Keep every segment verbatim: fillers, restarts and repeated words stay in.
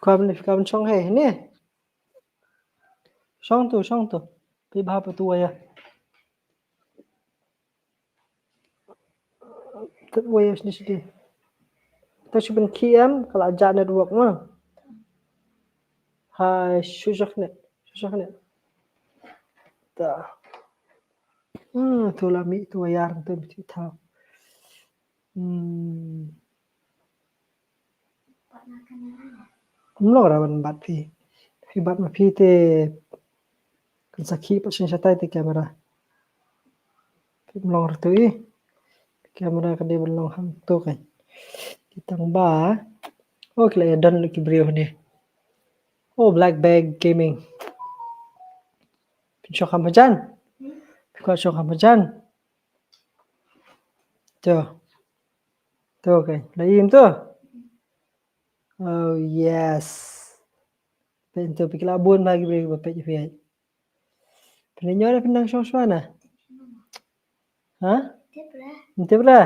Kwah ban, kwah ban shong hi ne. Shong tu, shong tu. Phi bha pa tu waya. Tu waya sini sini. Ta shu ban khie em, ka la jah network ma. Hai, shu shah ne. Shu shah ne. Ta. Hmm, tu la mih tu waya tu mih tu. Hmm. Ym long ra ban bat phi. Phi bat ma phi te kan sakhi pat shen shatai te kamera. Phi ym long ra tu i. Kamera ka dei ban long hangto kai. Ki tang ba. Oh, ki la ïa don ki briew ne. Oh, Black Bag Gaming. Phin shong kham hajan. Phi kwah shong kham hajan. To. To kai. La im to. Oh yes. Peit to, phi ki la bun bha ki briew ba peit phi. Phi la ñiewna phin nang shong shuwa na? Ha? Tip ra. Tip ra.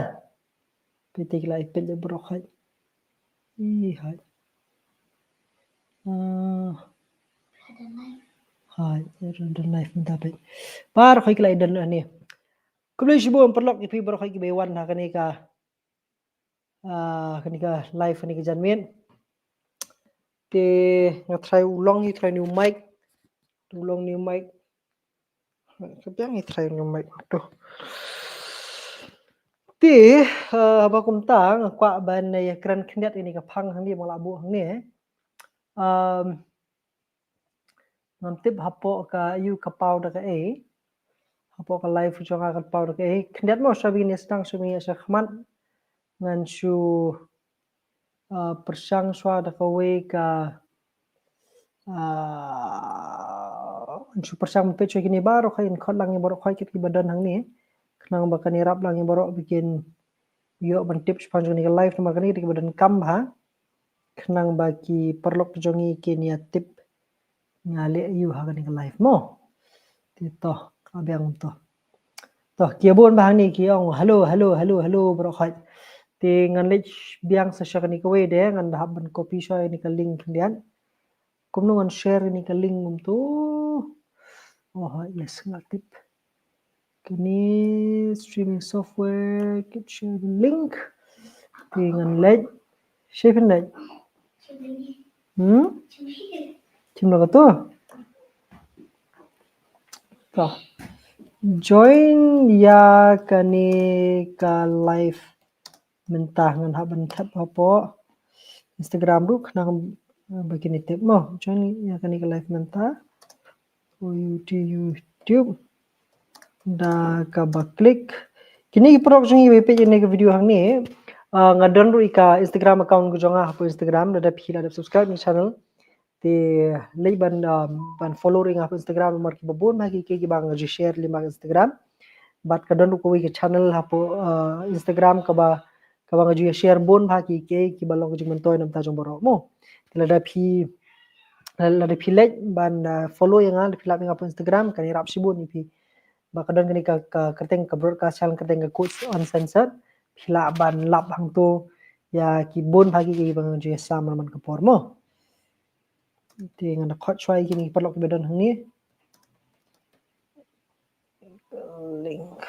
Peit te ki la ïa peit baroh khoit. Ih, hai. Ah. Hai, don live mynta peit. Baroh khoit ki la ïa don ne. Khublei shibun paralok ïa phi baroh khoit kiba wan ha kane ka, ah, kane ka live kane ka janmiet. Te nga try u long, ngi try new mic. U long new mic. Ka biang ngi try new mic. Tuh. Te, ah, haba kumta nga kwah ban ïa kren khyndiat ïa kane ka phang hangne ba nga la buh hangne. Um, Ngam tip hapoh ka ïu ka paw da kaei. Hapoh ka live jong nga ka paw da kaei. Khyndiat mo shuwa ba ngin ïa sdang shuwa ba ngin ïa sha khmat. Ngan shu, ah, pyrshang shuwa da kawei ka, ah, ngan shu pyrshang ban peit shuwa kine baroh khoit, ngan khot lang ïa baroh khoit kit kiba don hangne. Khnang ba kan ïarap lang ïa baroh ba kin ïoh ban tip shaphang jong kane ka live namar kane ka dei kaba donkam bha. Khnang ba ki paralok jong ngi kin ïa tip nga leh aïu ha kane ka live mo. Te to, ka biang to. To, ki ïa bun bha hangne ki ong hello, hello, hello, hello baroh khoit. Te ngan leit biang sa sha kane kawei de, ngan da hap ban copy shuwa ïa kane ka link khyndiat. Kumno ngan share ïa kane ka link kumto. Oh, yes, nga tip. Kane streaming software, keep sharing link. Te ngan leit. Share phin leit. Hmm? Shim la kato. To. Join ïa kane ka live. Mynta ngan hap ban thep hapoh Instagram ruh khnang, eh, ba kin ïa tip mo. Join ïa kane ka live mynta. O U T YouTube. Da kaba click. Kine ki paralok jong ngi ba peit ïa kane ka video hangne. Ah, nga don ruh ïa ka Instagram account ka jong nga hapoh Instagram, lada phi la dep subscribe ïa ka channel. Te leit ban, um, ban follow ruh ïa nga hapoh Instagram namar kiba bun bha ki kiei kiba nga ju share lyngba Instagram. Bad ka don ruh kawei ka channel hapoh, uh, Instagram kaba, kaba nga ju ïa share bun bha ki kiei kiba long ka jingmyntoi na bynta jong baroh mo. Te lada phi, lada phi leit ban, uh, follow ïa nga, lada phi lap ïa nga hapoh Instagram, kan ïarap shibun ïa phi. Ba ka don kane ka, ka kyrteng ka broadcast channel, kyrteng ka Coach Uncensored. Phi lah ban lap hangto ïa ki bun bha ki kiei kiba nga ju ïa sam man ka por mo. Te ngan da khot shuwa ïa kine ki paralok kiba don hangne. Link.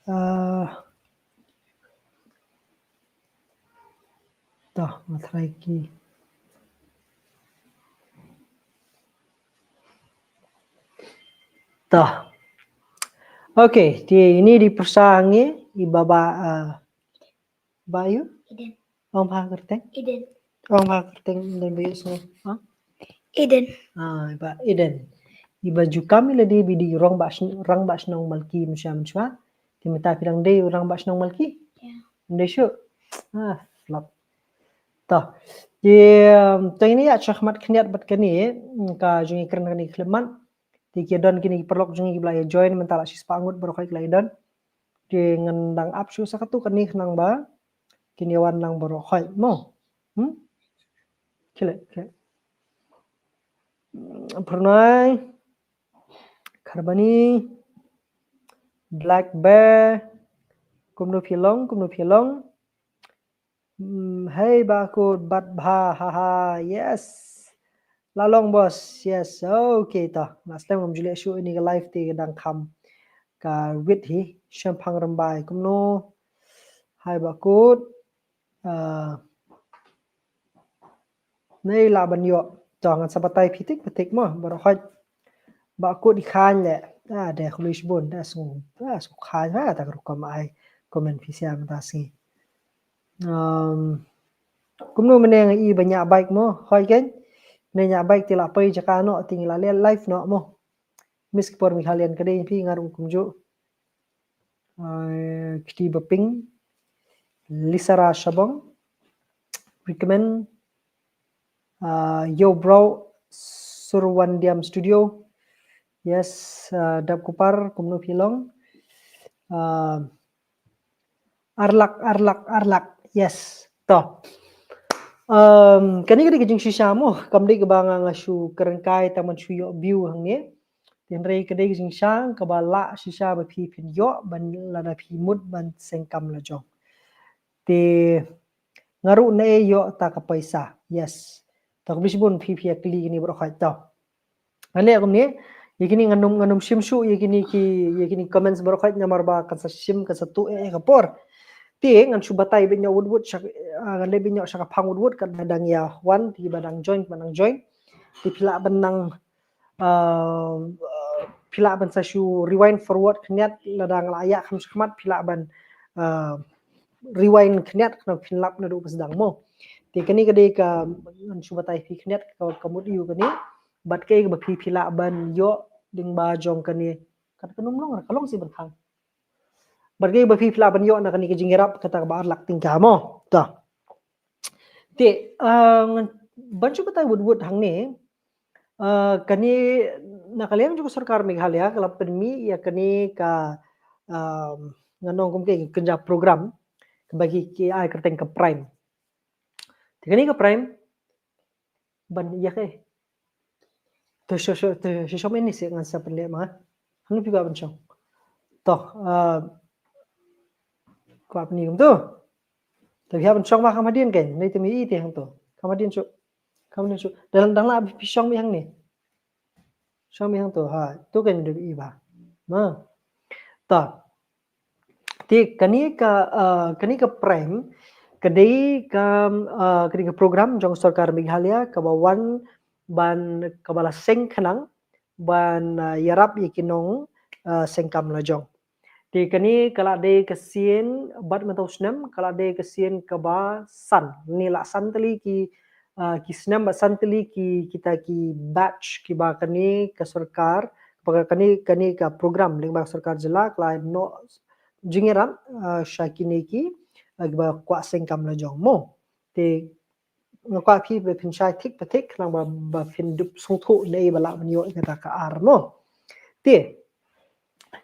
Ah. To, nga try ki. To. Okay, te ine i dei pyrsa hangne, i Bah, ah, Bah ïa? Eden. Ong bha kyrteng? Eden. Ong bha kyrteng, Eden, ba ïohsngew. Ha? Eden. Ah, i Bah Eden. I Bah ju kam i la dei ba i dei rangbah shnong, rangbah shnong Malki mynshuwa mynshuwa. Te mynta phi dang dei rangbah shnong Malki? Ym dei shuh. Ah, flop. To. Te, um, to ngin ïa shah khmat khyndiat bad kane, mm, ka jong ngi kren kane khyllipmat. Te ki don kine ki paralok jong ngi kiba la ïa join mynta la shispah ngut baroh khoit ki la ïa don. Te ngan dang ap shuh sa katto katne khnang ba kin ïa wan lang baroh khoit mo. Hmm? Khie leit, khie leit. Phyrnai, Kharbani, Black Bear, kumno phi long, kumno phi long. Hmm, Hey Bakut, bat bha, ha ha, yes. La long boss, yes. Okay, to. Last time ngam ju leh shuh ïa kane ka live te ka dang kham ka wit hi, Shemphang Rymbai. Kumno? Hai Bakut. Uh, Nei lah ban ïoh. To ngan sa batai phi tik phi tik mo, baroh hoi. Bakut i khan leh. Ah, de khulish bun, de sung, ah, sung khan ha, ta ka rukom ai. Comment phi sia mynta sngi. Um, kumno mynne nga i ba ñiah bike mo, hoi kein. Mynne ñiah bike te la poi jaka noh, te ngi la leh live noh mo. Miss ki por Meghalaya ka dei phi nga ruh kumjuh. Uh, Kiti Baping, Lisara Shabong, recommend, uh, Yo Bro, Surwandiam Studio, yes, uh, Dap Kupar, kumno phi long, uh, Arlak, Arlak, Arlak, yes, to. Um, kane ka dei ka jingshisha mo, kam dei kaba nga nga shu kren kai tang ban shu ïoh view hangne. Te hynrei ka dei ka jingshisha kaba lah shisha ba phi phin ïoh ban lada phi mut ban seng kam la jong. Te nga ruh ne ïoh ta ka paisa. Yes. Ta ka bishbun phi phi ïa kli kini baroh hoi to. Ane kumne, ïa kini ngan ym, ngan ym shim shuh ïa kini ki, ïa kini comments baroh hoi namar ba kan sa shim kan sa tuh eh ka por. Te ngan shu batai beit ñiah wut wut sha, ah, ngan leh beit ñiah sha ka phang wut wut kat ba dang ïa wan, te ba dang join, ba dang join. Te phi lah ban nang, ah, ah, phi lah ban sa shu rewind forward khyndiat lada nga la ïa kham shakhmat phi lah ban, ah, rewind khyndiat khnang phin lap naduh ba sdang mo. Te kane ka dei ka ngan shu batai phi khyndiat ka, ka mut ïa kane. Bad kaei ba phi phi lah ban ïoh lyngba jong kane. Kat ka num long, ka long si ban khang. Bad kaei ba phi phi lah ban ïoh na kane ka jingïarap kata kaba ar lak tyngka mo. Ta. Te, ah, ngan, ban shu batai wut wut hangne, ah, kane na ka liang jong ka sorkar Meghalaya ka la pynmih ïa kane ka, ah, ngan ong kum ka kynja program kaba ki, ki ai kyrteng ka Prime. Te kane ka Prime ban ïa ka. To sho sho, to sho sho mynne se ngan sa pynleh ma. Hangno phi kwah ban shong? To, ah, kwah pynleh kumto. To phi hap ban shong ma kham hadien kein, nai te mi i te hangto. Kham hadien shuh. Kham hadien shuh. Dang, dang lah phi shong mi hangne. Shong mi hangto, ha. To kein dei i ba. Ma. To. Te kane ka, ah, kane ka Prime ka dei ka, ah, kane ka program jong sorkar Meghalaya kaba wan ban, kaba la seng khnang ban, ah, ïarap ïa ki nong, ah, seng kam la jong. Te kane ka la dei ka sien bad mynta u snem ka la dei ka sien kaba san. Ni la san tylli ki, ah, ki snem bad san tylli ki, kita ki batch kiba kane ka sorkar, ba kane, kane ka program lyngba ka sorkar jylla ka la noh jingïarap, ah, sha kine ki, ah, kiba kwah seng kam la jong mo. Te nga kwah phi ba phin shai thik pa thik khnang ba, ba phin dup sngewthuh ne ba lah ban ïoh kata ka ar mo. Te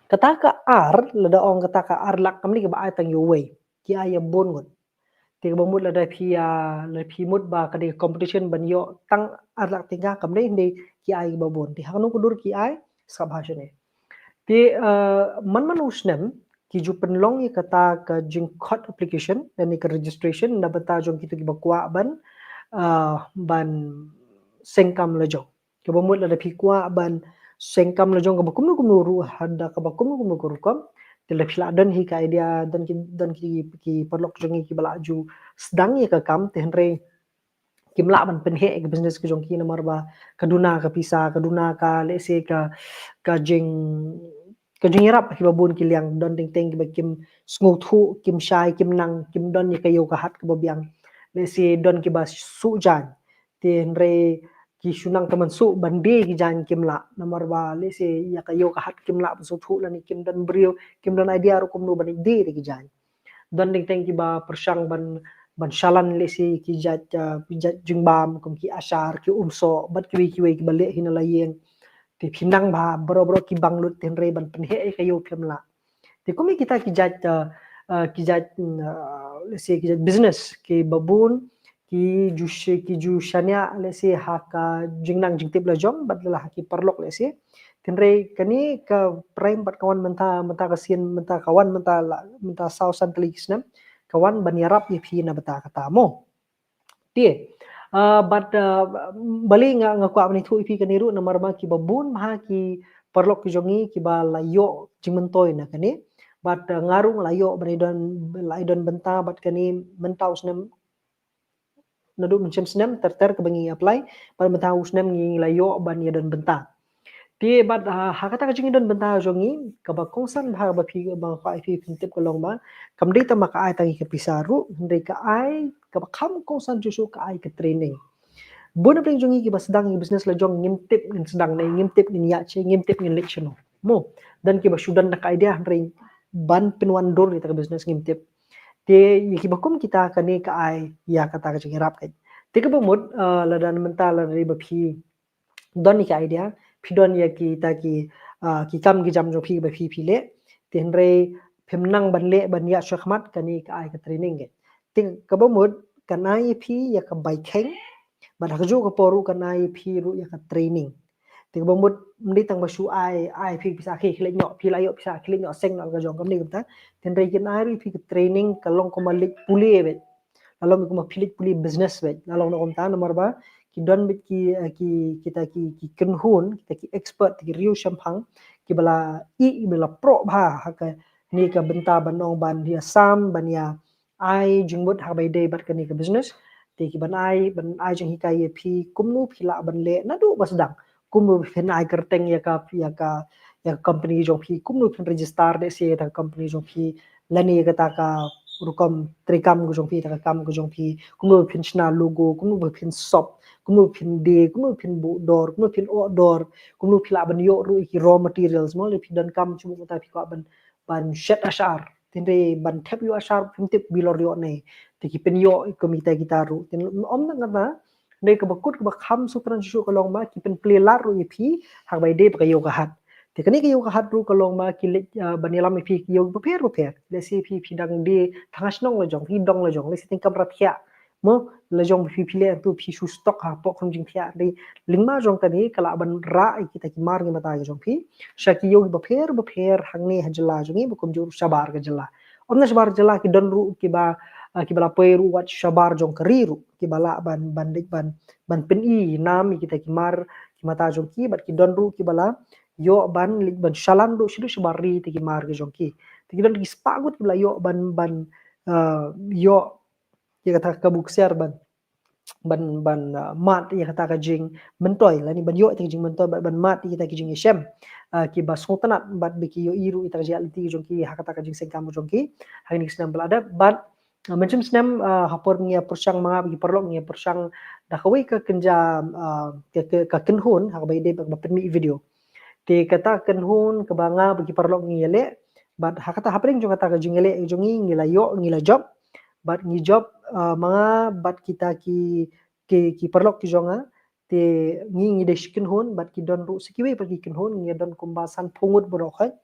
kata ka ar, lada ong kata ka ar lak kam dei kaba ai tang ïa uwei. Ki ai ïa bun ngut. Te kaba mut lada phi, ah, lada phi mut ba ka dei competition ban ïoh tang ar lak tyngka kam dei, hynrei ki ai kaba bun. Te hangno ka dur ki ai, sngap ha shane. Te, ah, man man u snem ki ju pynlong ïa kata ka jingkhot application lane ka registration na bynta jong kito kiba kwah ban, ah, ban seng kam la jong. Kaba mut lada phi kwah ban seng kam la jong kaba kumno kumno ruh, ha da kaba kumno kumno ka rukom. Te lada phi lah don hi ka idea, don ki, don ki, ki paralok jong ngi kiba lah ju sdang ïa ka kam, te hynrei kim lah ban pynheh ïa ka business ka jong ki namar ba ka duna ka pisa, ka duna ka, let's say, ka, ka jing, ka jingïarap kiba bun ki liang, don teng teng kiba kim sngewthuh, kim shai, kim nang, kim don ïa ka ïew ka hat kaba biang. Let's say don kiba suh jaiñ. Te hynrei ki shu nang tymmen suh ban die ki jaiñ kim lah. Namar ba let's say ïa ka ïew ka hat kim lah ban sngewthuh lane kim don briew, kim don idea ruh kumno ban die ïa ki jaiñ. Don teng teng kiba pyrshang ban, ban shalan let's say ki jait, ah, ki jait jingbam kum ki ashar, ki umsoh bad kiwei kiwei kiba leh hi na la ïing. Te phi nang ba baroh baroh ki bang lut te hynrei ban pynheh ïa ka ïew phim lah. Te kum ïa kita ki jait, ah, ah, ki jait, mm, ah, let's say ki jait business kiba bun ki ju shi-, ki ju shaniah let's say ha ka jingnang jingtip la jong bad la ha ki paralok let's say. Te hynrei kane ka Prime bad ka wan mynta, mynta ka sien, mynta ka wan mynta la, mynta saw san tylli ki snem ka wan ban ïarap ïa phi na bynta kata mo. Te, ah, bad, ah, bali nga, nga kwah ban ïathuh ïa phi kane ruh namar ba kiba bun bha ki paralok ki jong ngi kiba la ïoh jingmyntoi na kane. Bad, ah, nga ruh nga la ïoh ban ïadon, la ïadon bynta bad kane mynta u snem, naduh mynshem snem ter ter kaba ngi apply, bad mynta u snem ngi la ïoh ban ïadon bynta. Te bad, ah, ha kata ka jingïadon bynta jong ngi, kaba kongsan bha kaba phi, ba nga kwah ïa phi pyntip ka long ba kam dei tang ba ka ai tang ïa ka pisa ruh, hynrei ka ai kaba kham kongsan shuh shuh ka ai ka training. Bun na pdeng jong ngi kiba sdang ïa business la jong ngim tip ngin sdang ne, ngim tip ngin ïa che, ngim tip ngin leit shano. Mo, don kiba shu don da ka idea hynrei ban pynwandur ïa ka business ngim tip. Te ïa kiba kum kita kane ka ai ïa kata ka jingïarap ka. Te kaba mut, ah, lada mynta lada ba phi don ïa ka idea, phi don ïa kita ki, ah, ki kam ki jam jong phi ba phi phi leh. Te hynrei phim nang ban leh ban ïa shuwa khmat kane ka ai ka training ka. Te kaba mut kan ai ïa phi ïa ka bai kheng, bad ha kajuh ka por ruh kan ai ïa phi ruh ïa ka training. Te kaba mut ym dei tang ba shu ai, ai phi pisa ki khlieh ñiuh, phi la ïoh pisa khlieh ñiuh seng na ka jong kam ni kumta. Te hynrei kin ai ruh ïa phi ka training ka long kumba leit pule beit. La long kumba phi leit pule business beit. La long na kumta namar ba ki don beit ki, eh, ki, kita ki, ki kynhun, kita ki expert, ki riewshemphang kiba la ïeh, kiba la proh bha ha kane ka bynta ban ong ban ïa sam, ban ïa ai jingmut ha kaba ïadei bad kane ka business. Te ki ban ai, ban ai jinghikai ïa phi kumno phi lah ban leh naduh ba sdang. Kumno phin ai kyrteng ïa ka, ïa ka, ïa ka company jong phi, kumno phin register de se ïa ka company jong phi, lane ïa kata ka rukom treikam ka jong phi, kata ka kam ka jong phi, kumno phin shna logo, kumno phin sop, kumno phin die, kumno phin buh dor, kumno phin oh dor, kumno phi lah ban ïoh ruh ïa ki raw materials mo, lada phi don kam shu buh mynta phi kwah ban, ban shet ashar. Te hynrei ban thep ïoh ashar phim tip bilor ïoh ne. Te ki pynïoh kum kita kita ruh. Te ym na kata, hynrei kaba kut kaba kham sngewkmen shuh shuh ka long ba ki pynplie lad ruh ïa phi ha kaba ïadei bad ka ïew ka hat. Te kane ka ïew ka hat ruh ka long ba ki leit, ah, ban ïalam ïa phi ki ïew bapher bapher. Lehse phi phi dang die tang ha shnong la jong, phi dong la jong, lehse tang kamra thiah. Mo, la jong phi phi leh tu phi shu stock hapoh khrum jingthiah. Hynrei lyngba jong kane ka lah ban rah ïa kita ki mar ki mata ki jong phi sha ki ïew kiba pher bapher hangne ha jylla jong ngi, ba kumjuh shabar ka jylla. Ym na shabar jylla, ki don ruh kiba, ah, kiba la poi ruh wat shabar jong ka ri ruh, kiba lah ban, ban leit ban, ban pyni nam ïa kita ki mar ki mata jong ki, bad ki don ruh kiba la ïoh ban leit ban shalan ruh shaduh shabar ri ïa kita ki mar ki jong ki. Te ki don ki spah ngut kiba la ïoh ban, ban, ah, ïoh ïa kata ka buk siar ban, ban, ban, ah, mad ïa kata ka jingmyntoi, lane ban ïoh ïa ka jingmyntoi, ban, ban mad ïa kita ki jingïashem, ah, kiba sngewtynnat, bad ba ki ïohi ruh ïa ka jingïaid lynti jong ki ha kata ka jingseng kam jong ki ha kine ki snem ba la dep. Bad, ah, mynshem snem, ah, ha por ngi ïa pyrshang, ma nga bad ki paralok ngi ïa pyrshang da kawei ka kynja, ah, ka, ka, ka kynhun ha kaba ïadei bad kaba pynmih video. Te kata ka kynhun kaba nga bad ki paralok ngi ïaleh, bad ha kata, hapdeng jong kata ka jingïaleh jong ngi, ngi la ïoh, ngi la jop, bad ngi jop, ah, ma nga bad kita ki, ki, ki paralok ki jong nga. Te ngi, ngi dei shi kynhun, bad ki don ruh sa kiwei pat ki kynhun, ngi don kumba sanphew ngut baroh khoit.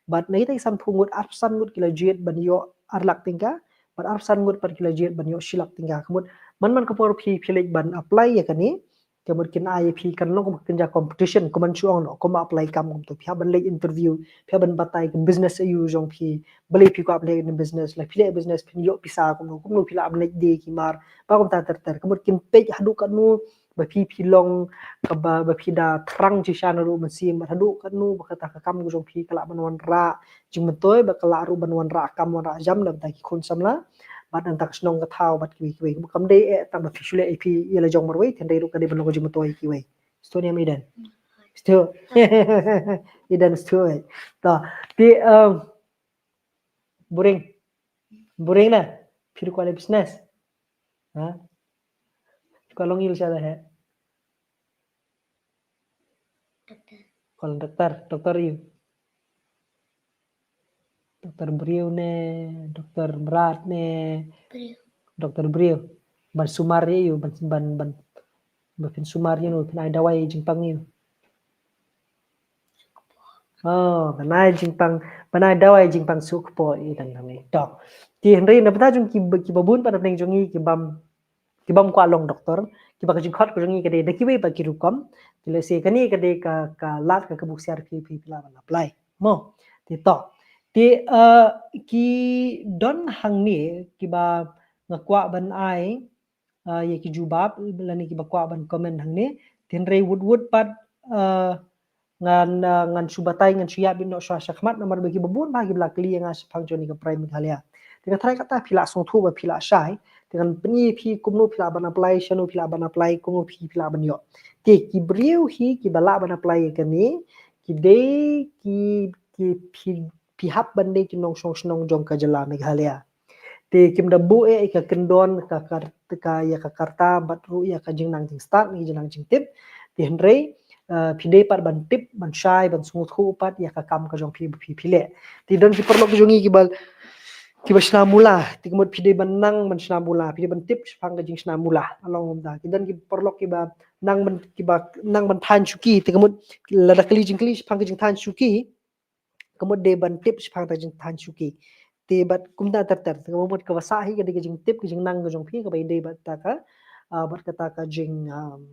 Bad na kita ki sanphew ngut, arphew san ngut ki la jied ban ïoh ar lak tyngka, bad arphew san ngut pat ki la jied ban ïoh shi lak tyngka. Ka mut man man ka por phi, phi leit ban apply ïa kane, ka mut kin ai ïa phi, kan long kumba kynja competition, kumba shu ong noh, kumba apply kam kumto. Phi hap ban leit interview, phi hap ban batai ka business aïu jong phi, balei phi kwah ban leh business, lada phi leh business phin ïoh pisa kumno, kumno phi lah ban leit die ki mar, ba kumta ter ter. Ka mut kin peit haduh katno ba phi, phi long kaba, ba phi da thrang shisha ruh mynsiem, bad haduh katno ba kata ka kam ka jong phi ka lah ban wanrah jingmyntoi, bad ka lah ruh ban wanrah kam wanrah jam na bynta ki khun samla, bad na bynta ka shnong ka thaw, bad kiwei kiwei. Kam dei eh tang ba phi shu leh ïa phi ïa la jong marwei, hynrei ruh ka dei ban long ka jingmyntoi ïa kiwei. Sngewthuh ne em Eden? Sngewthuh. Eden sngewthuh eh. To, te, um, Buring. Buring na. Phi ruh kwah leh business. Ha? Phi kwah long ïa u sha da he. Doktor. Kwah long doktor, doktor ïa u. Doktor briew ne, doktor mrad ne. Briew. Doktor briew. Ban sumar ïa u, ban, ban, ban, ban pynsumar ïa u, pynai dawai jingpang ïa u. Oh, ban ai jingpang, ban ai dawai jingpang suk po i tang tang ni. Dok. Te hynrei na bynta jong ki, kiba bun pat na pdeng jong ngi ki bym, ki bym kwah long doktor, kiba ka jingkhot ka jong ngi ka dei da kiwei pat ki rukom. Te lehse kane ka dei ka, ka lad ka, ka buk siar phi, phi, phi lah ban apply. Mo. Te to. Te, eh, ki don hangne kiba nga kwah ban ai ah, ïa ki jubab lane kiba kwah ban comment hangne. Te hynrei wut wut pat, ah, ngan, ah, ngan shu batai, ngan shu ïa bit noh sha shakhmat namar ba kiba bun bha kiba la kylli ïa nga shaphang jong kane ka Prime Meghalaya. Te nga tharai kata phi lah sngewthuh ba phi lah shai. Te ngan pyni phi kumno phi lah ban apply, shano phi lah ban apply, kumno phi phi lah ban ïoh. Te ki briew hi kiba lah ban apply ïa kane ki dei ki, ki phi, phi hap ban dei ki nongshong shnong jong ka jylla Meghalaya. Te kim da buh eh ka kyndon ka, ka, ka ïa ka karta bad ruh ïa ka jingnang jingstad ne jingnang jingtip. Te hynrei, eh, phi dei pat ban tip, ban shai, ban sngewthuh pat ïa ka kam ka jong phi ba phi phi leh. Te don ki paralok ki jong ngi kiba, kiba shna mula, te ka mut phi dei ban nang ban shna mula, phi dei ban tip shaphang ka jingshna mula. Along kumta. Te don ki paralok kiba nang ban, kiba nang ban thaiñ shuki, te ka mut lada kylli jingkylli shaphang ka jingthaiñ shuki, ka mut dei ban tip shaphang ta jingthaiñ shuki. Te bad kumta ter ter, te ka mut kaba sah hi ka dei ka jingtip, ka jingnang ka jong phi, kaba ïadei bad ta ka, ah, bad kata ka jing, um,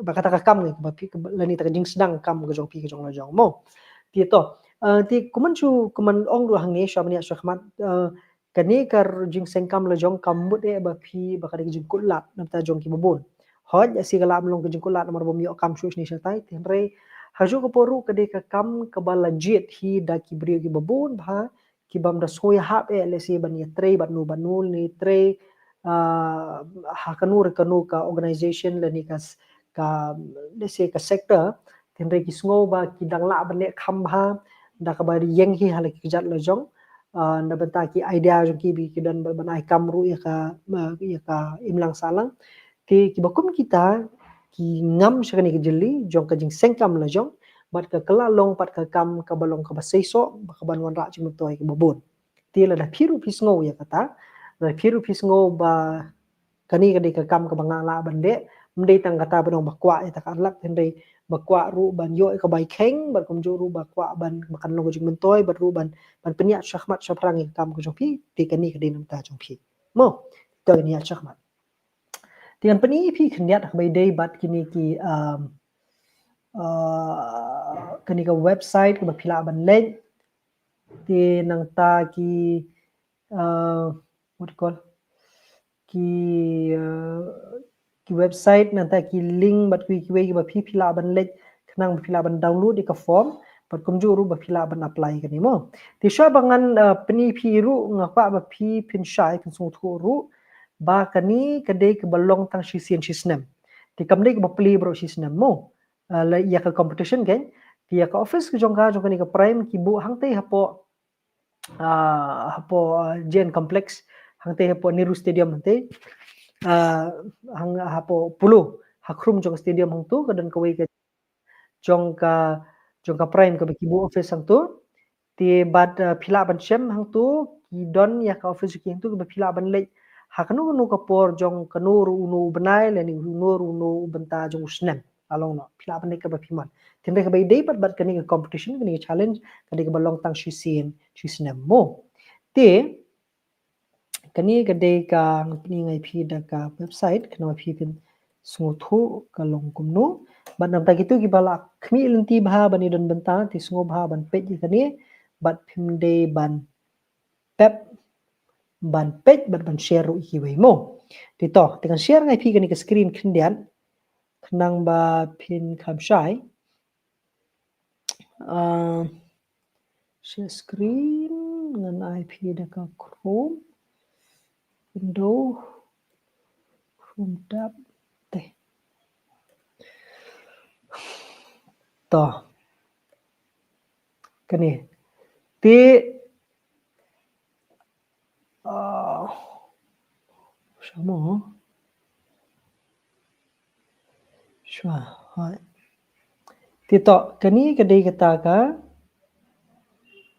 bad kata ka kam ngi, kaba phi, kaba lane ta ka jingsdang kam ka jong phi ka jong la jong mo. Te to, ah, te kumne shu, kumne ong ruh hangne sha bniah sha khmat, ah, kane ka r-, jingseng kam la jong kam mut eh ba phi, ba ka dei ka jingkutlad namar ta jong kiba bun. Hooid, ïa si ka lah ban long ka jingkutlad namar bym ïoh kam shuh shane shatai, te hynrei ha kajuh ka por ruh ka dei ka kam kaba la jied hi da ki briew kiba bun bha, kibym da sngewhap eh lehse ban ïatrei bad no bad no ne trei, ah, ha kano re kano ka organization lane ka s-, ka, lehse ka sector, te hynrei ki sngew ba ki dang lah ban leh kham bha da kaba ïeng hi ha la ki kjat la jong, ah, na bynta ki idea jong ki ba ki don ban, ban ai kam ruh ïa ka, ah, ïa ka imlang sahlang. Te kiba kum kita ki ngam sha kane ka jylli jong ka jingseng kam la jong, bad ka kylla long pat ka kam kaba long kaba seisoh, ba kaban wanrah jingmyntoi kaba bun. Te lada phi ruh phi sngew ïa kata, lada phi ruh phi sngew ba kane ka dei ka kam kaba nga lah ban leh, ym dei tang kata ba dang ba kwah ïa ta ka ar lak, hynrei ba kwah ruh ban ïoh ïa ka bai kheiñ, bad kumjuh ruh ba kwah ban, ba kan long ka jingmyntoi, bad ruh ban, ban pynïaid shakhmat shaphrang ïa ka kam ka jong phi, te kane ka dei namar ta jong phi. Mo, to kane ïa shakhmat. Te ngan pyni phi khyndiat ha kaba ïadei bad kine ki, um, uh, kane ka website kaba phi lah ban leit. Te nangta ki, uh, what you call, ki, uh, ki website nangta ki link bad kiwei kiwei kiba phi phi lah ban leit khnang ba phi lah ban download ïa ka form bad kumjuh ruh ba phi lah ban apply kane mo. Te shuwa ba ngan, uh, pyni phi ruh nga kwah ba phi phin shai phin sngewthuh ruh ba kane ka dei kaba long tang shisien shisnem. Te kam dei kaba plie baroh shisnem mo. Uh, la ïa ka competition kan. Te ïa ka office ka jong ka jong kane ka Prime ki buh hangtei hapoh, ah, hapoh, ah, J N Complex, hangtei hapoh Nehru Stadium hangtei, ah, hang, hapoh Polo, ha khrum jong ka stadium hangtu, ka don kawei ka jong ka, jong ka Prime kaba ki buh office hangtu. Te bad, ah, phi lah ban shem hangtu, ki don ïa ka office ki hangtu, kaba phi lah ban leit ha kano kano ka por jong kano ruh uno u bnai, lane uno ruh uno u bynta jong u snem. Along no, phi lah ban leit kaba phi mon. Te hynrei kaba ïadei bad, bad kane ka competition, kane ka challenge, ka dei kaba long tang shisien shisnem mo. Te kane ka dei ka, ngan pyni nga ïa phi da ka website, khnang ba phi phin sngewthuh ka long kumno. Bad nangta kito kiba la khmih lynti bha ban ïadon bynta, te sngewbha ban peit ïa kane, bad phim dei ban pep, ban peit bad ban share ruh ïa kiwei mo. Te to, te ngan share nga ïa phi kane ka screen khyndiat, khnang ba phin kham shai. Ah, share screen, ngan ai phi da ka Chrome, Window, Chrome tab, te. To. Kane. Te, ah, shuwa mo. Shuwa, hooid. Te to, kane ka dei kata ka,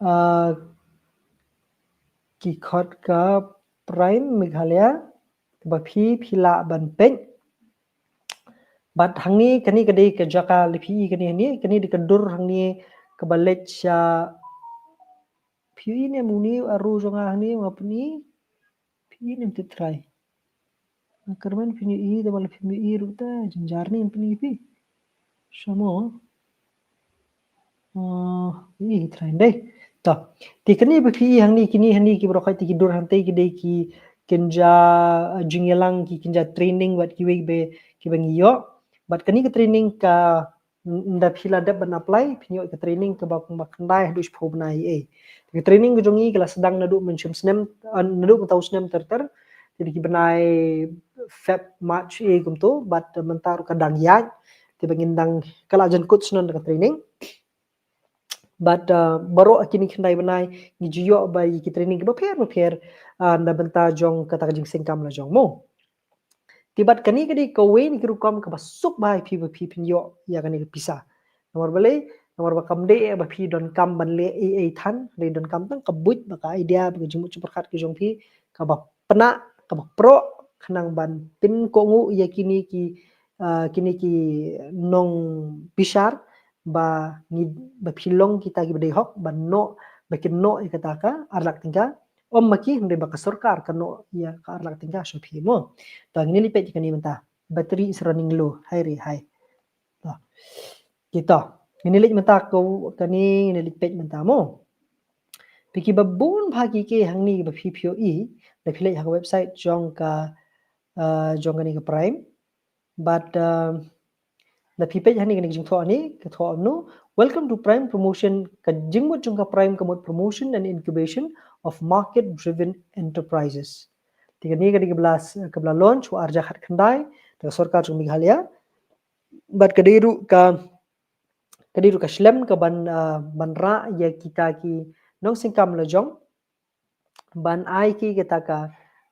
ah, ki khot ka Prime Meghalaya, kaba phi, phi lah ban peit. Bad hangne kane ka dei ka jaka lada phi i kane hangne, kane dei ka dur hangne kaba leit sha, phi i ne muni aru jong nga hangne, nga pyni, phi i ne mtip trai. Nga kyrmen phi i, da wala phi i ruh ta, jynjar ne pyni phi. Shuwa mo. Ah, i trai dei. To. Te kane ba phi i hangne kine hangne ki baroh khoit te ki dur hangtei ki dei ki, kynja, uh, jingïalang ki kynja training bad kiwei kiba, kiba ngi ïoh. Bad kane ka training ka, n-, nda phi la dep ban apply, phin ïoh ka training kaba kumba khyndai haduh shiphew bnai ei. Ka training ka jong ngi ka la sdang naduh mynshem snem, uh, naduh mynta u snem ter ter. Te ki bnai Feb, March ei kumto, bad, uh, mynta ruh ka dang ïaid. Te ba ngin dang ka la jan kut shnong da ka training. Bad, uh, baroh kine khyndai bnai ngi ju ïoh ba ïa ki training kiba pher ba pher, uh, na bynta jong kata ka jingseng kam la jong mo. Te bad kane ka dei kawei na ki rukom kaba suk bha ïa phi ba phi phin ïoh ïa kane ka pisa. Namar balei, namar ba kam dei ba phi donkam ban leh ei ei than, hynrei donkam tang ka buit bad ka idea bad ka jingmut jingpyrkhat ka jong phi kaba pynah, kaba proh, khnang ban pynkohnguh ïa kine ki, uh, kine ki nongbishar, ba ngi, ba phi long kita kiba dei hok, ba noh, ba kin noh ïa kata ka ar lak tyngka. Ym ma ki, hynrei ba ka sorkar ka noh ïa ka ar lak tyngka sha phi mo. To ngin leit peit kane mynta. Battery is running low. Hai re hai. To. Kita. Ngin leit mynta ka, kane ngin leit peit mynta mo. Phi kiba bun bha ki, ki hangne ba phi phi ïohi, da phi leit ha ka website jong ka, uh, jong kane ka Prime. Bad, uh, da phi peit hangne kane ka jingthoh hangne, ka thoh no, "Welcome to Prime Promotion," ka jingmut jong ka Prime ka mut promotion and incubation of market driven enterprises. Te kane ka dei kaba la, kaba la launch ha u ar hajar khatkhyndai da ka sorkar jong Meghalaya. Bad ka dei ruh ka, ka dei ruh ka shlem ka ban, uh, ban rah ïa kita ki nongseng kam la jong ban ai ki kata ka,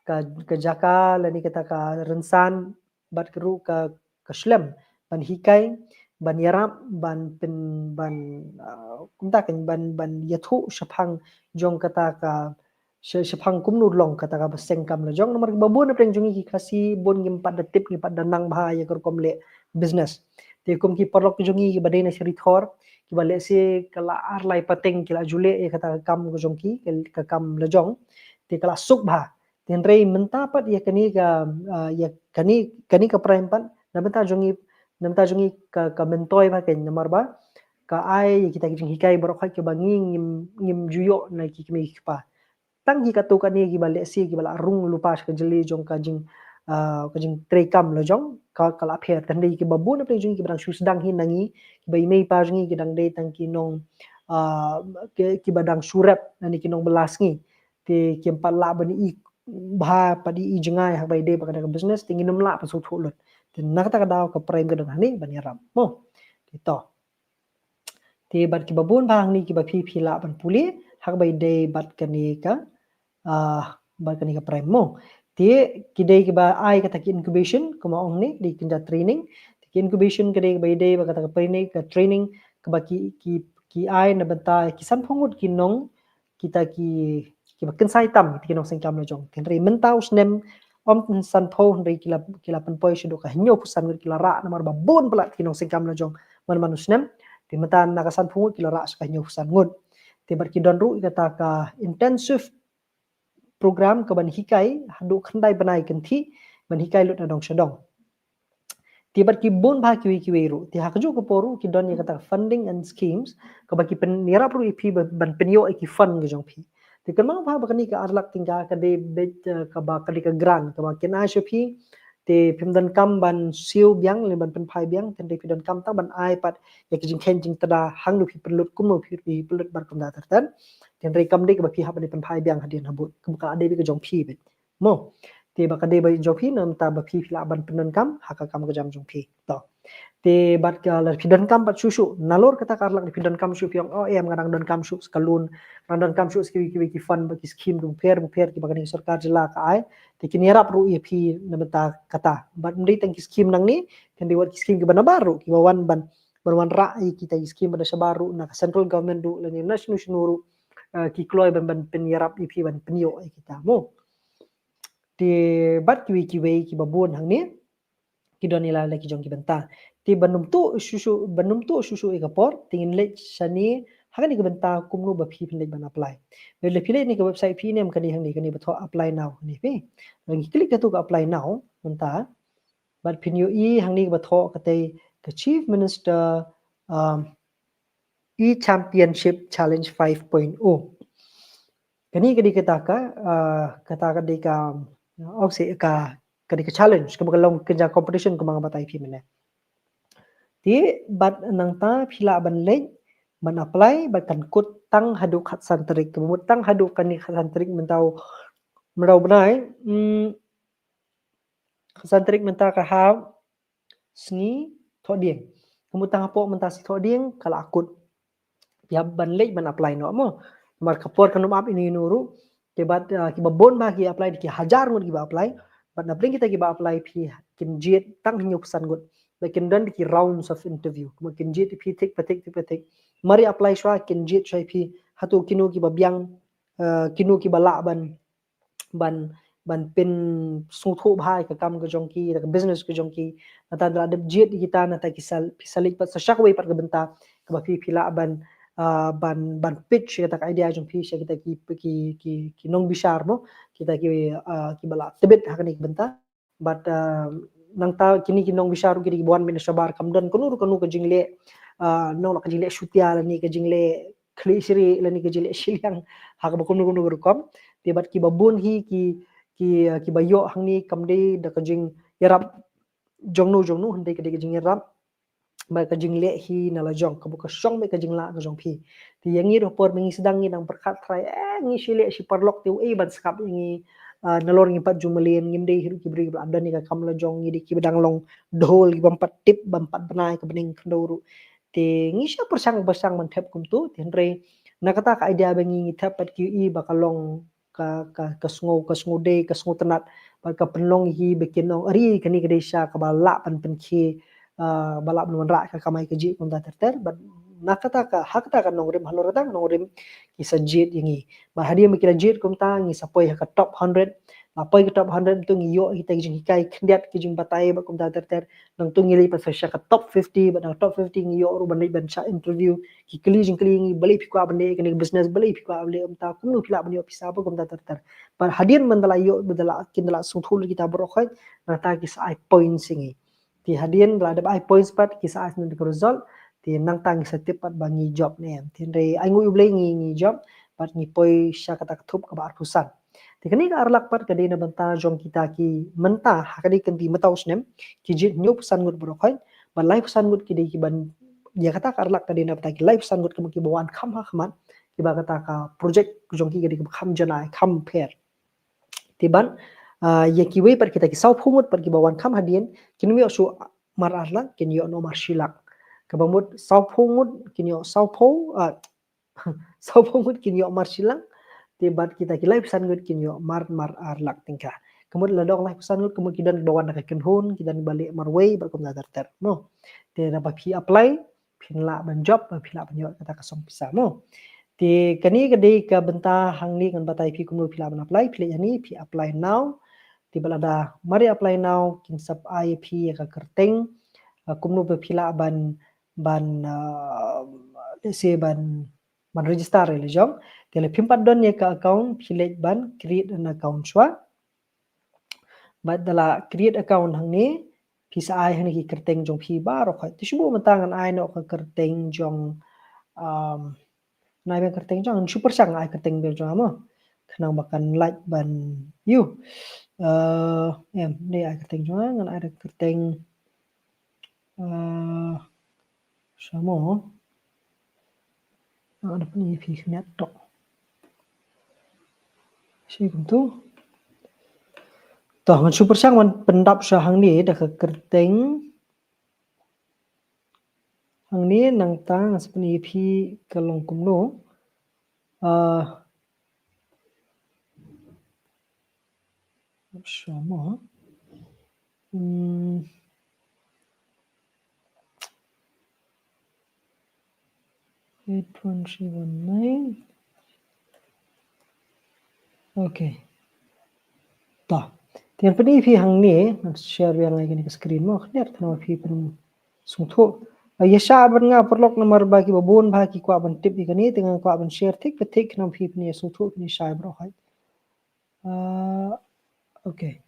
ka, ka jaka lane kata ka rynsan bad ka ruh ka, ka shlem ban hikai, ban ïarap, ban pyn, ban, uh, kumta kan ban, ban ïathuh shaphang jong kata ka, sha-, shaphang kumno long kata kaba seng kam la jong. Namar ba bun na pdeng jong ngi ki Khasi bun ngim pat da tip, ngim pat da nang bha ïa ka rukom leh business. Te kum ki paralok jong ngi kiba dei na Shirithor, kiba lehse ka la ar lai pateng ki la ju leh ïa kata ka kam ka jong ki, ka, ka kam la jong. Te ka la suk bha. Te hynrei mynta pat ïa kane ka, ah, ïa kane, kane ka Prime pat, na bynta jong ngi, na bynta jong ngi ka, ka myntoi bha kein namar ba ka ai ïa kita ki jinghikai baroh khoit kiba ngi ngim, ngim ju ïoh na ki kmie ki kpa. Tang ki katto katne kiba lehse kiba la rung lypa sha ka jylliew jong ka jing, ah, ka jingtrei kam la jong ka, ka la pher. Te hynrei kiba bun na pdeng jong ngi kiba dang shu sdang hi na ngi, kiba i mei i pa jong ngi ki dang dei tang ki nong, ah, ki, kiba dang shu rep lane ki nongbylla sngi. Te kim pat lah ban i bha pat i jngai haba ïadei bad kata ka business, te ngin ym lah ban sngewthuh lut. Te na kata ka daw ka Prime ka don hangne ban ïarap mo. Te to. Te bad kiba bun bha hangne kiba phi phi lah ban pule haba ïadei bad kane ka, ah, bad kane ka Prime mo. Te ki dei kiba ai kata ki incubation, kumba ong hangne, dei kynja training. Te ki incubation ka dei kaba ïadei bad kata ka training, ka training kaba ki, ki, ki ai na bynta ki sanphew ngut ki nong, kita ki, kiba kynsai tam, kita ki nongseng kam la jong. Te hynrei mynta u snem ym sanphew, hynrei ki la, ki la pynpoi shaduh ka hynñiewphew san ngut ki la rah namar ba bun palat ki nongseng kam la jong man man u snem. Te mynta na ka sanphew ngut ki la rah sha ka hynñiewphew san ngut. Te bad ki don ruh kata ka intensive program kaban hikai haduh khyndai bnai kynthih, ban hikai lut na dong sha dong. Te bad ki bun bha kiwei kiwei ruh. Te ha kajuh ka por ruh ki don ïa kata funding and schemes kaba ki pynïarap ruh ïa phi ba, ban pynïoh ïa ki fund ka jong phi. Te kynmaw bha ba kane ka ar lak tyngka ka dei beit, eh, kaba ka dei ka grant kaba kin ai sha phi. Te phim donkam ban siew biang lane ban pynphai biang, te hynrei phi donkam tang ban ai pat ïa ki jingkheiñ jingtda hangno phi pynlut, kumno phi, phi pynlut bad kumta ter ter. Te hynrei kam dei kaba phi hap ban pynphai biang hadien habud, kaba ka dei beit ka jong phi beit. Mo. Te ba ka dei ba jong phi, na bynta ba phi phi lah ban pyndonkam ha ka kam ka jam jong phi. To. Te bad ka lada phi donkam pat shuh shuh, nalor kata ka ar lak lada phi donkam shuh, phi ong, "Oh em, nga dang donkam shuh sa ka loan, nga dang donkam shuh sa kiwei kiwei ki fund bad ki scheme bapher bapher kiba kane ka sorkar jylla ka ai." Te kin ïarap ruh ïa phi na bynta kata. Bad ym dei tang ki scheme nangne, te hynrei wat ki scheme kiba nabar ruh, kiba wan ban, ban wanrah ïa kita ki scheme ba na shabar ruh, na ka central government ruh lane na shano shano ruh, eh, ki kloi ban, ban pynïarap ïa phi, ban pynïoh ïa kita mo. Te bad kiwei kiwei kiba bun hangne ki don ïa la ki jong ki bynta. Te ban ym tuh shuh shuh, ban ym tuh shuh shuh ïa ka por, te ngin leit shane ha kane ka bynta kumno ba phi phin leit ban apply. Ba lada phi leit ne ka website phi ne em, kane hangne, kane ba thoh apply now ne phi. Lada ngi click katu ka apply now mynta, bad phin ïohi hangne kaba thoh katei ka Chief Minister, um, e-Championship Challenge five point oh. Kane ka dei kata ka, ah, kata ka dei ka, Ong se ka, ka dei ka challenge, ka ba ka long ka jong competition ka ba nga batai phi mynne. Te bad nangta phi lah ban leit ban apply bad kan kut tang haduh khatsan tarik, ka mut tang haduh kane khatsan tarik mynta u mraw bnai. Hmm, khatsan tarik mynta ka hap sngi Thohdieng. Ka mut tang hapoh mynta sngi Thohdieng ka la kut. Phi hap ban leit ban apply noh mo. Namar ka por kan ym ap ino ino ruh. Te bad, ah, ki ba bun ba ki apply, ki hajar ngut ki ba apply. Bad na pdeng kita ki ba apply phi kin jied tang hynñiew phew san ngut. Bad kin don ki rounds of interview. Kumno kin jied phi thik pa thik, thik pa thik. Mar ïa apply shuwa kin jied shuwa phi hato kino ki ba biang, ah, kino ki ba lah ban ban, ban pynsngewthuh bha ïa ka kam ka jong ki, ïa ka business ka jong ki. Nangta da la dep jied ïa kita, nangta ki sa, phi sa leit pat sa sha kawei pat ka bynta ka ba phi, phi lah ban, ah, ban, ban pitch ïa kata ka idea jong phi sha kita ki, ki, ki, ki nongbishar mo, kita ki, ah, ki ba la tbit ha kane ka bynta. Bad, ah, nangta kine ki nongbishar ruh ki dei ki ba wan mynta shabar, kam don kano ruh kano ka jingleh, ah, nong la ka jingleh shutia lane ka jingleh khlieh shrieh lane ka jingleh shiliang ha ka ba kumno kumno ka rukom. Te bad ki ba bun hi ki, ki, ah, ki ba ïoh hangne kam dei da ka jingïarap jong no jong no, hynrei ka dei ka jingïarap bad ka jingleh hi na la jong, ka ba ka shong bad ka jinglah ka jong phi. Te ïa ngi ruh por ba ngi sdang ngi dang pyrkhat trai, eh, ngi shi leh shi paralok te u ei ban skap ïa ngi, ah, nalor ngi pat ju mlien, ngim dei hi ruh ki briew ki ba la don ïa ka kam la jong, ngi dei ki ba dang long dhol, ki bym pat tip, bym pat bnai ka bneng khyndew ruh. Te ngi shu pyrshang pyrshang ban thep kumto, te hynrei na kata ka idea ba ngi, ngi thep pat ki ïohi ba ka long ka, ka, ka sngew, ka sngewdei, ka sngewtynnat, bad ka pynlong hi ba kin ong, ari kane ka dei sha ka ba lah ban pynkhie, ah, ba lah ban wanrah ka kamai kajih kumta ter ter. Bad na kata ka, ha kata ka nongrim, halor kata ka nongrim ki sa jied ïa ngi. Bad hadien ba ki la jied kumta, ngi sa poi ha ka top hundred. La poi ka top hundred, nangtu ngi ïoh kita ki jinghikai khyndiat, ki jingbatai bad kumta ter ter. Nangtu ngi leit pat sa sha ka top fifty, bad na ka top fifty ngi ïoh ruh ban leit ban shah interview. Ki kylli jingkylli ngi, balei phi kwah ban leh kane ka business, balei phi kwah ban leh kumta, kumno phi lah ban ïoh pisa bad kumta ter ter. Bad hadien ba da la ïoh, ba da la, kin da la sngewthuh lut kita baroh khoit, nangta ki sa ai points ïa ngi. Te hadien da la dep ai points pat ki sa ai sha ka result, te nangta ngi sa tip pat ba ngi jop ne em. Te hynrei ai nguh ïa U Blei ngi, ngi jop, bad ngi poi sha kata ka thup ka ba arphew san. Te kane ka ar lak pat ka dei na bynta jong kita ki mynta ha ka dei ka kynti mynta u snem ki jied hynñiew phew san ngut baroh khoit, bad lai phew san ngut ki dei ki ban, ïa kata ka ar lak ka dei na bynta ki lai phew san ngut ki ba wan kham ha khmat, ki ba kata ka project jong ki ka dei ki ba kham janai kham pher. Te bad, ah, ïa kiwei pat kita ki saw phew ngut pat ki ba wan kham hadien, kin ym ïoh shuh mar ar lak, kin ïoh noh mar shi lak. Ka ba mut saw phew ngut kin ïoh saw phew, ah, saw phew ngut kin ïoh mar shi lak. Te bad kita ki lai phew san ngut kin ïoh mar, mar ar lak tyngka. Ka mut la dang lai phew san ngut, ka mut ki don ba wan da ka kynhun, ki don ba leh marwei, bad kumta ter ter mo. Te da ba phi apply, phin lah ban jop, ba phi lah ban ïoh kata ka song pisa mo. Te kane ka dei ka bynta hangne, ngan batai phi kumno phi lah ban apply, phi leit hangne, phi apply now. Te bad lada mar ïa apply now, kin sa ai phi ïa ka kyrteng, ah, kumno ba phi lah ban, ban, ah, let's say ban, ban register ïa la jong. Te lada phim pat don ïa ka account, phi leit ban create an account shuwa. Bad da la create account hangne, phi sa ai hangne ki kyrteng jong phi baroh khoit. Te shu buh mynta ngan ai noh ka kyrteng jong, um, ngan ai biang kyrteng jong, ngan shu pyrshang ai kyrteng biang jong nga mo. Khnang ba kan lait ban ïoh. Eh, em, dei ai kyrteng jong nga, ngan ai da kyrteng, eh, Sha mo. Ah, da pyni phi khyndiat tok. Shi kumtu. To, ngan shu pyrshang ban pyndap sha hangne da ka kyrteng. Hangne nangta ngan sa pyni phi ka long kumno. Ah, Sha mo. Hmm. Eight one three one nine. Okay. Ta. Te ngan pyni phi hangne, ngan share biang ïa kane ka screen mo, khyndiat khnang ba phi pynsngewthuh. Ïa shah ban nga paralok namar ba ki ba bun ba ki kwah ban tip ïa kane, te nga kwah ban share thik pa thik khnang ba phi phin ïa sngewthuh, phin ïa shai baroh hai. Ah, okay.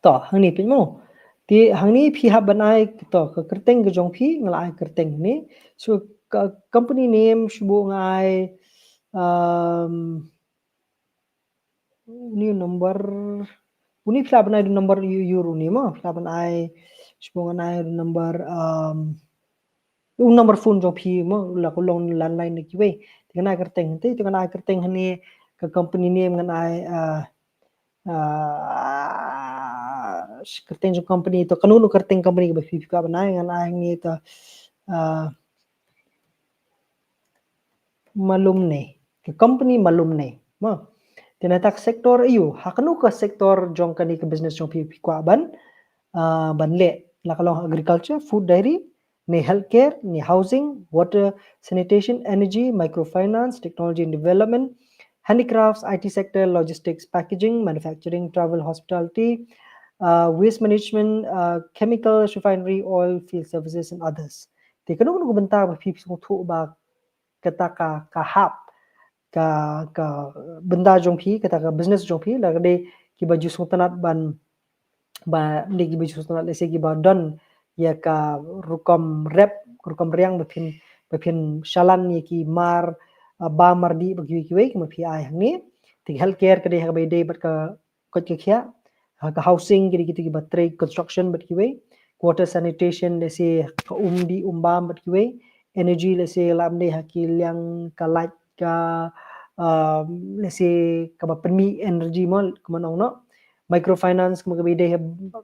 To, hangne peit mo. Te hangne phi hap ban ai, to, ka kyrteng ka jong phi, nga la ai kyrteng ne. So, ka company name shu buh nga ai, um, Uni number, uni phi lah ban ai number ïa u, uni mo, phi lah ban ai, shu ban ai number, um, u number phone jong phi mo, la ka long landline ne kiwei. Te ngan ai kyrteng, te ngan ai kyrteng hangne, ka company name ngan ai, uh, uh, kyrteng jong company to, kano kano kyrteng company kaba phi kwah ban ai, ngan ai hangne to, uh, Malumne, ka company Malumne. Mo. Te na kata ka sector aiu, ha kano ka sector jong kane ka business jong phi phi kwah ban, uh, ban leh, la ka long agriculture, food, dairy, ne healthcare, ne housing, water, sanitation, energy, microfinance, technology and development, handicrafts, I T sector, logistics, packaging, manufacturing, travel, hospitality, uh, waste management, uh, chemical, refinery, oil, field services and others. Te kano kano ka bynta ba phi sngewthuh ba kata ka, ka hap, ka, ka bynta jong phi, kata ka business jong phi, la ka dei kiba ju sngewtynnat ban, ba dei kiba ju sngewtynnat, lehse kiba don ïa ka rukom rep, rukom riang ba phin, ba phin shalan ïa ki mar, uh, bam mar dih bad kiwei kiwei, kumba phi ai hangne. Te healthcare ka dei ha kaba ïadei bad ka koit ka khiah, ha ka housing ki dei kito kiba trei construction bad kiwei, water sanitation lehse ka um dih um bam bad kiwei, energy lehse la ym dei ha ki liang ka light ka, um, lehse kaba pynmih energy mo, kumba ong noh, microfinance kumba kaba ïadei,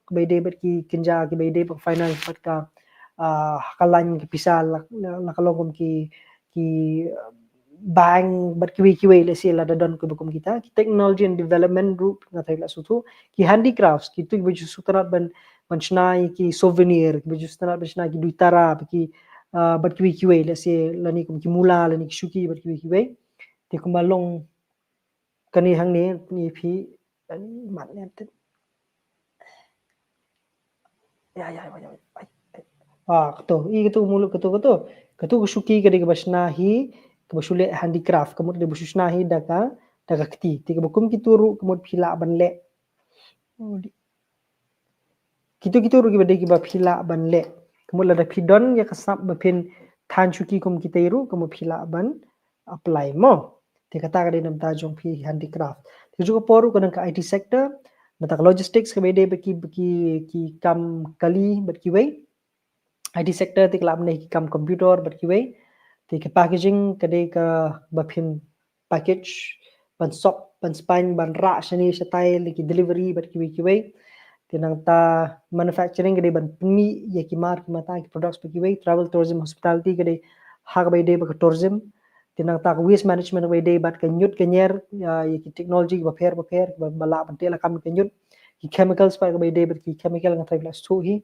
kaba ïadei bad ki kynja kiba ïadei bad finance bad ka, uh, ha ka line ka pisa la, la, la ka long kum ki, ki, uh, bank bad kiwei kiwei, lehse lada don kiba kum kita, ki technology and development ruh nga tharai la sngewthuh, ki handicrafts, kito kiba ju sngewtynnat ban, ban shna ïa ki souvenir, kiba ju sngewtynnat ban shna ki duitara, bad ki, uh, bad kiwei kiwei, lehse lane kum ki mula, lane ki shuki bad kiwei kiwei. Te kumba long kane hangne, ne phi, ani mat ne te. Ya, ya, ya, ya. Ai, ai. Ah, kato, i kato mulu kato, kato. Kato ka shuki ka dei kaba shna hi, kaba shu leh handicraft, ka mut dei ba shu shna hi da ka, da ka kti. Te kaba kum kito ruh, ka mut phi lah ban leh. Oh, di. Kito kito ruh kiba dei kiba phi lah ban leh. Ka mut lada phi don ïa ka sap ba phin than shuki kum kita ruh, ka mut phi lah ban apply mo. Te kata ka dei na bynta jong phi handicraft. Te ju ka por ruh ka dang ka I T sector, na bynta ka logistics kaba ïadei bad ki, ki, ki kam kali bad kiwei. I T sector te ka lah ban dei ki kam computer bad kiwei. Te ka packaging ka dei kaba phin package, ban sop, ban spaiñ, ban rah shane shatai, lane ki delivery bad kiwei kiwei. Te nangta manufacturing ka dei ban pynmih ïa ki mar ki mata ki products bad kiwei, travel, tourism, hospitality ka dei ha kaba ïadei bad ka tourism. Te nangta ka waste management kaba ïadei bad ka ñiut ka ñier, ïa, ïa ki technology kiba pher ba pher, ba, ba lah ban teh lakam ka ñiut. Ki chemicals pat kaba ïadei bad ki chemical nga tharai phi la sngewthuh hi.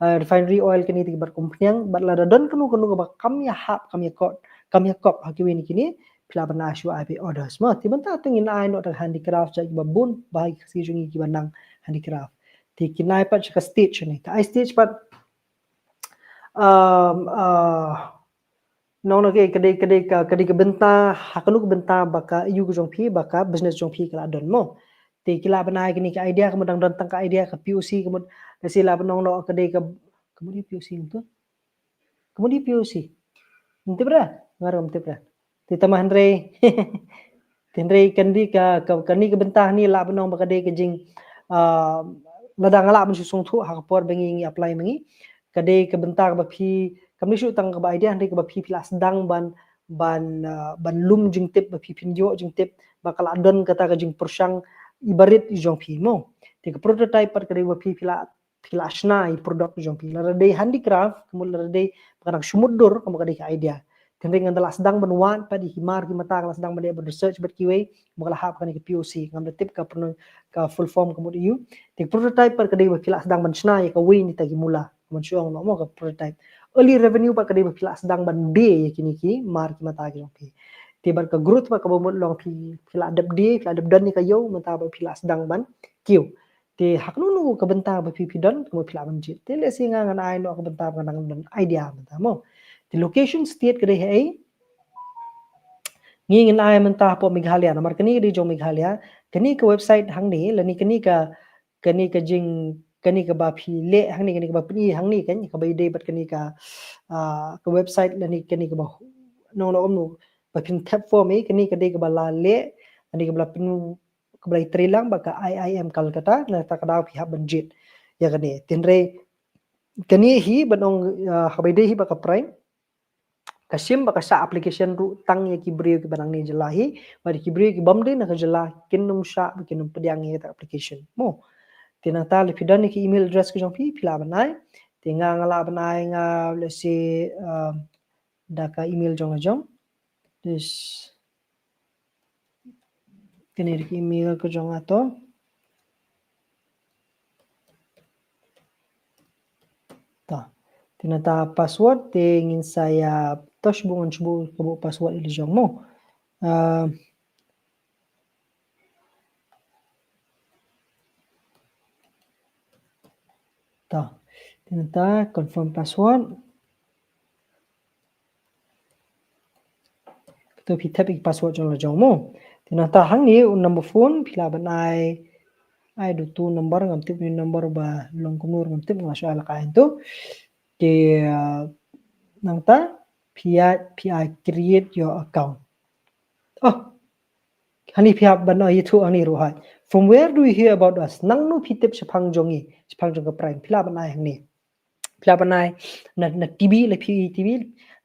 Uh, refinery oil kine te ki bad kumphniang, bad lada don kano kano kaba kam ïahap, kam ïakot, kam ïakop ha kiwei na kine, phi lah ban ai shuwa ai phi orders mo. Te mynta te ngin ai noh tang handicraft jait kiba bun, ba ha ki Khasi jong ngi kiba nang handicraft. Te kin ai pat sha ka stage ne. Te ai stage pat, um, uh, nong nong ke, ka dei, ka dei ka, ka dei ka bynta, ha kano ka bynta ba ka ïu ka jong phi, ba ka business jong phi ka la don mo. Te ki lah ban ai kine ka idea, ka mut dang don tang ka idea ka P O C, ka mut, lehse lah ban ong noh ka dei ka, ka mut dei P O C ngam tip. Ka mut dei P O C. Ngam tip re, nga ruh ngam tip re. Te tang ba hynrei, te hynrei kan dei ka, ka, kane ka bynta hangne lah ban ong ba ka dei ka jing, ah, lada nga lah ban shu sngewthuh ha ka por ba ngi, ngi apply ma ngi. Ka dei ka bynta kaba phi, kam dei shuh tang kaba idea, hynrei kaba phi, phi lah sdang ban, ban, ah, ban lum jingtip, ba phi phin ïoh jingtip ba ka lah don kata ka jingpyrshang iba rit i jong phi mo. Te ka prototype pat ka dei ba phi, phi lah, phi lah shna i product i jong phi. Lada dei handicraft, ka mut lada dei ba ka dang shu mutdur, ka mut ka dei ka idea. Te hynrei ngan da lah sdang ban wad pat ïa ki mar ki mata, ka lah sdang ban dei ban research bad kiwei, ba ka lah hap kane ka P O C, ngam da tip ka prono-, ka full form ka mut aiu. Te ka prototype pat ka dei ba phi lah sdang ban shna ïa kawei na kita ki mula. Ban shu ong noh mo ka prototype. Early revenue pat ka dei ba phi lah sdang ban die ïa kine ki mar ki mata ki jong phi. Te bad ka growth pat kaba mut long phi, phi lah dep die, phi lah dep don ïa ka ïew, mynta ba phi lah sdang ban kiew. Te ha kano kano ka bynta ba phi, phi don, ka mut phi lah ban jied. Te lehse nga ngan ai noh ka bynta ba nga nang don idea mynta mo. Te location state ka dei haei? Ngi ngin ai mynta hapoh Meghalaya, namar kane ka dei jong Meghalaya. Kane ka website hangne, lane kane ka, kane ka jing, kane kaba phi leh hangne, kane kaba pyni hangne kan, kaba ïadei bad kane ka, ah, ka website lane kane kaba nong nong kumno ba phin thep form, eh, kane ka dei kaba la leh, kane kaba la pyn kaba la trei lang bad ka I I M Calcutta, na kata ka daw phi hap ban jied ïa kane. Hynrei kane hi ban ong, ah, haba ïadei hi bad ka prank, ka shim bad ka shah application ruh tang ïa ki briew kiba nangne jylla hi, bad ki briew ki bym dei na ka jylla kin ym shah bad kin ym pdiang ïa kata ka application. Mo. Te nangta lada phi don ïa ki email address ka jong phi, phi lah ban ai. Te nga nga lah ban ai nga, let's say, um, da ka email jong nga jong. This Kane dei ka email ka jong nga to. Ta. Te nangta password te ngin sa ïa, to shu buh, ngan shu buh ka buh password ïa la jong mo. Ah. Ta. Te nangta confirm password. Kato phi type ïa ki password jong la jong mo. Te nangta hangne u number phone phi lah ban ai, ai da uto u number, ngam tip ïa u number ba long kumno ngam tip, nga shu ai la ka ai to. Te, ah, nangta phi ai, phi ai create your account. Oh. Hangne phi hap ban ai ïathuh hangne ruh hoi. From where do you hear about us? Nangno phi tip shaphang jong ngi, shaphang jong ka prank? Phi lah ban ai hangne. Phi lah ban ai na, na T V, lada phi i T V,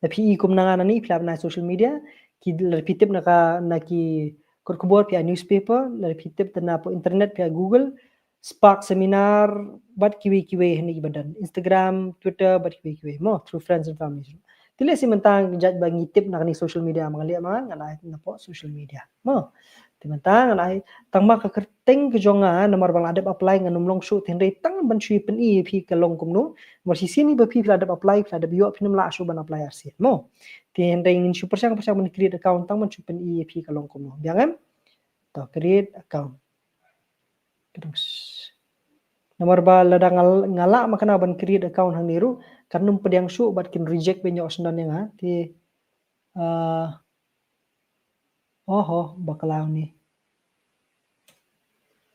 lada phi i kum nga nangne, phi lah ban ai social media, ki, lada phi tip na ka, na ki kot khubor phi ai newspaper, lada phi tip na hapoh internet phi ai Google, Spark Seminar, bad kiwei kiwei hangne kiba don, Instagram, Twitter, bad kiwei kiwei mo, through friends and family. Te lehse mynta jait ba ngi tip na kane social media ma nga leh ma nga, ngan ai napoh social media mo. Te mynta ngan ai, tang ma ka kyrteng ka jong nga, namar ba nga la dep apply ngan ym long shuh, te hynrei tang ban shu pyni ïa phi ka long kumno. Namar shisien hi ba phi, phi la dep apply, phi la dep ïoh, phin ym lah shuh ban apply arsien mo. Te hynrei ngin shu pyrshang, pyrshang ban create account tang ban shu pyni ïa phi ka long kumno. Biang em? To create account. Namar ba lada nga, nga lah ma kane ban create account hangne ruh, kan ym pdiang shuh bad kin reject ban ïoh sendon ïa nga. Te, ah, oho, bakla une.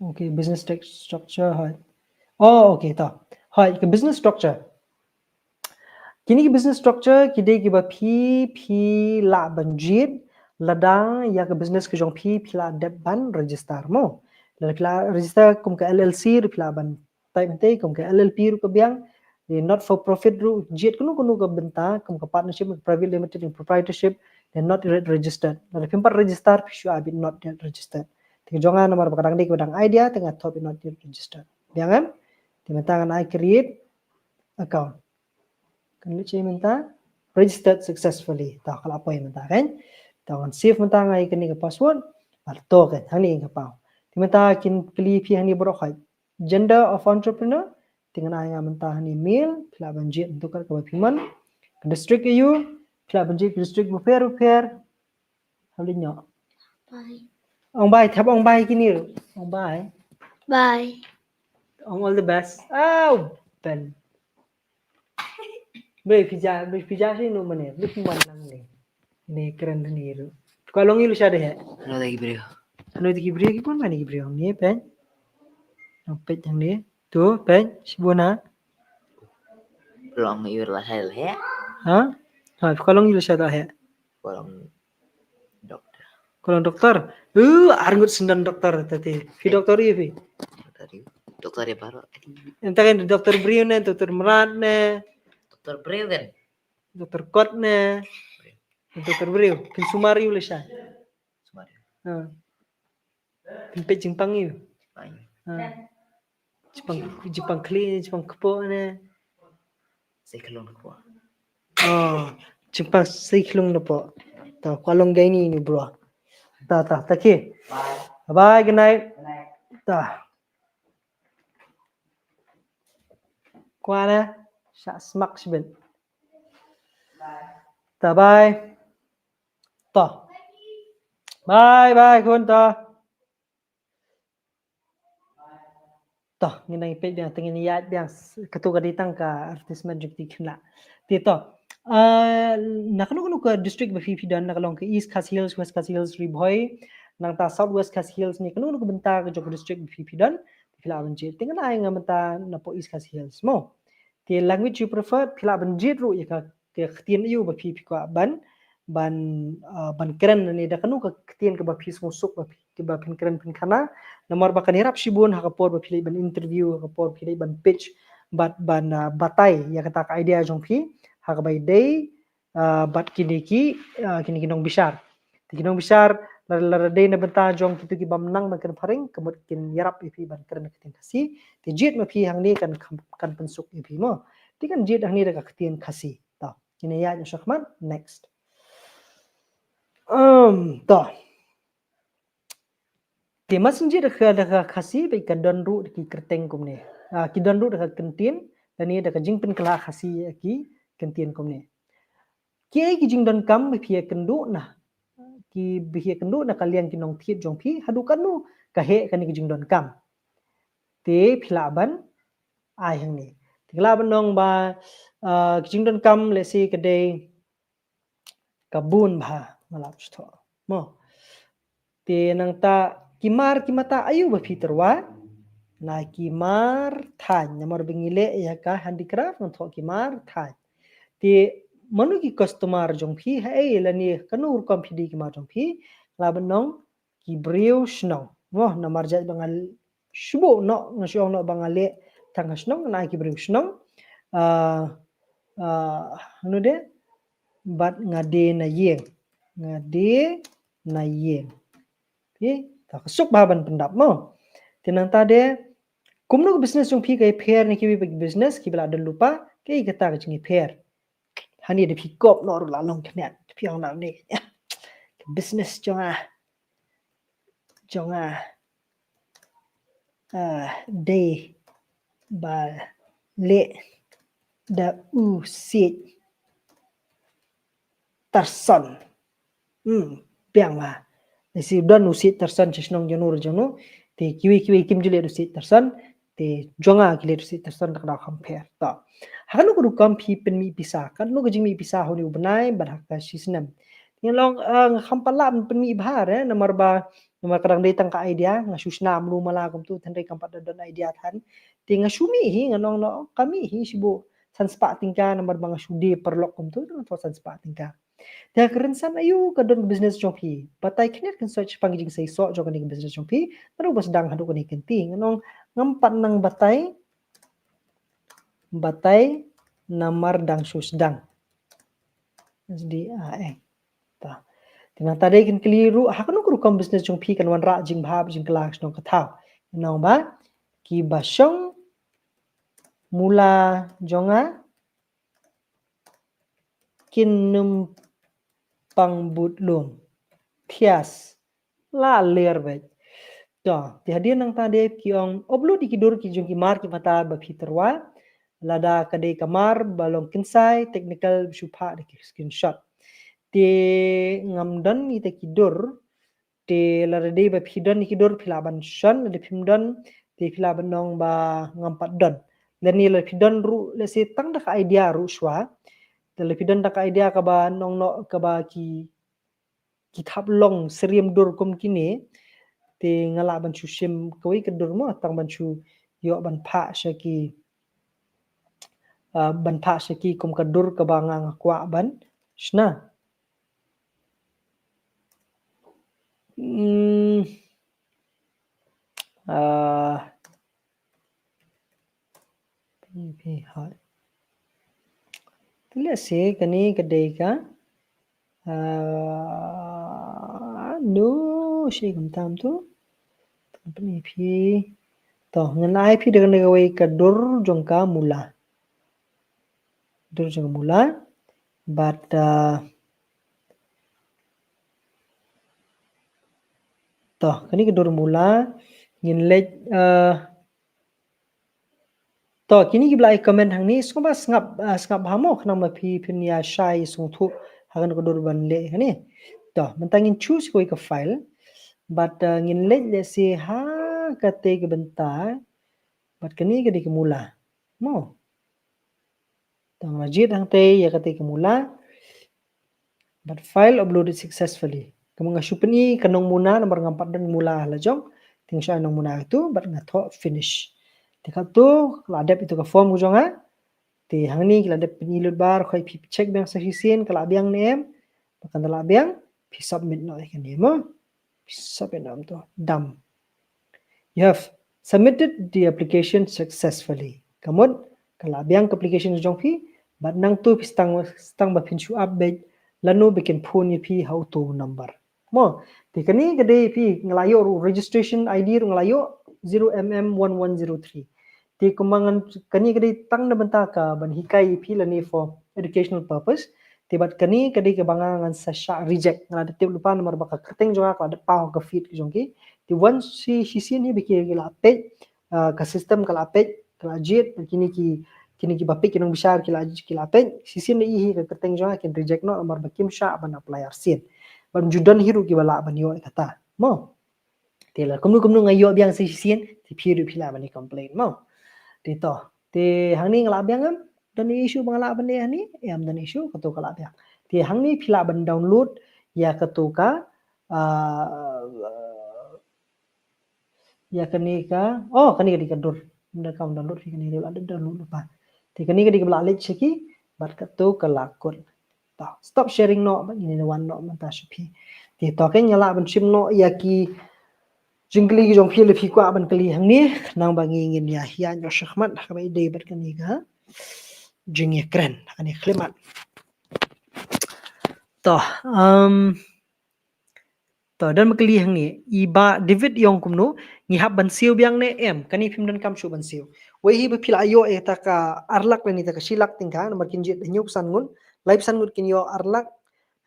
Okay, business tech structure, hoi. Oh, okay, to. Hoi, ka business structure. Kine ki business structure ki dei kiba phi, phi lah ban jied lada ïa ka business ka jong phi, phi la dep ban register mo. Lada phi la register kum ka L L C ruh phi lah ban type mynta, kum ka L L P ruh ka biang, the not for profit ruh, jied kano kano ka bynta, kum ka partnership, private limited, proprietorship, the not yet registered. Lada phim pat register, phi shu ai beit not yet registered. Te ka jong nga namar ba ka dang dei kaba dang idea, te nga thoh beit not yet registered. Biang em? Te mynta ngan ai create account. Kan leit sha mynta registered successfully. To ka la poi mynta kan. To ngan save mynta, nga ai kane ka password. Bad to kan hangne ka paw. Te mynta kin kylli phi hangne baroh hoi. Gender of entrepreneur. Te ngan ai nga mynta hangne male, phi lah ban jied ïa kato kaba phi mon. Ka district aïu, phi lah ban jied ka district bapher bapher. Hap leit noh. Bye. Ong bye, thap ong bye kine ruh. Ong bye. Bye. Ong all the best. Aw, Ben. Bre phi ja, bre phi ja shi no mane, bre phi man lang ne. Ne kren ne ruh. Kwah long ïa u Lisha de he. Hano da ki briew. Hano da ki briew, ki bun mane ki briew ne, peit. Nang peit hangne. To, peit, shibun ha. Long ïa u Lisha de he. Ha? Ha, kwah long ïa u Lisha de he. Kwah long doktor. Kwah long doktor. Uh, arngut sendon doktor tadi. Phi doktor ïa phi? Doktor ïa. Doktor ïa baroh. Enta kan doktor briew ne, doktor mrad ne. Doktor briew kan. Doktor kot ne. Doktor briew. Kin sumar ïa u Lisha. Sumar ïa u. Ha. Kin peit jingpang ïa u. Peit. Ha. Jingpang, jingpang khlieh, jingpang kpoh ne. Sei khlung kpoh. Oh, jingpang sei khlung kpoh. To, kwah long gynae ne bro. Ta, ta, ta ki. Bye. Bye, good night. Good night. Ta. Kwah ne, shah smak shibit. Bye. Ta, bye. To. Bye, bye, khun to. To, ngin nang peit biang, te ngin ïaid biang, kato ka dei tang ka advertisement jong ki khynnah. Te to, ah, na kano kano ka district ba phi phi don, na ka long ka East Khasi Hills, West Khasi Hills, Ri Bhoi, nangta South West Khasi Hills ne, kano kano ka bynta ka jong ka district ba phi phi don, phi lah ban jied. Te ngan ai nga mynta napoh East Khasi Hills mo. Te language you prefer, phi lah ban jied ruh ïa ka, ka ktien aïu ba phi phi kwah ban, ban, ah, ban kren ne, da kano ka ktien kaba phi sngewsuk ba phi kiba phin kren phin khana. Namar ba kan ïarap shibun ha ka por ba phi leit ban interview, ha ka por phi leit ban pitch, bad ban, ah, batai ïa kata ka idea jong phi ha kaba ïadei, ah, bad kine ki, ah, kine ki nongbishar. Te ki nongbishar, la, lada dei na bynta jong kito ki bym nang ban kren phareng, ka mut kin ïarap ïa phi ban kren ka ktien Khasi. Te jied ma phi hangne kan kham, kan pynsuk ïa phi mo. Te kan jied hangne da ka ktien Khasi. To, kine ïa ngi shakhmat, next. Um, to. Te ma sngewbha da ka, da ka Khasi, ba ka don ruh da ki kyrteng kumne. Ah, ki don ruh da ka kyntien, lane da ka jingpynkylla Khasi ïa ki kyntien kumne. Kiei ki jingdonkam ba phi ïakynduh na, kiba phi ïakynduh na ka liang ki nongthied jong phi, haduh katno ka heh kane ka jingdonkam. Te phi lah ban ai hangne. Te ka lah ban ong ba, ah, ki jingdonkam, let's say, ka dei ka bun bha, nga lah ban shu thoh. Mo. Te nangta ki mar ki mata aïu ba phi tyrwa? Na ki mar thaiñ, namar ba ngi leh ïa ka handicraft ngan thoh ki mar thaiñ. Te mano ki customer jong phi, haei lane kano rukom phi die ki mar jong phi? Lah ban ong ki briew shnong. Mo, namar jait ba nga shu buh noh, nga shu ong noh ba nga leh tang ha shnong, na ki briew shnong. Ah, ah, ano de? Bad nga die na ïing. Nga die na ïing. Okey, ta ka suk bha ban pyndap mo. Te nangta de, kumno ka business jong phi ka ïapher na kiwei pat ki business kiba la don lypa, kaei kata ka jingïapher? Hani da phi kop noh ruh la long khyndiat, phi ong na ne. Ka business jong nga, jong nga, ah, dei ba leh da u siej tyrson. Hmm, biang ma. Lehse don u siej tyrson sha shnong jong no jong no. Te kiwei kiwei kim ju leh da u siej tyrson. Te jong nga ki leh da u siej tyrson, da ka daw kham pher. To. Ha kano ka rukom phi pynmih pisa? Kano ka jingmih pisa ha une u bnai bad ha ka shi snem? Ngi long, eh, nga kham pat lah pynmih bha re, namar ba, namar ka dang dei tang ka idea, nga shu shna mlu mala kumtu, hynrei kam pat da don idea than. Te nga shu mih hi, nga ong noh ka mih hi shibun san spah tyngka, namar ba nga shu die paralok kumtu, nga thoh san spah tyngka. Te ha ka rynsan aïu ka don ka business jong phi? Batai khyndiat khynsoit shaphang ka jingseisoh jong kane ka business jong phi, naduh ba sdang haduh kane ka kynti. Nga ong ngam pat nang batai, batai namar dang shu sdang. S D A N. Ta. Te nangta de kin kylli ruh, ha kano ka rukom business jong phi kan wanrah jingbha bad jingkylla ka shnong ka thaw? Nga ong ba kiba shong mula jong nga kin nym pang bud lum. Thias. La ler beit. To, te hadien nangta de ki ong upload ïa ki dur ki jong ki mar ki mata ba phi tyrwa. Lada ka dei ka mar ba long kynsai, technical, shu phah da ki screenshot. Te ngam don ïa kita ki dur, te lada dei ba phi don ïa ki dur phi lah ban shon, lada phim don te phi lah ban ong ba ngam pat don. Lane lada phi don ruh, lehse tang da ka idea ruh shuwa. Te lada phi don da ka idea kaba ong noh kaba ki, ki thap long syriem dur kum kine, te nga lah ban shu shim kawei ka dur mo, tang ban shu ïoh ban phah sha ki, ah, ban phah sha ki kum ka dur kaba nga, nga kwah ban shna. Hmm. Ah. Phi, phi, hoi. Te lehse kane ka dei ka, ah, no, shi kumta to. Phi, phi. To, ngan ai phi da kane kawei ka dur jong ka mula. Dur jong ka mula. Bad, ah, to, kane ka dur mula. Ngin leit, ah, to, kine kiba la ai comment hangne, sngewbha sngap, ah, sngap bha mo, khnang ba phi phin ïa shai sngewthuh ha kano ka dur ban leh kane. To, mynta ngin choose kawei ka file. Bad, ah, ngin leit, lehse ha katei ka bynta. Bad kane ka dei ka mula. Mo. Tang la jied hangtei ïa katei ka mula. Bad file uploaded successfully. Kumba nga shu pyni ka nongmuna namar ngam pat don mula la jong. Te nga shu ai nongmuna katu bad nga thoh finish. Te katu la dep ïa ka form ka jong nga. Te hangne ki la dep pyni lut bha, khoi phi check biang sa shisien ka la biang ne em. Ba kan da la biang phi submit noh ïa kane mo. Phi Sa pynam to dam. You have submitted the application successfully. Ka mut ka la biang ka application jong phi, bad nangtu phi stang, stang ba phin shu update lano ba kin phone ïa phi ha uto u number. Mo, te kane ka dei phi nga la ïoh ruh registration I D ruh nga la ïoh zero M M one one zero three. Te kumba ngan, kane ka dei tang na bynta ka ban hikai ïa phi lane for educational purpose. Te bad kane ka dei kaba nga ngan sa shah reject, nga la da tip lypa namar ba ka kyrteng jong nga ka la da paw ka feed ka jong ki. Te wan shi, shisien hi ba ki la peit, ah, ka system ka la peit, ka la jied, kine ki, kine ki ba peit ki nongbishar ki la, ki la peit, shisien da i hi ka kyrteng jong nga kin reject noh namar ba kim shah ban apply arsien. Bad ju don hi ruh kiba lah ban ïoh ïa kata. Mo. Te la kumno kumno nga ïoh biang sa shisien, te phi ruh phi lah ban ïa complain mo. Te to. Te hangne nga lah biang em, don issue ba nga lah ban leh hangne, em don issue, kato ka lah biang. Te hangne phi lah ban download ïa kato ka, ah, ïa kane ka, oh, kane ka dei ka dur. Ynda kam download phi kane dei lah download lypa. Te kane ka dei kaba lah leit sha ki, bad kato ka lah kut. To, stop sharing noh, bad ngin wan noh mynta sha phi. Te to kein nga lah ban shim noh ïa ki jingkylli ki jong phi lada phi kwah ban kylli hangne, khnang ba ngi ngin ïa, ïa ïoh shakhmat ha kaba ïadei bad kane ka jingïakren, ha kane ka khyllipmat. To, um, to, don ba kylli hangne, i Bah David i ong kumno, ngi hap ban siew biang ne em, kane phim donkam shuh ban siew. Wei hi ba phi la ïoh ïa kata ka ar lak lane kata ka shi lak tyngka, namar kin jied hynñiew phew san ngut, lai phew san ngut kin ïoh ar lak,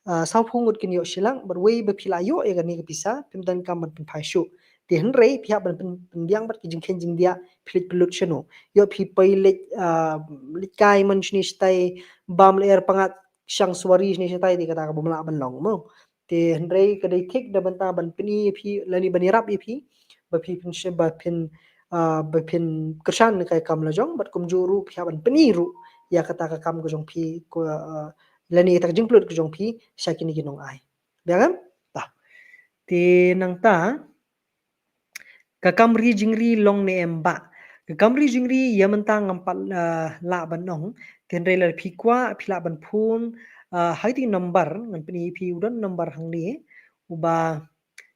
ah, saw phew ngut kin ïoh shi lak, bad wei ba phi la ïoh ïa kane ka pisa, phim donkam ban pynphai shuh. Te hynrei phi hap ban pyn, pynbiang bad ki jingkheiñ jingdiah, phi leit pynlut shano. Ïoh phi poi leit, ah, leit kai mon shane shatai, bam lyer pyngngad shang suwari shane shatai, te kata ka bym lah ban long mo. Te hynrei ka dei thik da bynta ban pyni ïa phi, lane ban ïarap ïa phi ba phi phin, ba phin, ah, ba phin kyrshan ïa ka kam la jong, bad kumjuh ruh phi hap ban pyni ruh ïa kata ka kam ka jong phi, ko, ah, lane kata ka jingpynlut ka jong phi sha kine ki nongai. Biang em? Ta. Te nangta, ka kam ri jingri long ne em Bah? Ka kam ri jingri ïa mynta ngam pat, ah, lah ban ong. Te hynrei lada phi kwah phi lah ban phone, ah, ha kito ki number, ngan pyni ïa phi, u don number hangne uba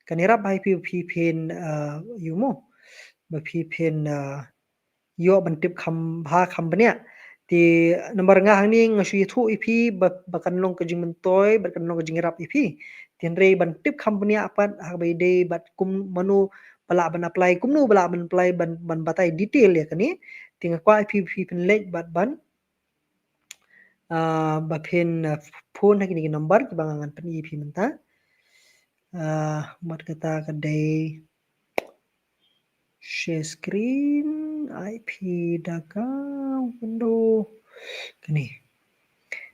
kan ïarap ha ïa phi, phi phin, ah, ïoh mo, ba phi phin, ah, ïoh ban tip kham bha kham bniah. Te namar nga hangne nga shu ïathuh ïa phi ba, ba kan long ka jingmyntoi, ba kan long ka jingïarap ïa phi. Te hynrei ban tip kham bniah pat ha kaba ïadei bad kum mano ba lah ban apply, kumno ba lah ban apply, ban, ban batai detail ïa kane. Te nga kwah ïa phi, phi phin leit bad ban, ah, ba phin, ah, phone ha kine ki number kiba nga ngan pyni ïa phi mynta. Ah, bad kata ka dei share screen, I P da ka window. Kane.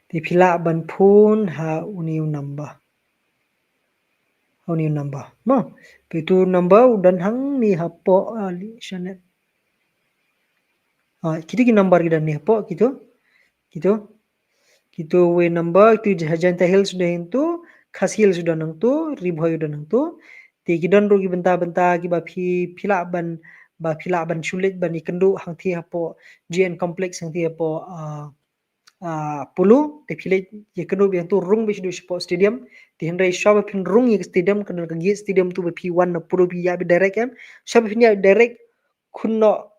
Te phi lah ban phone ha une u number. Ha une u number. Mo, phi tu number u don hangne hapoh, ah, li shanet. Ah, kito ki number ki don ne hapoh, kito. Kito. Kito wei number, kito Jaintia Hills u don hangto, Khasi Hills u don hangto, Ri Bhoi u don hangto. Te ki don ruh ki bynta bynta kiba phi, phi lah ban, ba phi lah ban shu leit ban ïakynduh hangtei hapoh G N Complex hangtei hapoh, ah, ah, Polo, te phi leit ïakynduh beit hangto, rung beit shaduh shapoh stadium. Te hynrei shwa ba phin rung ïa ka stadium, ka don ka gate stadium tu ba phi wan na Polo phi ïaid beit direct em. Shwa ba phin ïaid direct, khun noh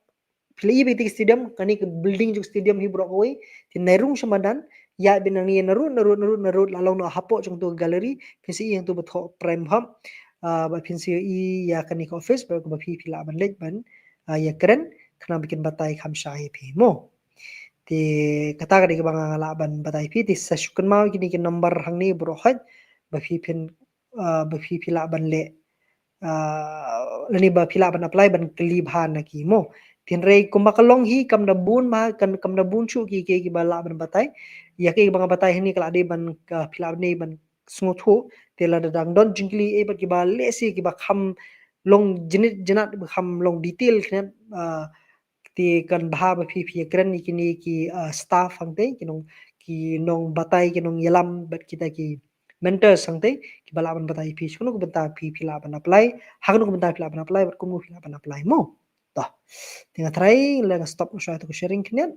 phi la ïohi beit ka stadium, kane ka building jong stadium hi baroh kawei. Te nai rung sha madan, ïaid beit nangne narud, narud, narud, narud, la long noh hapoh jong tu ka gallery, phin sa ïohi hangtu ba thoh Prime Hub, ah, ba phin sa ïohi ïa kane ka office, ba, ba phi, phi lah ban leit ban, ah, ïakren, khnang ba kin batai kham shai ïa phi mo. Te kata ka dei kaba nga lah ban batai phi, te sa shu kynmaw kine ki number hangne baroh hoi, ba phi phin, ah, ba phi, phi lah ban leh, ah, lane ba phi lah ban apply ban kylli bha na ki mo. Te hynrei kumba ka long hi kam da bun ma, kan, kam da bun shuh ki, ki, kiba lah ban batai. Ïa ki ba nga batai hangne ka lah dei ban, ka phi lah dei ban sngewthuh. Te lada dang don jingkylli eh bad kiba lehse kiba kham long jnit jnat, ba kham long detail khnang, ah, te kan bha ba phi, phi ïakren ïa kine ki, ah, staff hangtei, ki nong, ki nongbatai, ki nongïalam bad kita ki mentors hangtei, kiba lah ban batai phi, shano ka bynta phi, phi lah ban apply, ha kano ka bynta phi lah ban apply, bad kumno phi lah ban apply mo. To. Te nga try, la nga stop noh shuwa tu ka sharing khnang.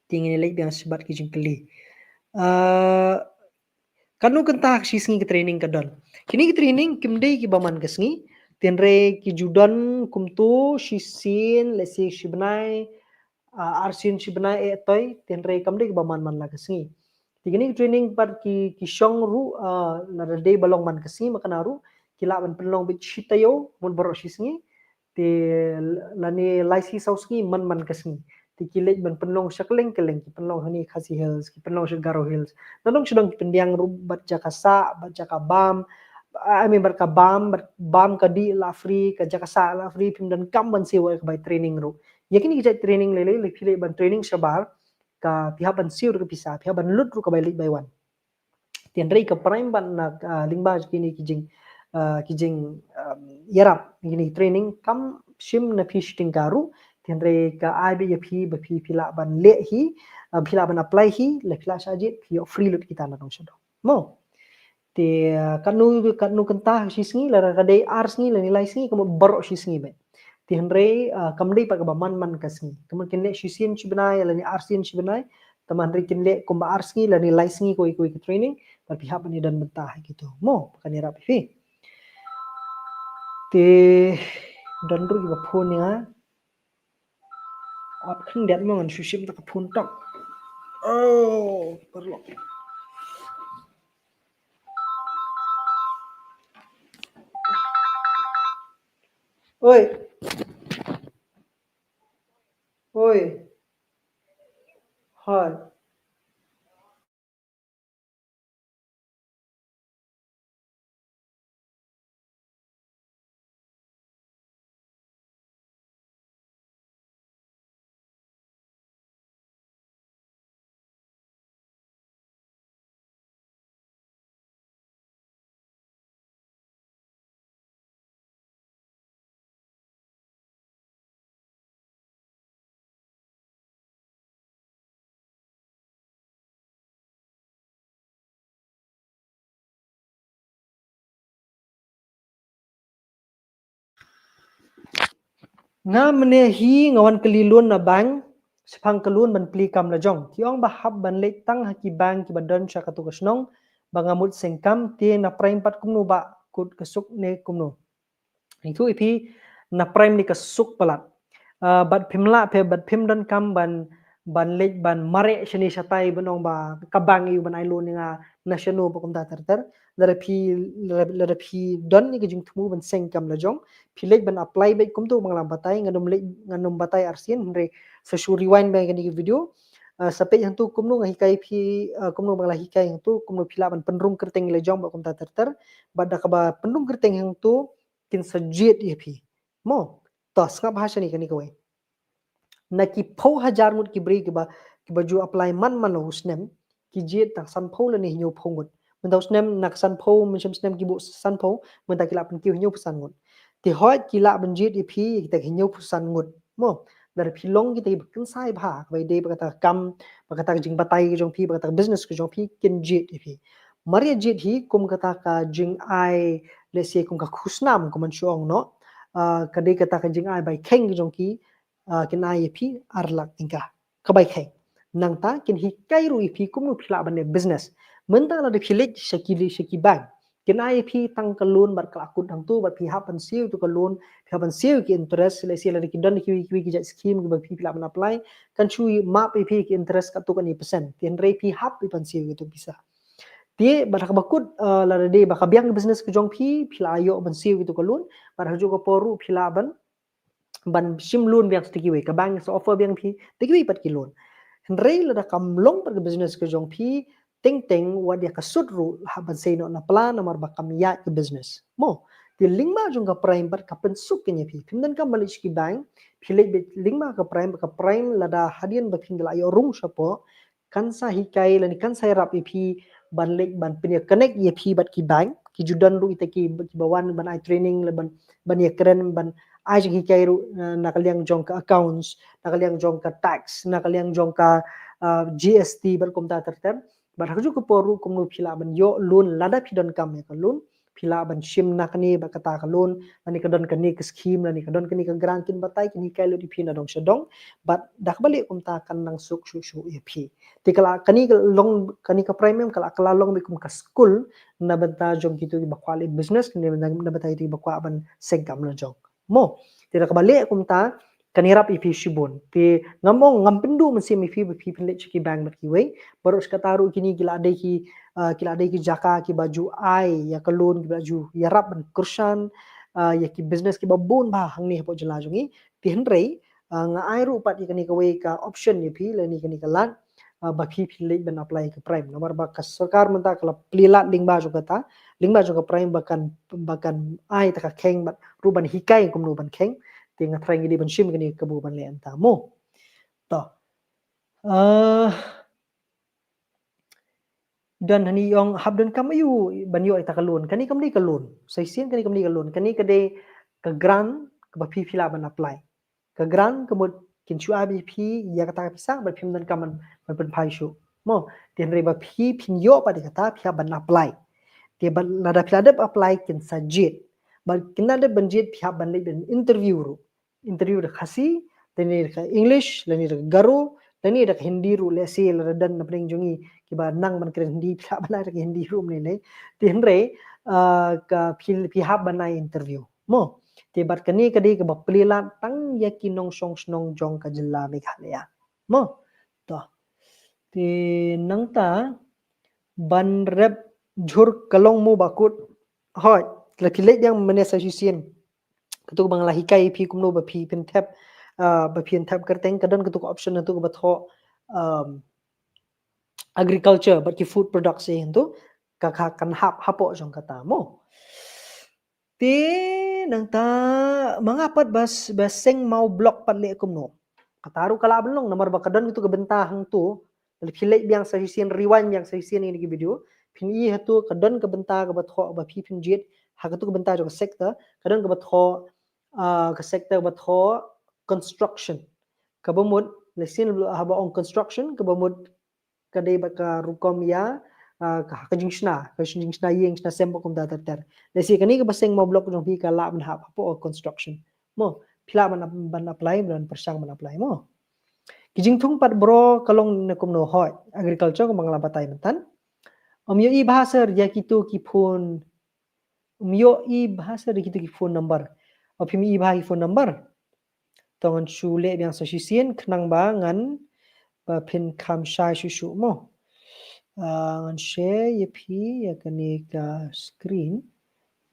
Te ngin leit biang shaphang ki jingkylli. Ah, Katno kynta shi sngi ka training ka don? Kine ki training kim dei kiba man ka sngi. Hynrei ki ju don kumto shisien, let's say shi bnai, ah, arsien shi bnai, eh, toi, hynrei kam dei kiba man man la ka sngi. Te kine ki training pat ki, ki shong ruh, ah, lada dei ba long man ka sngi, ma kane ruh ki lah ban pynlong beit shi taïew mut baroh shi sngi. Te lane lai sngi saw sngi man man ka sngi. Te ki leit ban pynlong sha kylleng kylleng, ki pynlong hangne Khasi Hills, ki pynlong sha Garo Hills. Nang dang shu dang ki pyndiang ruh bad jaka sah, bad jaka bam. I mean, bad ka bam, bad bam ka dih la free, ka jaka sah la free, phim donkam ban siew ïa ka bai training ruh. Ïa kine ki jait training lei lei, lei phi leit ban training shabar, ka phi hap ban siew ruh ka pisa, phi hap ban lut ruh ka bai leit bai wan. Hynrei ka Prime bad na, ah, lyngba kine ki jing, ah, ki jing, um, ïarap, kine ki training kam shim na phi shi tyngka ruh. Hynrei ka ai beit ïa phi ba phi, phi lah ban leh hi, ah, phi lah ban apply hi, la phi lah shah jied, phi ïoh free lut kita na dong sha dong. Mo. Te, ah, katno, katno kynta shi sngi, lada ka dei ar sngi, lane lai sngi, ka mut baroh shi sngi beit. Te hynrei, ah, kam dei pat kaba man man ka sngi. Ka mut kin leh shisien shi bnai, lane arsien shi bnai. Tangba hynrei kin leh kumba ar sngi, lane lai sngi kawei kawei ka training. Bad phi hap ban ïadon bynta ha kito. Mo, ba kan ïarap ïa phi. Te don ruh kiba phone ïa nga. Ap khyndiat mo, ngan shu shim da ka phone tok. Oh, paralok. Oi. Oi. Hi. Nga mynne hi nga wan kylli loan na bank, shaphang ka loan ban plie kam la jong. Ki ong ba hap ban leit tang ha ki bank kiba don sha katu ka shnong, ba nga mut seng kam. Te na Prime pat kumno, ba kut ka suk ne kumno? Itu ïa phi, na Prime ne ka suk palat. Ah, bad phim lah phi, bad phim donkam ban, ban leit ban mareh shane shatai ban ong ba ka bank ïa u ban ai loan ïa nga na shano ba kumta ter ter. Lada phi, lada, lada phi don ïa ka jingthmu ban seng kam la jong, phi leit ban apply beit kumtu ba nga la batai, ngan ym leit, ngan ym batai arsien, hynrei sa shu rewind beit kane ka video. Ah, sa peit hangtu kumno nga hikai phi, ah, kumno ba nga la hikai hangtu, kumno phi lah ban pynrung kyrteng la jong ba kumta ter ter. Bad da kaba pynrung kyrteng hangtu, kin sa jied ïa phi. Mo, to sngap ha shane kane kawei. Na ki phew hajar ngut ki briew kiba, kiba ju apply man man la u snem, ki jied tang sanphew lane hynñiewphew ngut. Mynta u snem na ka sanphew, mynshem snem ki buh sanphew, mynta ki lah pynkiew hynñiewphew san ngut. Te hooid ki lah ban jied ïa phi kita ki hynñiewphew san ngut. Mo, lada phi long kita kiba kynsai bha, kaba ïadei bad kata ka kam, bad kata ka jingbatai ka jong phi, bad kata ka business ka jong phi, kin jied ïa phi. Mar ïa jied hi kum kata ka jingai, let's say, kum ka khusnam, kum ban shu ong noh. Ah, ka dei kata ka jingai bai kheiñ ka jong ki, ah, kin ai ïa phi ar lak tyngka. Ka bai kheiñ. Nangta kin hikai ruh ïa phi kumno phi lah ban leh business. Mynta lada phi leit sha ki, sha ki bank, kin ai ïa phi tang ka loan bad ka la kut hangtu, bad phi hap ban siew ïa tu ka loan, phi hap ban siew ïa ki interest, let's say lada ki don kiwei kiwei ki jait scheme kiba phi, phi lah ban apply, kan shu map ïa phi ki interest katto katne percent. Te hynrei phi hap ïa ban siew ïa tu pisa. Te bad ha kaba kut, eh, lada dei ba ka biang business ka jong phi, phi lah ïoh ban siew ïa tu ka loan, bad ha kajuh ka por ruh phi lah ban, ban shim loan biang sa kiwei, ka bank sa offer biang phi da kiwei pat ki loan. Hynrei lada kam long pat ka business ka jong phi, teng teng wat ïa ka sut ruh hap ban sei noh na pla namar ba kam ïaid ka business. Mo, te lyngba jong ka Prime pat ka pynsuk kane ïa phi. Phim donkam ban leit sha ki bank, phi leit beit lyngba ka Prime, ka Prime lada hadien ba phin da la ïoh rung shapoh, kan sa hikai lane kan sa ïarap ïa phi ban leit ban pynïa connect ïa phi bad ki bank, ki ju don ruh ita ki, kiba wan ban ai training lane ban, ban ïa kren, ban ai jinghikai ruh, eh, na ka liang jong ka accounts, na ka liang jong ka tax, na ka liang jong ka, ah, G S T bad kumta ter ter. Bad ha kajuh ka por ruh kumno phi lah ban ïoh loan lada phi donkam ïa ka loan, ki lah ban shim na kane bad kata ka loan, lane ka don kane ka scheme, lane ka don kane ka grant, kin batai, kin hikai lut ïa phi na dong sha dong, bad da kaba leh kumta kan nang suk shuh shuh ïa phi. Te ka la, kane ka long, kane ka Prime em ka la, ka la long beit kum ka school na bynta jong kito kiba kwah leh business, na bynta, na bynta kito kiba kwah ban seng kam la jong. Mo, te da kaba leh kumta kan ïarap ïa phi shibun. Te ngam ong, ngam pynduh mynsiem ïa phi ba phi phin leit sha ki bank bad kiwei. Baroh shi katta ruh kine ki la dei ki, ah, ki la dei ki jaka kiba ju ai ïa ka loan, kiba ju ïarap ban kyrshan, ah, ïa ki business kiba bun bha hangne hapoh jylla jong ngi. Te hynrei, ah, nga ai ruh pat ïa kane kawei ka option ïa phi, lane kane ka lad, ah, ba phi phi leit ban apply ka Prime. Namar ba ka sorkar mynta ka la plie lad lyngba jong kata, lyngba jong ka Prime ba kan, ba kan ai ta ka kheng bad ruh ban hikai kumno ban kheng. Te nga tharai ngi dei ban shim kane kabu ban leh mynta mo. To. Ah, don hani ong hap donkam aiu ban ïoh ïa ta ka loan. Kane kam dei ka loan. Sa shisien kane kam dei ka loan. Kane ka dei ka grant kaba phi phi lah ban apply. Ka grant ka mut kin shu ai ïa phi ïa kata ka pisa bad phim donkam ban, ban pynphai shuh. Mo, te hynrei ba phi phin ïoh pat ïa kata phi hap ban apply. Te bad lada phi la dep apply kin sa jied. Bad kin la dep ban jied phi hap ban leit ban interview ruh. Interview da ka Khasi, lane da ka English, lane da ka Garo, lane da ka Hindi ruh, lehse lada don na pdeng jong ngi kiba nang ban kren Hindi, phi lah ban ai da ka Hindi ruh mynne lei. Te hynrei, ah, ka phi, phi hap ban ai interview. Mo, te bad kane ka dei kaba plie lad tang ïa ki nongshong shnong jong ka jylla Meghalaya. Mo, to. Te nangta ban rep jhur ka long mo ba kut. Hooid, la phi leit biang mynne sa shisien. Katu ba nga la hikai ïa phi kumno ba phi phin thep, ah, ba phi phin thep kyrteng, ka don katu ka option hangtu kaba thoh, um, agriculture bad ki food products ïa hangtu, ka, ka kan hap hapoh jong kata mo. Te nangta ma nga pat ba, ba seng maw block pat leh kumno. Kata ruh ka lah ban long namar ba ka don katu ka bynta hangtu. Lada phi leit biang sa shisien, rewind biang sa shisien ïa kine ki video, phin i hangtu ka don ka bynta kaba thoh ba phi phin jied ha katu ka bynta jong ka sector, ka don kaba thoh, ah, ka sector kaba thoh construction. Kaba mut, lehse haba ong construction, kaba mut ka dei bad ka rukom ïa, ah, ka, ka jingshna, ka jingshna ïing, shna sem bad kumta ter ter. Lehse kane kaba seng maw block jong phi ka lah ban hap hapoh construction. Mo, phi lah ban, ban apply, ban pyrshang ban apply mo. Ki jingthung pat bro ka long ne kumno? Hooid, agriculture kumba nga la batai mynta. Ym ïohi bha sir ïa kito ki phone. Ym ïohi bha sir ïa kito ki phone number. Ym ïohi bha ki phone number. To ngan shu leh biang sa shisien khnang ba ngan, ba phin kham shai shuh shuh mo. Ah, ngan share ïa phi ïa kane ka screen.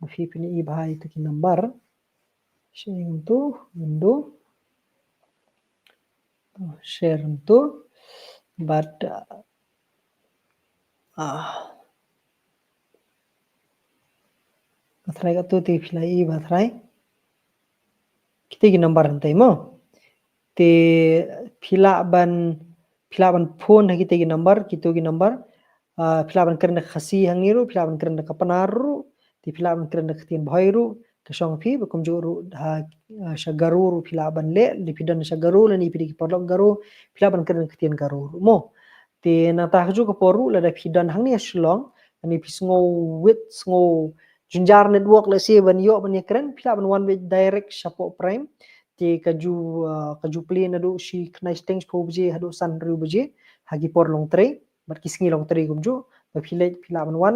Ba phi phin i bha ïa kito ki number. Share hangtu, window. Share hangtu. Bad, ah, ba trai katu te phi la i ba trai. Kito ki number hangtai mo. Te phi lah ban, phi lah ban phone ha kito ki number, kito ki number. Ah, phi lah ban kren da ka Khasi hangne ruh, phi lah ban kren da ka Pnar ruh, te phi lah ban kren da ka ktien Bhoi ruh, ka shong phi, ba kumjuh ruh ha, ah, sha Garo ruh phi lah ban leh, lada phi don sha Garo, lane phi dei ki paralok Garo, phi lah ban kren da ka ktien Garo ruh mo. Te nangta kajuh ka por ruh lada phi don hangne ha Shillong, lane phi sngew wit, sngew jynjar network lehse ban ïoh ban ïakren, phi lah ban wan beit direct shapoh Prime. Te ka ju, ah, ka ju plie naduh shi khyndai shiteng shiphew baje haduh san hynriew baje ha ki por longtrei bad ki sngi longtrei kumjuh. Ba phi leit phi lah ban wan,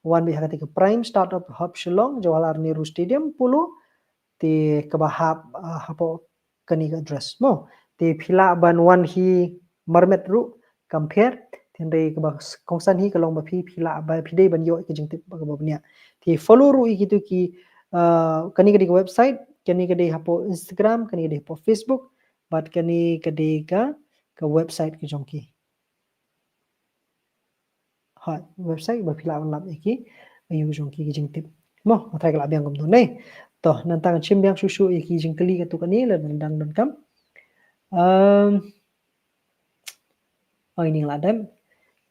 wan beit ha kata ka Prime Startup Hub Shillong, Jawaharlal Nehru Stadium, Polo. Te kaba hap, ah, hapoh kane ka address mo. Te phi lah ban wan hi marmet ruh kam pher. Te hynrei kaba kongsan hi ka long ba phi, phi lah ba phi dei ban ïoh ka jingtip kaba bniah. Te follow ruh ïa kito ki, ah, kane ka dei ka website, kane ka dei hapoh Instagram, kane ka dei hapoh Facebook, bad kane ka dei ka, ka website ka jong ki. Ha website ba phi lah ban lap ïa ki, ïa ki jong ki, ki jingtip. Mo, nga tharai ka lah biang kumtu ne. To, nangta ngan shim biang shuh shuh ïa ki jingkylli katto katne lada dang donkam. Um, oh, ine nga la dep.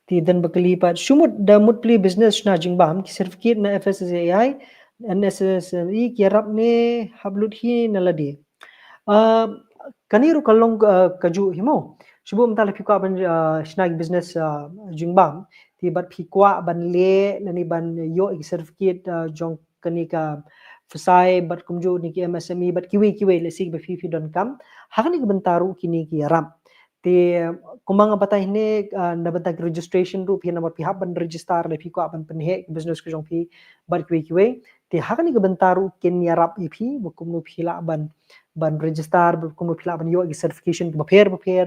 Te don ba kylli pat, shu mut da mut plie business shna jingbam, ki certificate na F S S A I, N S S M E ki ïarap ne hap lut hi na lade. Uh, kane ruh ka long, uh, kajuh hi mo. Shu bun mynta lada phi kwah ban, ah, shna ki business, ah, jingbam, te bad phi kwah ban leh lane ban ïoh ki certificate, ah, jong kane ka FSSAI bad kumjuh ne ki MSME bad kiwei kiwei, lehse ba phi phi donkam. Ha kane ka bynta ruh kine ki ïarap. Te kumba nga batai hangne, ah, na bynta ki registration ruh, phi namar phi hap ban register lada phi kwah ban pynheh ki business ka jong phi bad kiwei kiwei. Te ha kane ka bynta ruh kin ïarap ïa phi ba kumno phi lah ban, ban register, ba kumno phi lah ban ïoh ki certification kiba pher ba pher,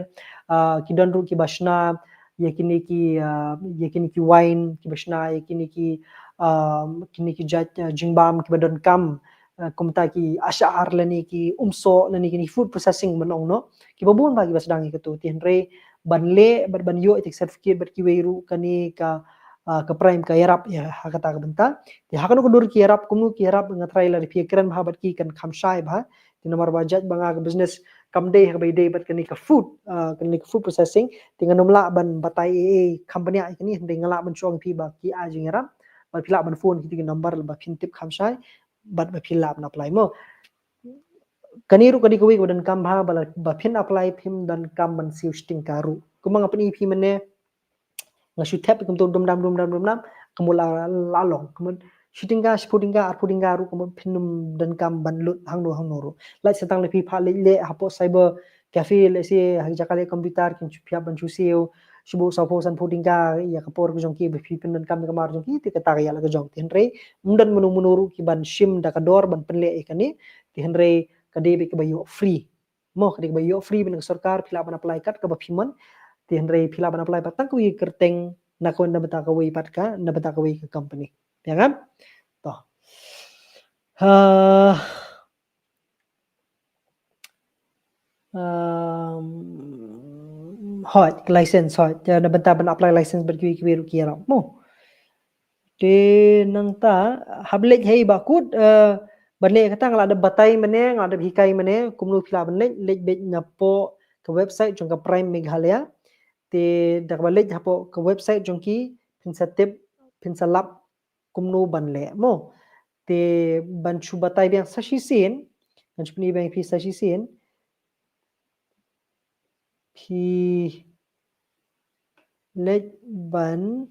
ah, ki don ruh kiba shna ïa kine ki, ah, ïa kine ki wine kiba shna, ïa kine ki, ah, kine ki jait, ah, jingbam kiba donkam, ah, kumta ki ashar lane ki umsoh lane kine food processing ban ong noh. Kiba bun bha kiba sdang ïa kato. Te hynrei ban leh bad ban ïoh ïa ki certificate bad kiwei ruh kane ka, ah, ka PRIME ka ïarap ïa ha kata ka bynta. Te ha kano ka dur ki ïarap, kumno ki ïarap, nga tharai lada phi ïakren bha bad ki kan kham shai bha. Te namar ba jait ba nga ka business kam dei ha kaba ïadei bad kane ka food, ah, kane ka food processing. Te ngan ym lah ban batai ei ei kham bniah ïa kane, hynrei nga lah ban shu ong ïa phi ba ki ai jingïarap. Bad phi lah ban phone kito ki number ba phin tip kham shai bad ba phi lah ban apply mo. Kane ruh ka dei kawei kaba donkam bha, ba la, ba phin apply phim donkam ban siew shi tyngka ruh. Kumba nga pyni ïa phi mynne, nga shu thep kumto dum dam dum dam dum dam, ka mut la, la long, ka mut shi tyngka, shiphew tyngka, arphew tyngka ruh, ka mut phin ym donkam ban lut hangno hangno ruh. Lait sa tang lada phi phah leit leh hapoh cyber cafe, lehse ha ki jaka leh computer, kin shu, phi hap ban shu siew, shu buh sawphew sanphew tyngka ïa ka por ka jong ki ba phi pyndonkam ïa ka mar jong ki, te kata ka ïa la ka jong. Te hynrei ym don mano mano ruh ki ban shim da ka dor ban pynleh ïa kane. Te hynrei ka dei beit kaba ïoh free. Mo, ka dei kaba ïoh free na ka sorkar, phi lah ban apply kat kaba phi mon. Te hynrei phi lah ban apply pat tang kawei ka kyrteng, na kawei, na bynta kawei pat ka, na bynta kawei ka company. Ïa kan? To. Ha. Um, hooid, license, hooid. Ïa, na bynta ban apply license bad kiwei kiwei ruh ki ïarap mo. Te nangta, hap leit hi ba kut, eh, ban leh kata, nga la dep batai mynne, nga la dep hikai mynne, kumno phi lah ban leit, leit beit napoh ka website jong ka PRIME Meghalaya. Te da kaba leit hapoh ka website jong ki, phin sa tip, phin sa lap kumno ban leh mo. Te ban shu batai biang sa shisien, ban shu pyni biang ïa phi sa shisien. Phi leit ban,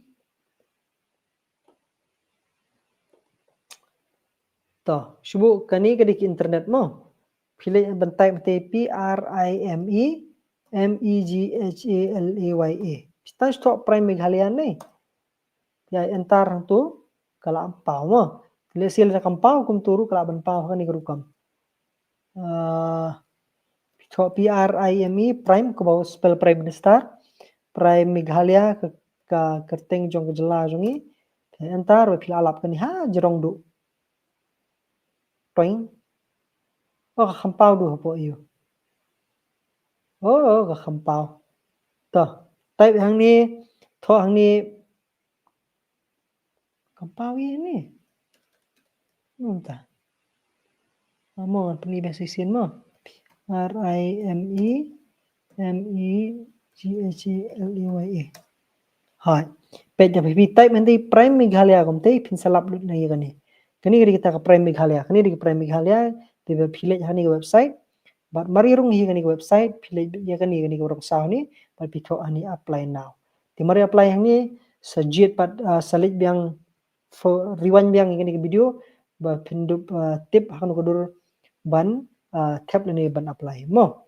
to, shu buh kane ka dei ka internet mo. Phi leit ban type mynta P R I M E M E G H A L A Y A. Phi tang shu thoh PRIME Meghalaya ne. Phi ai enter hangto, ka la paw mo. Lehse lada kam paw kumto ruh, ka lah ban paw ha kane ka rukom. Ah, phi thoh P R I M E, PRIME, kumba spell Prime Minister. PRIME Meghalaya, ka, ka kyrteng jong ka jylla jong ngi. Phi enter, phi la lap kane ha jrong duh. Toing. Oh, ka kham paw duh hapoh ïa u. Oh, oh, ka kham paw. To, type hangne, thoh hangne. Kham paw ïa ne. Hmm, ta. Mo, ngan pyni biang shisien mo. R I M E M E G H A L A Y A. Hooid. Peit da phi type mynta PRIME Meghalaya kumta, phin sa lap lut na ïa kane. Kane ka dei kata ka PRIME Meghalaya, kane ka dei ka PRIME Meghalaya, te ba phi leit ha kane ka website. Bad mar ïa rung hi kane ka website, phi leit ïa kane, kane ka ba rung saw ne, bad phi thoh hangne apply now. Te mar ïa apply hangne, sa jied pat, ah, sa leit biang, rewind biang ïa kane ka video, ba phin dup, ah, tip ha kano ka dur ban, ah, thep lane ban apply mo.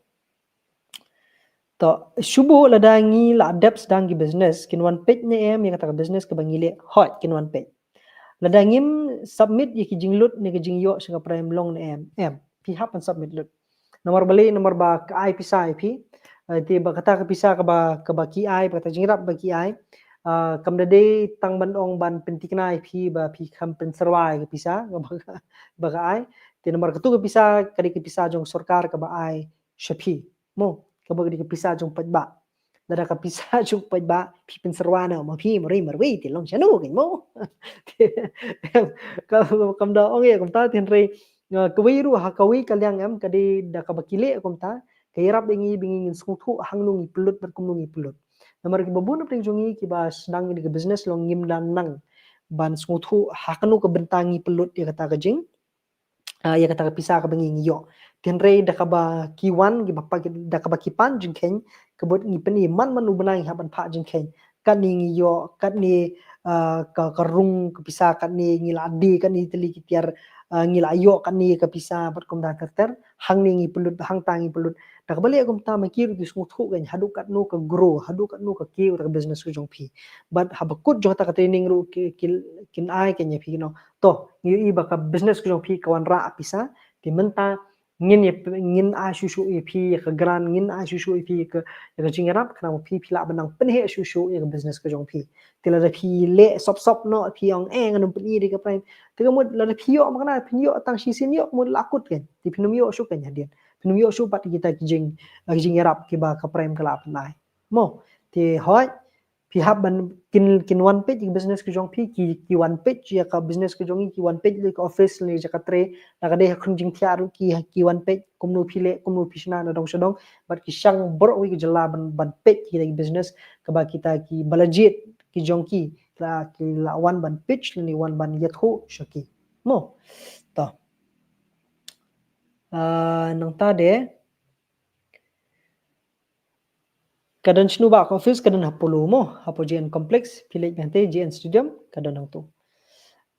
To, shu buh lada ngi la dep sdang ki business, kin wan peit ne em ïa kata ka business kaba ngi leh, hooid kin wan peit. Lada ngim submit ïa ki jinglut ne ki jingïoh sha ka PRIME long ne em, em. Phi hap ban submit lut. Namar balei, namar ba ka ai pisa ïa phi. Eh, te ba kata ka pisa kaba, kaba ki ai, ba kata jingïarap ba ki ai. Ah, kam da dei tang ban ong ban pynthikna ïa phi ba phi kham pynsyrwa ïa ka pisa, kaba ka, ba ka ai. Te namar katu ka pisa, ka dei ka pisa jong sorkar kaba ai sha phi. Mo, kaba ka dei ka pisa jong paidbah. Lada ka pisa jong paidbah, phi pynsyrwa noh ma phi, marwei marwei, te long shano kein mo. Te, ka, kam da ong ïa kumta, te hynrei, eh, kawei ruh ha kawei ka liang em, ka dei da kaba ki leh kumta, ka ïarap ïa ngi ba ngi ngin sngewthuh hangno ngi pynlut bad kumno ngi pynlut. Namar kiba bun na pdeng jong ngi kiba sdang ïa ka business long ngim da nang ban sngewthuh ha kano ka bynta ngi pynlut ïa kata ka jing ah, ïa kata ka pisa kaba ngi ngi ïoh. Te hynrei da kaba ki wan, ki ba pa-, da kaba ki pan jingkheiñ, ka mut ngi pyni man man u bnai ngi hap ban phah jingkheiñ. Katne ngi ïoh, katne, ah, ka, ka rung ka pisa, katne ngi la die, katne tylli ki tiar, ah, ngi la ïoh, katne ka pisa, bad kumta ter ter, hangne ngi pynlut, hangta ngi pynlut. Da kaba leh kumta ma ki ruh ki sngewthuh kein, haduh katno ka grow, haduh katno ka kiew kata ka business ka jong phi. Bad haba kut jong kata ka training ruh ki, ki, kin ai kein ïa phi, you know. To, ngi ïohi ba ka business ka jong phi ka wanrah pisa, te mynta ngin ïa, ngin ai shuh shuh ïa phi ïa ka grant, ngin ai shuh shuh ïa phi ïa ka, ïa ka jingïarap, khnang ba phi phi lah ban nang pynheh shuh shuh ïa ka business ka jong phi. Te lada phi leh sop sop noh, phi ong, eh, ngan ym pyni de ka Prime. Te ka mut lada phi ïoh ma kane, phin ïoh tang shisien ïoh, ka mut la kut kein. Te phin ym ïoh shuh kein hadien. Phin ym ïoh shuh pat kita ki jing, eh, jingïarap kiba ka Prime ka la pynai. Mo, te hooid, phi hap ban kin, kin wan peit ïa ka business ka jong phi, ki, ki wan peit ïa ka business ka jong ngi, ki wan peit ïa ka office ne jaka trei, lada ka dei ha khun jingthiah ruh ki, ki wan peit kumno phi leh, kumno phi shna na dong sha dong, bad ki shang baroh kawei ka jylla ban, ban peit ïa ki business kaba kita kiba la jied ki jong ki, la, ki la wan ban pitch ne wan ban ïathuh sha ki. Mo. To. Ah, nangta de, ka don shano ba ka office, ka don ha Polo mo, hapoh J N Complex, phi leit beit hangtei J N Stadium, ka don hangto.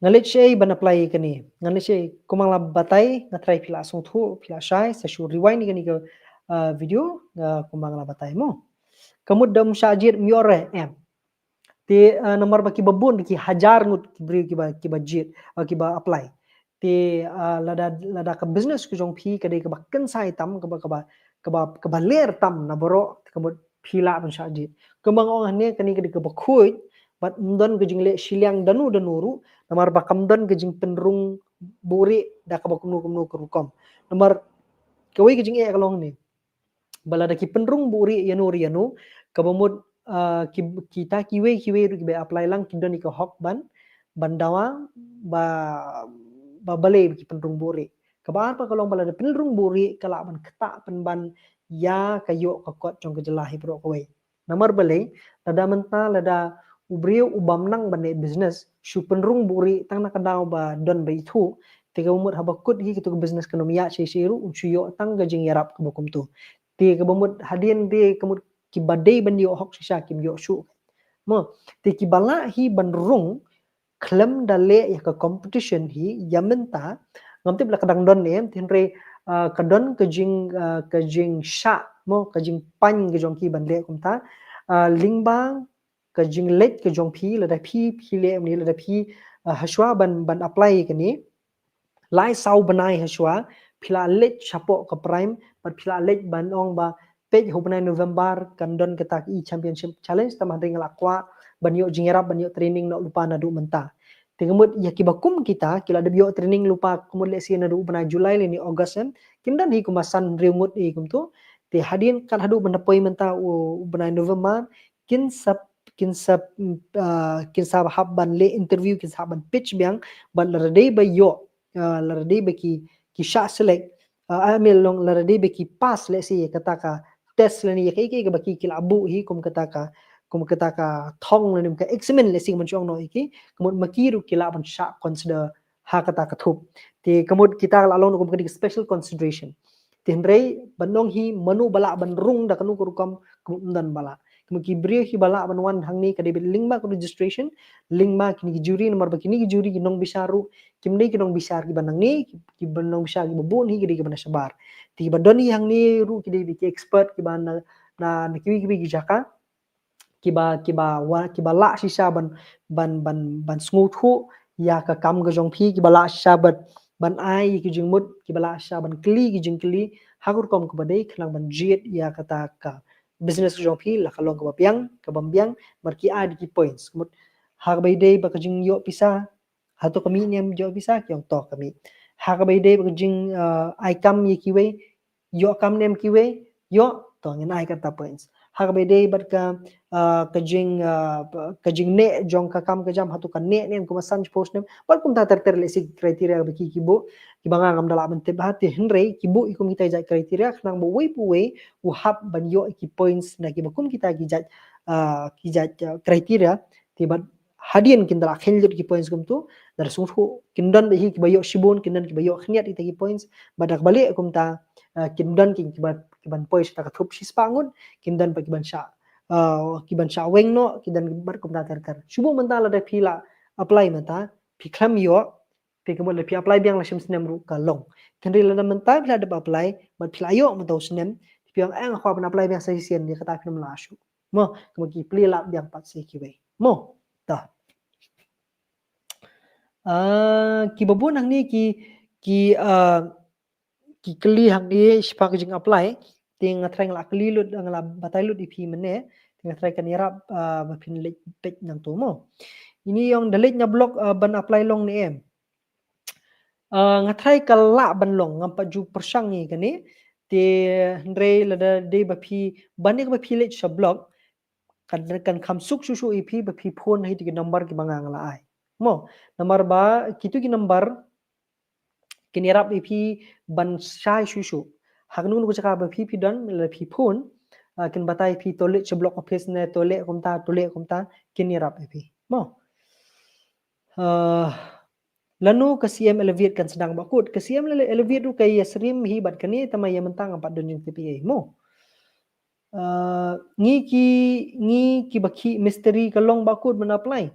Nga leit shaei ban apply ïa kane, nga leit shaei, kumba nga la batai, nga tharai phi la sngewthuh, phi la shai, sa shu rewind ïa kane ka, ah, video, ah, kumba nga la batai mo. Ka mut da ym shah jied ym ïoh re, em. Te, ah, namar ba kiba bun ki hajar ngut ki briew kiba, kiba jied, ah, kiba apply. Te, ah, lada, lada ka business ka jong phi ka dei kaba kynsai tam, kaba, kaba, kaba, kaba ler tam na baroh, te ka mut phi lah ban shah jied. Kumba nga ong hangne, kane ka dei kaba khuid, bad ym don ka jingleh shiliang danu danu ruh, namar ba kam don ka jingpynrung buhrieh da kaba kumno kumno ka rukom. Namar kawei ka jingeh ka long ne, ba lada ki pynrung buhrieh ïano re ïano, kaba mut, ah, ki, kita kiwei kiwei ruh kiba apply lang ki don ïa ka hok ban, ban dawa ba, ba balei ba ki pynrung buhrieh. Kaba ar pat ka long ba lada pynrung buhrieh ka lah ban ktah pynban ïa ka ïoh ka kot jong ka jylla hi baroh kawei. Namar balei, lada mynta lada u briew u bym nang ban leh business, shu pynrung buhrieh tang na ka daw ba don ba ithuh, te ka mut haba kut hi katu ka business kan ym ïaid shisha ruh, un shu ïoh tang ka jingïarap kaba kumtu. Te kaba mut hadien te ka mut kiba dei ban ïoh hok shisha kim ïoh shuh. Mo, te kiba lah hi ban rung khlem da leh ïa ka competition hi ïa mynta, ngam tip la ka dang don ne em, te hynrei, ah, ka don ka jing, ah, ka jingshah, mo, ka jingpang ka jong ki ban leh kumta, ah, lyngba ka jingleit ka jong phi, lada phi, phi leh ne, lada phi, ah, hashwa ban, ban apply kane, lai saw bnai hashwa, phi la leit shapoh ka Prime, bad phi la leit ban ong ba, peit ha u bnai November, kan don kata ka E-Championship Challenge, tang hynrei nga la kwah ban ïoh jingïarap, ban ïoh training noh lypa naduh mynta. Te ka mut ïa kiba kum kita, ki la dep ïoh training lypa, ka mut lehse naduh u bnai July lane August em, kin don hi kumba san hynriew ngut hi kumtu. Te hadien kat haduh ban da poi mynta u, u bnai November, kin sa, kin sa, mm, ah, kin sa hap ban leh interview, kin sa hap ban pitch biang, bad lada dei ba ïoh, ah, lada dei ba ki, ki shah select, ah, I mean long lada dei ba ki pass, lehse ïa kata ka test lane ïa kaei kaei kaba ki, ki la buh hi kum kata ka, kum kata ka thong lane ka exam, lehse kum ban shu ong noh ïa ki, ka mut ma ki ruh ki lah ban shah consider ha kata ka thup. Te ka mut kita la long kum ka dei special consideration. Te hynrei ban ong hi mano ba lah ban rung da kano ka rukom, ka mut ym don ba lah. Ka mut ki briew hi ba lah ban wan hangne ka dei beit lyngba ka registration, lyngba kine ki jury, namar ba kine ki jury ki nongbishar ruh kim dei ki nongbishar kiba nangne, ki, kiba nongbishar kiba bun hi ki dei kiba na shabar. Te kiba don hi hangne ruh ki dei beit ki expert kiba na, na, na kiwei kiwei ki jaka, kiba, kiba wa, kiba lah shisha ban, ban, ban, ban sngewthuh ïa ka kam ka jong phi, kiba lah shisha ban, ban ai ki jingmut, kiba lah shisha ban kylli ki jingkylli ha ka rukom kaba dei, khnang ban jied ïa kata ka business ka jong phi, la ka long kaba biang, kaba ym biang, namar ki ai da ki points. Ka mut ha kaba ïadei bad ka jingïoh pisa, hato ka mih ne em ïoh pisa, ki ong to ka mih. Ha kaba ïadei bad ka jing, ah, ai kam ïa kiwei, ïoh kam ne em kiwei, ïoh, to ngin ai kata points. Ha kaba ïadei bad ka, ah, ka jing, ah, ka jingneh jong ka kam ka jam, hato ka neh ne em, kumba san shiphew snem, bad kumta ter ter, lehse ki criteria ba ki, ki buh, kiba nga ngam da lah ban tip bha, te hynrei ki buh ïa kum kita ki jait criteria, khnang ba uwei pa uwei u hap ban ïoh ïa ki points na kiba kum kita ki jait, ah, ki jait, ah, criteria, te bad hadien kin da la kheiñ lut ki points kumtu, lada sngewthuh kin don beit hi kiba ïoh shibun, kin don kiba ïoh khyndiat kita ki points, bad da kaba leh kumta, ah, kin don ki kiba, kiban poi sha kata ka thup shispah ngut, kin don pat kiban shah, ah, kiban shah weng noh, kin don bad kumta ter ter. Shu buh mynta lada phi la apply mynta, phi khlem ïoh, phi ka mut lada phi apply biang la shim snem ruh ka long. Hynrei lada mynta phi la dep apply, bad phi la ïoh mynta u snem, phi ong, eh, nga kwah ban apply biang sa shisien, ïa kata phin ym lah shuh. Mo, kumba ki plie lad biang pat sa kiwei. Mo, ta. Ah, kiba bun hangne ki, ki, ah, ki kylli hangne shaphang ka jing apply, te nga tharai nga la kylli lut, nga la batai lut ïa phi mynne, te nga tharai kan ïarap, ah, ba phin leit peit nangto mo. Ine i ong da leit na block, ah, ban apply long ne em. Ah, nga tharai ka lah ban long, ngam pat ju pyrshang ïa kane, te hynrei lada dei ba phi, ban ïa kaba phi leit sha block, kan, kan kham suk shuh shuh ïa phi ba phi phone ha kito ki number kiba nga, nga la ai. Mo, namar ba kito ki number kin ïarap ïa phi ban shai shuh shuh. Ha kano kano ka jaka ba phi, phi don, lada phi phone, ah, kin batai phi to leit sha block office ne, to leit kumta, to leit kumta, kin ïarap ïa phi. Mo. Ah, lano ka C M Elevate kan sdang ba kut. Ka C M Ele-, Elevate ruh ka ïasyriem hi bad kane, tangba ïa mynta ngam pat don jingtip ei mo. Ah, ngi ki, ngi kiba khih mistri ka long ba kut ban apply.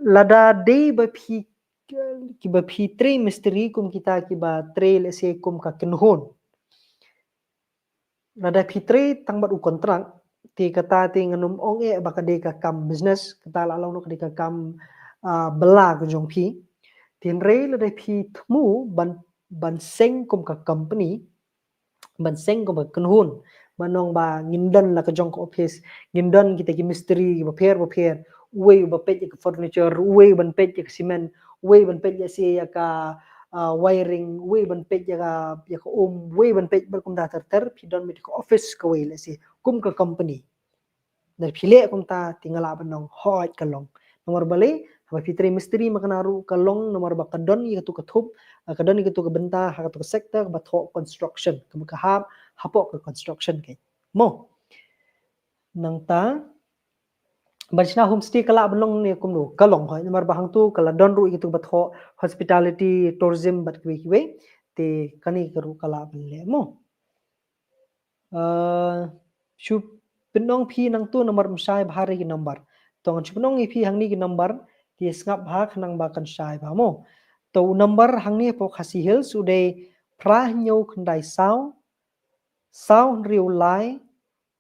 Lada dei ba phi, kiba phi trei mistri kum kita kiba trei, let's say, kum ka kynhun. Lada phi trei tang bad u contract, te kata te ngan ym ong eh ba ka dei ka kam business, kata la long noh ka dei ka kam, ah, bylla ka jong phi. Te hynrei lada phi thmu ban, ban seng kum ka company, ban seng kum ka kynhun, ban ong ba ngin don la ka jong ka office, ngin don kita ki mistri bapher bapher, uwei uba peit ïa ka furniture, uwei ban peit ïa ka cement, uwei ban peit ïa si ïa ka, ah, wiring, uwei ban peit ïa ka, ïa ka um, uwei ban peit bad kumta ter ter, phi don beit ka office kawei, let's say, kum ka company. Lada phi leh kumta te nga lah ban ong hooid ka long. Namar balei, haba phi trei mistri ma kane ruh ka long, namar ba ka don ïa katu ka thup, ah, ka don ïa katu ka bynta ha katu ka sector kaba thoh construction, kaba ka hap hapoh ka construction keiñ. Mo. Nangta, ban shna homestay ka lah ban long ne kumno, ka long hooid, namar ba hangtu ka la don ruh ïa katu kaba thoh hospitality, tourism bad kiwei kiwei, te kane ka ruh ka lah ban leh mo. Ah, shu pynong phi nangtu namar ym shai bha re ki number. To ngan shu pynong ïa phi hangne ki number, te sngap bha khnang ba kan shai bha mo. To u number hangne hapoh Khasi Hills u dei phra hynñiew khyndai saw, saw hynriew lai,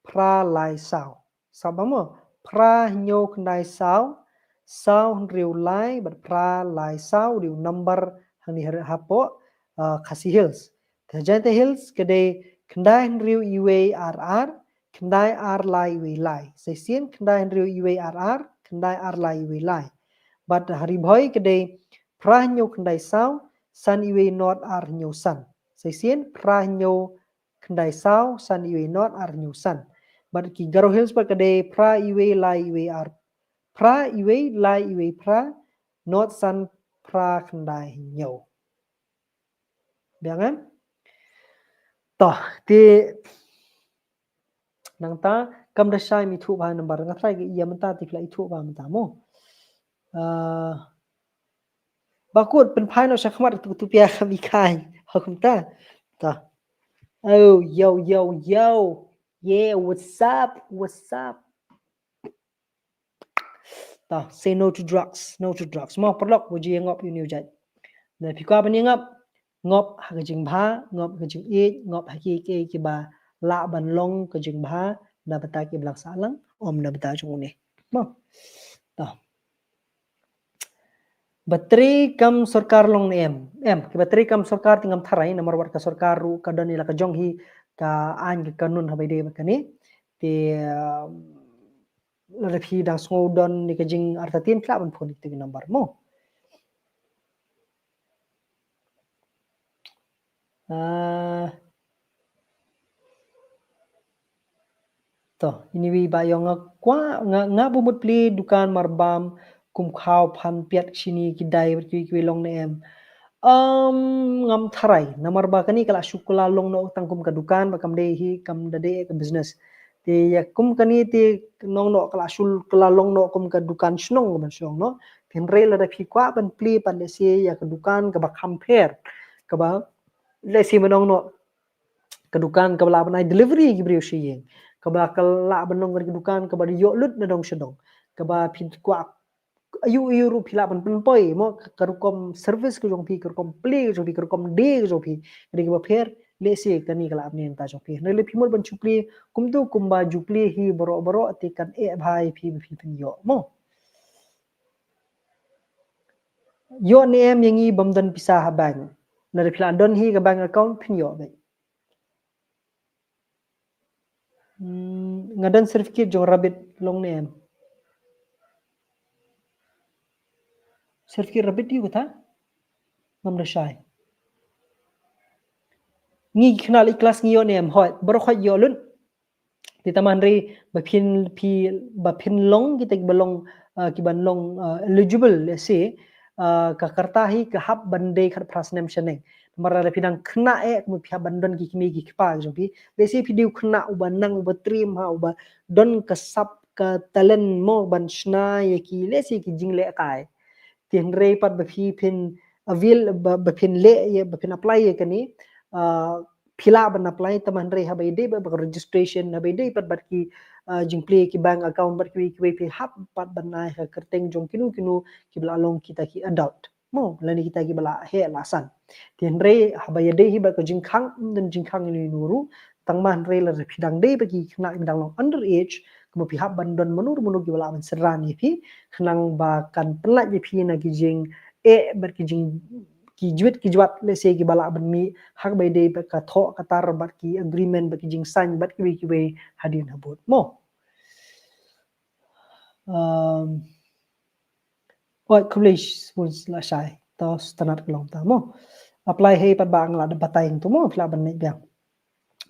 phra lai saw. Sngap bha mo, phra hynñiew khyndai saw, saw hynriew lai, bad phra lai saw, u dei u number hangne ha, hapoh, ah, Khasi Hills. Te Jaintia Hills ka dei khyndai hynriew iwei ar ar, khyndai ar lai iwei lai. Sa shisien khyndai hynriew iwei ar ar, khyndai ar lai iwei lai. Bad ha Ri Bhoi ka dei phra hynñiew khyndai saw, san iwei nod ar hynñiew san. Sa shisien phra hynñiew khyndai saw, san iwei nod ar hynñiew san. Bad ki Garo Hills pat ka dei phra iwei lai iwei ar, phra iwei lai iwei phra, nod san phra khyndai hynñiew. Biang em? To, te nangta, kam da shai ym ithuh bha number, nga tharai ïa mynta te phi la ithuh bha mynta mo. Ah, ba kut pynphai noh shakhmat tu, tu pia kam i khain. Ha kumta. Ta. Oh, yo, yo, yo. Yeah, what's up? What's up? Ta, say no to drugs, no to drugs. Mo paralok, wat ju ïa ngop ïa une u jait. Lada phi kwah ban ïa ngop, ngop ha ka jingbha, ngop ha ka jingïeit, ngop ha kiei kiei kiba lah ban long ka jingbha na bynta ki balang sahlang, ym na bynta jong une. Mo. Ta. Ba trei kam sorkar long ne em? Em, kiba trei kam sorkar te ngam tharai, namar wat ka sorkar ruh ka don ïa la ka jong hi ka aiñ ka kanun haba ïadei bad kane. Te, um, lada phi dang sngew don ïa ka jingartatien, phi lah ban phone ïa kito ki number mo. Ah. To, anyway, ba ïong nga kwah, nga, nga bym mut plie dukan marbam, kum khaw phan piat shini ki dai bad kiwei kiwei long ne em. Um, ngam tharai, namar ba kane ka la shu kylla long noh tang kum ka dukan, ba kam dei hi, kam da dei ka business. Te ïa kum kane te nongnoh ka la shul, ka la long noh kum ka dukan shnong, ka ban shnong noh. Te hynrei lada phi kwah ban plie pat lehse ïa ka dukan kaba kham pher, kaba lehse mynta nongnoh ka dukan kaba lah ban ai delivery ki briew sha ïing, kaba ka lah ban long ka dukan kaba ïoh lut na dong sha dong, kaba phi kwah aïu aïu ruh phi lah ban pynpoi mo ka, ka rukom service ka jong phi, ka rukom plie ka jong phi, ka rukom die ka jong phi. Ka dei kaba pher, lehse kane ka lah ban ïa mynta jong phi. Hynrei lada phi mut ban shu plie kumtu kumba ju plie hi baroh baroh te kan eh bha ïa phi ba phi phin ïoh mo. Ïoh ne em ïa ngi bym don pisa ha bank? Lada phi la don hi ka bank account phin ïoh beit. Hmm, nga don certificate jong Rabbit, long ne em? Certificate Rabbit ïa kata? Ngam da shai. Ngi khynnah leit klas ngi ïoh ne em? Hooid, baroh hooid ïoh lut. Te tang hynrei ba phin, phi, ba phin long kita kiba long, ah, kiban long, ah, eligible lehse, ah, ka karta hi ka hap ban dei khatphra snem shaneng. Namar lada phi dang khynnah eh, kumba phi hap ban don ki kmie ki kpa ki jong phi. Lehse phi dei u khynnah uba nang, uba triem ha, uba don ka sap ka talent mo ban shna ïa ki, lehse ki jinglehkai. Te hynrei pat ba phi phin avail, ba, ba phin leh ïa, ba phin apply ïa kane, ah, phi lah ban apply, tang hynrei haba ïadei bad ka registration, haba ïadei pat bad ki, ah, jingplie ki bank account bad kiwei kiwei, phi hap pat ban ai ha ka kyrteng jong kino kino kiba la long kita ki adult mo, lane kita kiba la heh la san. Te hynrei haba ïadei hi bad ka jingkhang, ym don jingkhang ïa uno uno ruh. Tang hynrei lada phi dang dei bad ki khynnah kiba dang long under age, kumba phi hap ban don mano mano kiba lah ban synran ïa phi, khnang ba kan pynlait ïa phi na ki jingeh bad ki jing, ki jwit ki jwat lehse kiba lah ban mih ha kaba ïadei bad ka thoh ka tar bad ki agreement bad ki jingsain bad kiwei kiwei hadien habud mo. Um, oi, khublei shibun, la shai. To sngewtynnat ka long ta mo. Apply hi pat ba nga la da batai hangto mo, phi lah ban leit biang.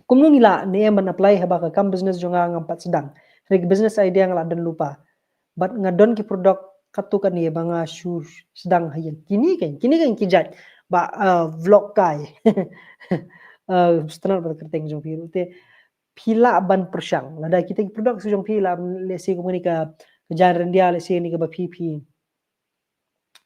Kumno ngi lah ne em ban apply haba ka kam business jong nga ngam pat sdang? Hynrei ka business idea nga la don lypa. Bad nga don ki product katto katne ba nga shu sdang ha ïing. Kine kein, kine kein ki jait ba, uh, vlog kai. Uh, sngewtynnat bad ka kyrteng jong phi ruh te. Phi lah ban pyrshang. Lada kita ki product jong phi lah, lehse kum kane ka, ka jaiñ ryndia, lehse kane kaba phi phi.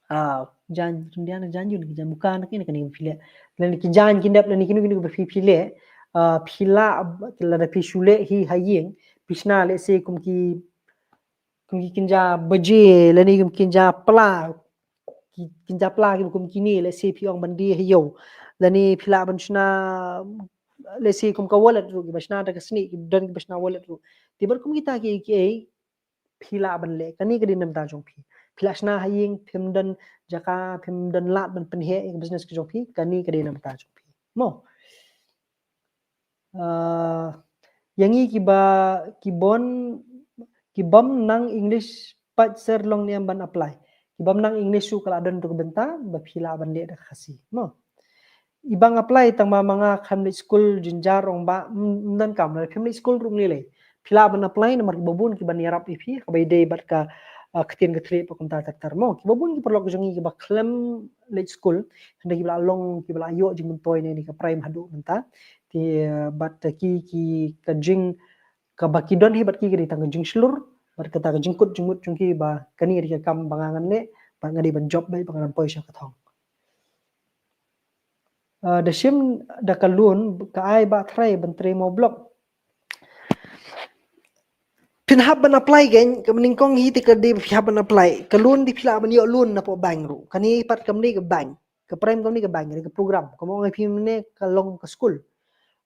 Ah, jaiñ ryndia ne jaiñjun, ka jaiñmuka ne kane, kane ba phi leh. Lane ki jaiñ ki dep lane kino kino ba phi phi leh. Ah, phi lah, lada phi shu leh hi ha ïing, phi shna lehse kum ki, kum ki kynja baje lane kum ki kynja pla, ki kynja pla kiba kum kine, lehse phi ong ban die ha ïew. Lane phi lah ban shna lehse kum ka wallet ruh, kiba shna da ka snieh, ki don kiba shna wallet ruh. Te bad kum kita kiei kiei phi lah ban leh, kane ka dei na bynta jong phi. Phi lah shna ha ïing, phim don jaka, phim don lad ban pynheh ïa ka business ka jong phi, kane ka dei na bynta jong phi mo. Ah, ïa ngi kiba, kibym, kibym nang English pat sir, long ne em ban apply? Kibym nang English ruh ka la don tu ka bynta ba phi lah ban leh da ka Khasi mo. I bang apply tang ma, ma nga khlem leit skul jynjar, ong ba, mm, ym donkam, lada phim leit skul ruh ym lei lei. Phi lah ban apply namar kiba bun kiban ïarap ïa phi, kaba ïadei bad ka, ah, ktien ka thylliej pat kumta ter ter mo. Kiba bun ki paralok jong ngi kiba khlem leit skul, hynrei kiba la long, kiba la ïoh jingmyntoi ne, ne ka prime haduh mynta. Te, ah, bad ki, ki ka jing, kaba ki don hi bad ki ka dei tang ka jingshlur bad kata ka jingkut jingmut jong ki ba kane ka dei ka kam ba nga ngan leh, ba nga dei ban jop beit ba ngan poi sha ka thong. Ah, da shim da ka loan ka ai ba trai ban trei mo blog. Phin hap ban apply kein, ka nyngkong hi te ka dei phi hap ban apply. Ka loan dei phi lah ban ïoh loan na poh bank ruh. Kane pat kam dei ka bank. Ka prime kam dei ka bank, ka dei ka program. Ka mo ngai phi ne ka long ka skul.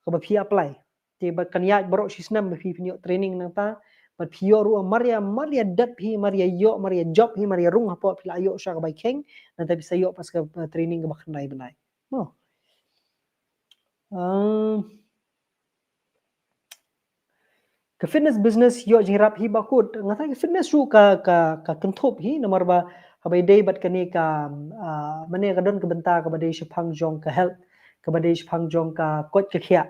Kaba phi apply. Te bad kan ïaid baroh shi snem ba phi phin ïoh training nangta. Bad phi ïoh ruh mar ïa, mar ïa dep hi, mar ïa ïoh, mar ïa jop hi, mar ïa rung hapoh phi la ïoh sha ka bai kheng. Nangta phi sa ïoh pas ka, eh, training kaba khyndai bnai. Mo. Ah, ka fitness business ïoh jingïarap hi ba kut. Nga tharai ka fitness ruh ka, ka, ka kynthup hi namar ba haba ïadei bad kane ka, ah, mane ka don ka bynta kaba dei shaphang jong ka health, kaba dei shaphang jong ka koit ka khiah.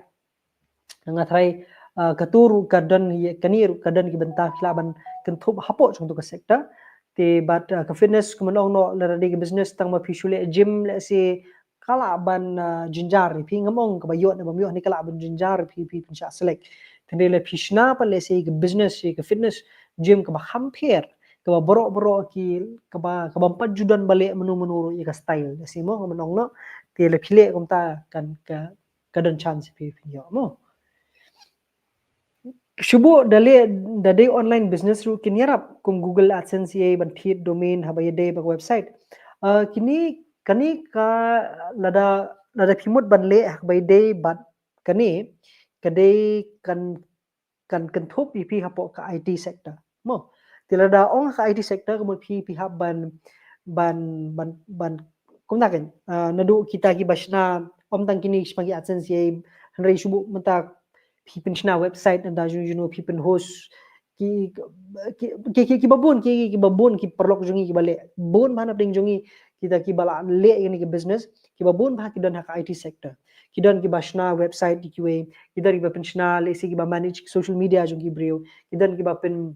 Nga tharai, ah, katu ruh ka don ïa, kane ruh ka don ki bynta phi lah ban kynthup hapoh jong tu ka sector. Te bad, ah, ka fitness kumno ong noh, lada dei ka business tang ma phi shu leh gym lehse ka lah ban, ah, jynjar ïa phi, ngam ong kaba ïoh ne bym ïoh, ne ka lah ban jynjar ïa phi, phi pynshah select. Te hynrei lada phi shna pat lehse ka business, ka fitness gym kaba kham pher, kaba baroh baroh ki, kaba, kaba ym pat ju don ba leh mano mano ruh ïa ka style, lehse mo, kaba nong noh, te lada phi leh kumta kan ka, ka don chance phi phin ïoh mo. Shu buh da leh, da dei online business ruh kin ïarap, kum Google AdSense ïa ban thied domain haba ïadei bad website. Ah, kine, kane ka lada, lada phi mut ban leh haba ïadei bad kane, ka dei kan, kan kynthup ïa phi hapoh ka I T sector. Mo, te lada ong ka I T sector ka mut phi, phi hap ban, ban, ban, ban, kumta kan, ah, naduh kita kiba shna, ym tang kine sha ki AdSense ïa, hynrei shu buh mynta phi pynshna website, nangta jong jong phi pynhost ki, ki, ki, ki, kiba bun, ki, kiba bun ki paralok jong ngi kiba leh. Bun bha na pdeng jong ngi kita kiba la leh ïa kane ka business, kiba bun bha ki don ha ka I T sector. Ki don kiba shna website ïa kiwei, ki don kiba pynshna, lehse kiba manage social media jong ki briew, ki don kiba pyn,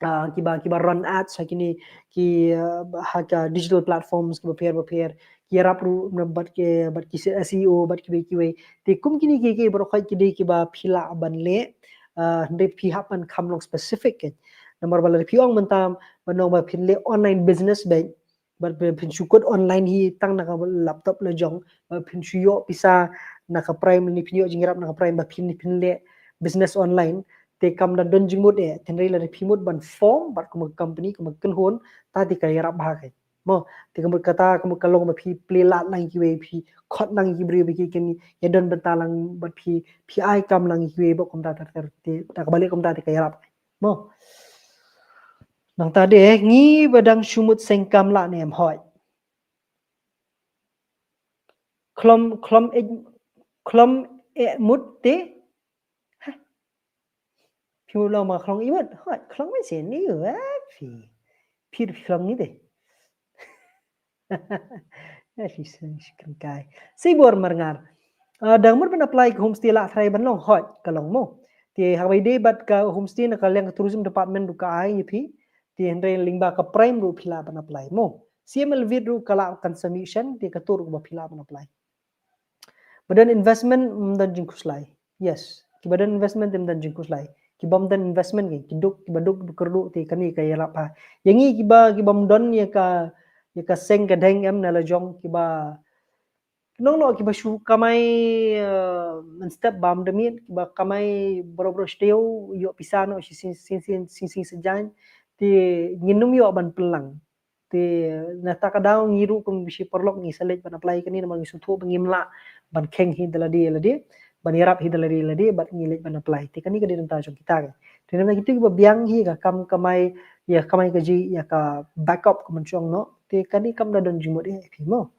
ah, kiba, kiba run ads ha kine ki, ah, ha ka digital platforms kiba pher ba pher, ki ïarap ruh bad ki, bad ki S E O, bad kiwei kiwei. Te kum kine ki, ki baroh khoit ki dei kiba phi lah ban leh, ah, hynrei phi hap ban kham long specific kan. Namar ba lada phi ong mynta ban ong ba phin leh online business beit, bad phin, phin shu kut online hi tang na ka laptop la jong, bad phin shu ïoh pisa na ka Prime, ne phin ïoh jingïarap na ka Prime, bad phin, phin leh business online, te kam da don jingmut eh. Te hynrei lada phi mut ban form bad kum ka company, kum ka kynhun, ta te ka ïarap bha kan. Mo, te ka mut kata, ka mut ka long ba phi plie lad lang ïa kiwei, phi khot lang ïa ki briew ba ki kan ïa don bynta lang bad phi, phi ai kam lang ïa kiwei bad kumta ter ter, te ta kaba leh kumta te ka ïarap. Mo. Nangta de, ngi ba dang shu mut seng kam lah ne em, hooid. Khlem, khlem eh, khlem eh mut te. Hah. Phi mut long ba khlem eh mut, hooid, khlem eh sien ni, eh, phi. Phi, phi khlem ni te. Eh, phi seng shi kren kai. Sei bor mar ngar. Ah, dang mut ban apply ka homestay lah tharai ban long, hooid, ka long mo. Te haba ïadei bad ka homestay na ka liang ka tourism department ruh ka ai ïa phi. Te hynrei lyngba ka Prime ruh phi lah ban apply mo. C M L V ruh ka lah kan submission, te kato ruh kaba phi lah ban apply. Ba don investment, ym don jingkhuslai. Yes. Kiba don investment te ym don jingkhuslai. Kiba ym don investment ki, ki duk, kiba duk, kiba kyrduh te kane ka ïarap ha. Ïa ngi kiba, kiba ym don ïa ka, ïa ka seng ka deng em na la jong kiba nong noh kiba shu kamai, eh, mynstep bam da miet, kiba kamai bro bro shteo, ïoh pisa noh shi sing sing sing sing sing sajan. Te ngin ym ïoh ban pynlang. Te na kata ka daw ngi ruh kum shi paralok ngi sa leit ban apply kane namar ngi sngewthuh ba ngim lah ban kheng hi da lade lade, ban ïarap hi da lade lade, bad ngi leit ban apply. Te kane ka dei na bynta jong kita ka. Te na bynta kita kiba biang hi ka kam kamai, ïa kamai kajih, ïa ka backup kumba ngi ong noh. Te kane kam da don jingmut eh phi mo.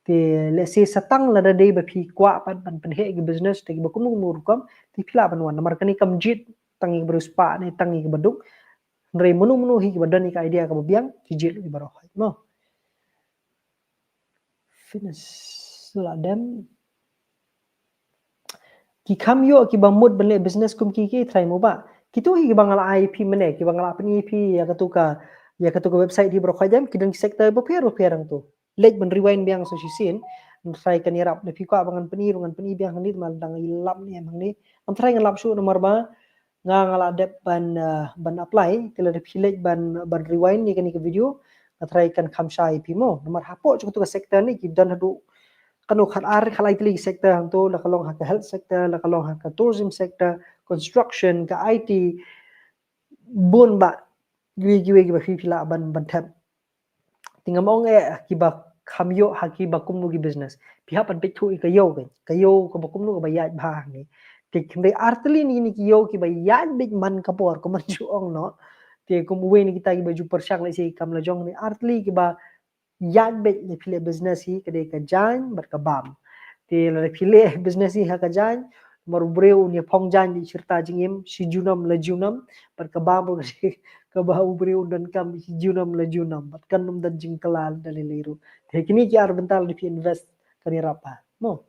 Te lehse sa tang lada dei ba phi kwah pat ban pynheh ki business te kiba kumno kumno rukom, te phi lah ban wan. Namar kane kam jied tang ïa ki briew spah ne tang ïa kiba duk. Hynrei mano mano hi kiba don ïa ka idea kaba biang, ki jied lut ïa baroh. Mo. Finish la dem. Ki kham ïoh kiba mut ban leh business kum ki ki try mo bah. Kito hi kiba nga la ai phi mynne, kiba nga la pyni phi ïa katu ka, ïa katu ka website hi baroh khoit em, ki don ki sector bapher bapher hangto. Leit ban rewind biang sa shisien, ngan try kan ïarap. Lada phi kwah ba ngan pyni ruh ngan pyni biang hangne, ma dang ïalap ne em hangne. Ngam try ngan lap shuh namar ba nga, nga la dep ban, eh, ban apply, te lada phi leit ban, ban rewind ïa kane ka video, nga try kan kham shai ïa phi mo. Namar hapoh jong katu ka sector ne ki don haduh kano khat ar khat lai tylli ki sector hangto, la ka long ha ka health sector, la ka long ha ka tourism sector, construction, ka I T, bun bah kiwei kiwei kiba phi, phi lah ban, ban thep. Te ngam ong eh kiba kham ïoh ha kiba kumno ki business. Phi hap ban peit thuh ïa ka ïew ka, ka ïew kaba kumno kaba ïaid bha hangne. Te hynrei ar tylli ne kine ki ïew kiba ïaid beit man ka por kumba ju ong noh. Te kum uwei na kita kiba ju pyrshang lehse kam la jong ne ar tylli kiba ïaid beit lada phi leh business hi ka dei ka jaiñ bad ka bam. Te lada phi leh business hi ha ka jaiñ, namar u briew un ïa phong jaiñ beit shi rta jingim, shi junom la junom, bad ka bam ruh ka dei kaba u briew un donkam shi junom la junom, bad kan ym don jingkylla da lei lei ruh. Te kine ki ar bynta lada phi invest kan ïarap bha. Mo.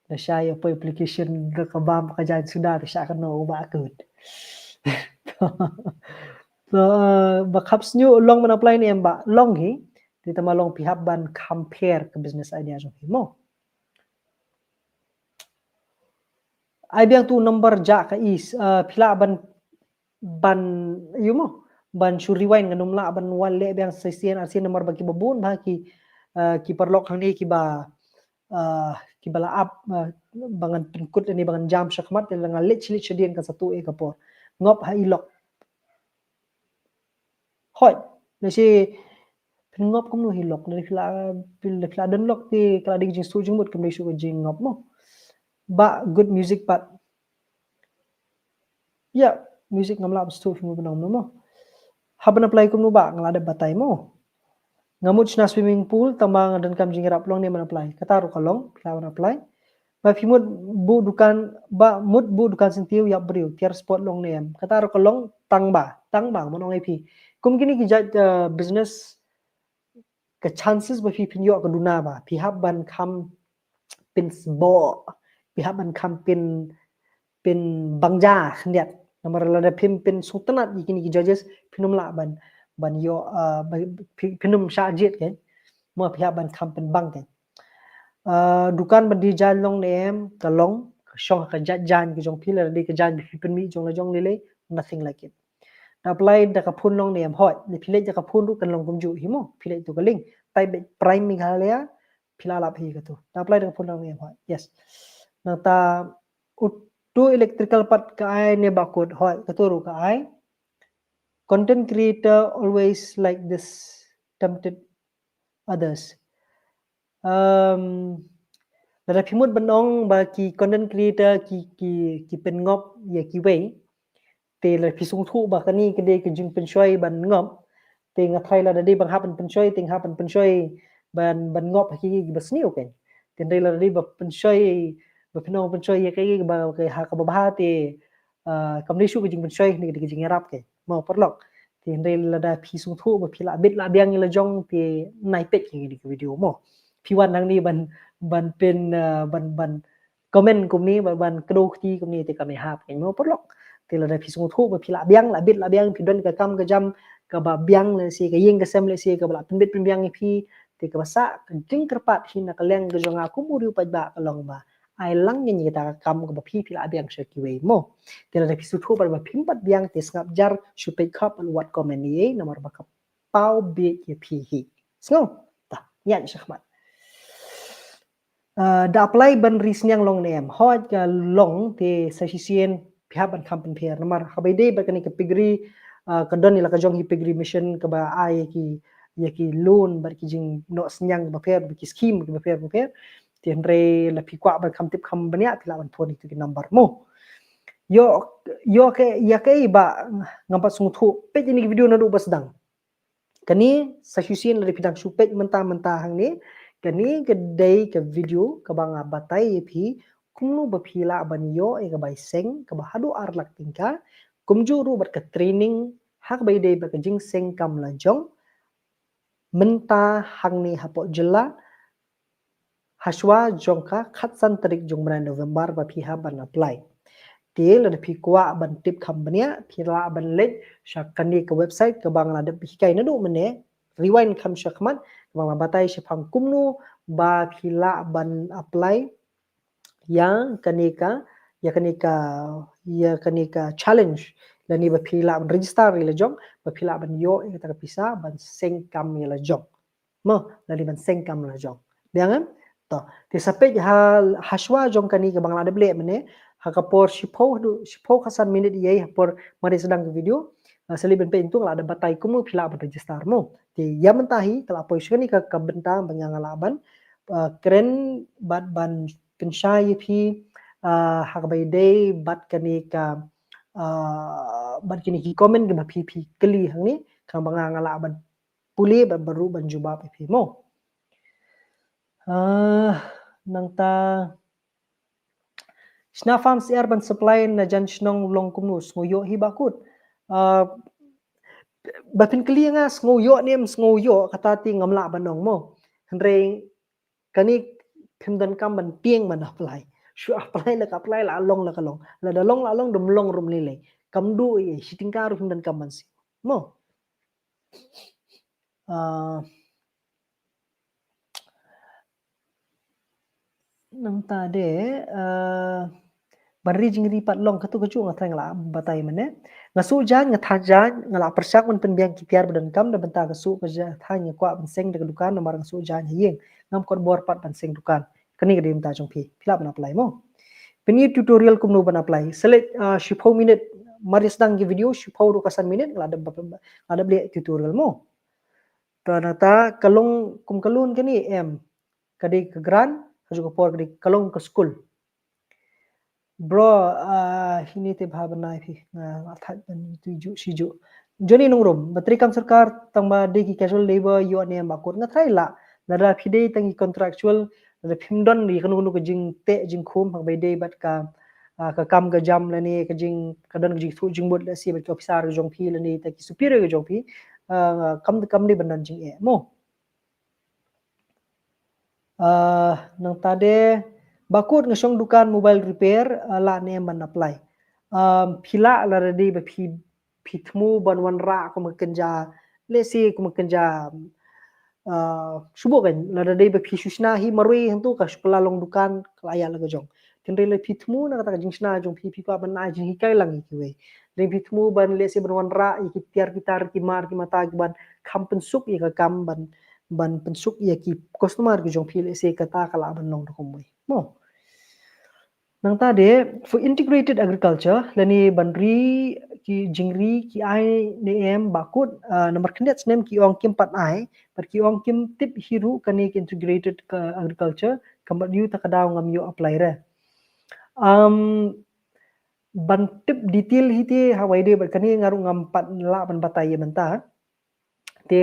Lashai ïa poi application da ka bam ka jaiñ suda te shah kano u bah kut. So, eh, ba khap sniew long ban apply ne em bah, long hi. Te tang ba long phi hap ban compare ka business idea jong phi mo. Ai biang tu number ja ka is, uh, phi lah ban, ban, ïoh mo, ban shu rewind, ngan ym lah ban wan leh biang sa shisien ar sien namar ba ki babun ba ki, uh, ki paralok hangne ki ba, uh, ki ba la ap, uh, ba ngan pynkut ne ba ngan jam shakhmat, te ngan leit shi leit shadien kan sa tu e ka por. Ngop ha i lok. Hoi, na shi phin ngop kumno hi lok, na phi la, phi la, phi la don lok te ka la dei ka jingsuh jingmut, kam dei shuh ka jingngop mo. Ba good music pat. Ya, music ngam lah ban suh phi mo, ban ong mo. Hap ban apply kumno ba nga la dep batai mo. Nga mut shna swimming pool, tangba nga donkam jingïarap, long ne ban apply. Kata ruh ka long, phi lah ban apply. Ba phi mut buh dukan, ba mut buh dukan syntiew ïap briew, tiar spot long ne em. Kata ruh ka long, tangba, tangba, mon ong ïa phi. Kum kine ki jait, uh, business, ka chances ba phi phin ïoh ka duna ba phi hap ban kham pynsboh, phi hap ban kham pyn, pynbangja khyndiat. Namar lada phim pynsngewtynnat ïa kine ki judges, phin ym lah ban, ban ïoh, uh, ba, phi, phin ym shah jied ke. Mo, phi hap ban kham pynbang ke. Uh, dukan ban die jaiñ long ne em, ka long, ka shong ha ka jait jaiñ ka jong phi, lada dei ka jaiñ ba phi pynmih jong la jong lei lei, nothing like it. Da apply da ka phone long ne em, hoi, ne phi leit da ka phone ruh kan long kumjuh hi mo, phi leit tu ka link, type beit Prime Meghalaya, phi la lap hi katu. Da apply da ka phone long ne em, hoi, yes. Nangta utu electrical pat ka ai ne ba kut, hoi, katu ruh ka ai. Content creator always like this, tempted others. Um, lada phi mut ban ong ba ki content creator ki, ki, ki pynngop ïa kiwei, te lada phi sngewthuh ba kane ka dei ka jingpynshoi ban ngop, te nga tharai lada dei ba nga hap ban pynshoi, te nga hap ban pynshoi ban, ban ngop ha ki, ki ba sniew kein. Te hynrei lada dei ba pynshoi, ba phin ong pynshoi ïa kaei ba, ka ha kaba bha te, ah, kam dei shuh ka jingpynshoi, ne ka dei ka jingïarap kein. Mo paralok. Te hynrei lada phi sngewthuh ba phi lah bit lah biang ïa la jong, te nai peit ïa kine ki video mo. Phi wan hangne ban, ban pyn, ah, ban, ban comment kumne, ban, ban kdew kti kumne, te kam ïahap kein mo paralok. Te lada phi sngewthuh ba phi lah biang, lah bit lah biang, phi don ka kam ka jam kaba biang lehse, ka ïing ka sem lehse, kaba lah pynbit pynbiang ïa phi, te kaba sah ka jingkyrpad hi na ka liang ka jong nga kum u riew paidbah ka long ba ai lang ïa kata ka kam kaba phi, phi lah biang sha kiwei mo. Te lada phi sngewthuh ba phim pat biang, te sngap jar, shu peit khop, wat comment ei ei, namar ba ka paw beit ïa phi hi. Sngew? Ta, ïa shakhmat. Uh, da apply ban ri sniang long ne em, hoi, ka long, te sa shisien phi hap ban kham pynpher, namar haba ïadei bad kane ka piggery, uh, ka don ïa la ka jong hi Piggery Mission kaba ai ïa ki, ïa ki loan bad ki jingnoh sniang bapher, bad ki scheme bapher bapher. Te hynrei lada phi kwah ban kham tip kham bniah, phi lah ban phone ïa kitu ki number mo. Ïoh, ïoh ke, ïa kaei ba ngam pat sngewthuh, peit ïa kine ki video naduh ba sdang. Kane sa shisien lada phi dang shu peit mynta mynta hangne, kane ka dei ka video kaba nga batai ïa phi kumno ba phi lah ban ïoh ïa ka bai seng kaba haduh ar lak tyngka, kumjuh ruh bad ka training ha kaba ïadei bad ka jingseng kam la jong mynta hangne hapoh jylla, hashwa jong ka khatsan tarik jong u bnai November ba phi hap ban apply. Te lada phi kwah ban tip kham bniah, phi lah ban leit sha kane ka website kaba nga la dep hikai naduh mynne, rewind kham shakhmat, kaba nga la batai shaphang kumno ba phi lah ban apply ïa kane ka, ïa kane ka, ïa kane ka challenge, lane ba phi lah ban register ïa la jong, ba phi lah ban ïoh ïa kata ka pisa ban seng kam ïa la jong. Mo, lane ban seng kam la jong. Biang em? To, te sa peit ha, hashwa jong kane kaba nga la dep leh mynne, ha ka por shiphew haduh, shiphew khatsan minit ïa, ha por mar sdang ka video, ah, sa leit ban peit, ntu nga la dep batai kumno phi lah ban register mo. Te ïa mynta hi, ka la poi sha kane ka, ka bynta ba nga, nga lah ban, ah, kren bad ban pynshai ïa phi, ah, ha kaba ïadei bad kane ka, ah, bad kine ki comment kiba phi, phi kylli hangne, khnang ba nga, nga lah ban pule bad, bad ruh ban jubab ïa phi mo. Ah, nangta shna farm syiar ban supply na jan shnong long kumno, sngew ïoh hi ba kut. Ah, ba phin kylli nga sngew ïoh ne em sngew ïoh, kata te ngam lah ban ong mo. Hynrei kane phim donkam ban tieng ban apply. Shu apply la ka apply, la long la ka long. Lada long la long, dum long ruh ym lei lei. Kam duh ei ei, shi tyngka ruh phim donkam ban siew mo. Ah, nangta de, ah, Ban ri jingri pat long katu ka ju nga thrang la batai mane. Nga su jan nga tha jan nga la persiak man pen biang ki tiar badan kam da benta ka su ka ja tha nga kwa ban seng da ka dukan namar nga su jan hayeng. Ngam kot bor pat ban seng dukan. Kani ka dim ta jong phi. Phi la ban apply mo. Pini tutorial kumno ban apply. Select uh, shipho minute. Mari sedang ki video shipho ru ka san minute. Nga la da nga la da beli tutorial mo. Ta nata kalung kum kalun kani em. Kadi ka grant. Haju ka por kadi kalung ka school. Bro, uh, hini te bha banai phi nga nga that ban tu ju si ju. Joni nung rum, batri kam sarkar tang ba de ki casual labor yo ne ma kut nga trai la. Lada phi de tang ki contractual, lada phim don ri kanu kanu ka jing te jing khum hak bai de bat ka uh, ka kam ka jam la ne ka jing ka don ka jing thu jing bot la si bat ka officer ka jong phi la ne ta ki superior ka jong phi. Uh, kam kam de ban don jing e mo. Uh, nang tade bakut nga shong dukan mobile repair uh, la ne ban apply. Um, phi la la ready ba phi phi thmu ban wan ra ko ma kenja lesi ko ma kenja uh, subo kan la ready ba phi sushna hi marui hantu ka shpala long dukan la ya la jong. Tendre le phi thmu na kata ka jingshna jong phi phi ko ban na jing hikai lang ki wei. Deng phi thmu ban lesi ban wan ra ki tiar ki tar ki mar ki mata ki ban kham pensuk ya ka kam ban ban pensuk ya ki customer ki jong phi lesi kata ka la ban long da kumwei. Mo. Nang tade for integrated agriculture lani ban ri ki jingri ki ai ne em bakut uh, namar khndet snem ki ong kim pat ai pat ki ong kim tip hiru kani ki integrated ka agriculture kam bat yu ta ka daw ngam yo apply re. Um, ban tip detail hiti ha wai de bat kani ngaru ngam pat la ban batai ya menta. Te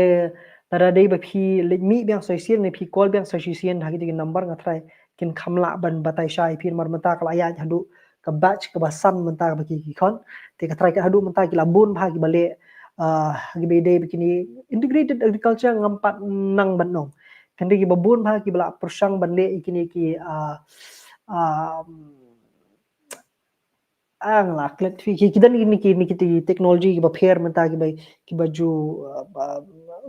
tada dei ba phi lek mi biang soi sien ne phi call biang soi sien ha ki number nga trai kin kham la ban batai shai phi mar mata ka la ya hadu ka batch ka ba san menta ka ba ki ki khon. Te ka trai ka hadu menta ki la bun ba ki ba le uh, ki ba dei ba kini integrated agriculture ngam pat nang ban nong. Kan dei ki ba bun ba ki ba la persang ban le kini ki uh, uh, ang la klet fi ki kidan ni ki ni ki technology ki ba pher menta ki ba ki ba ju uh,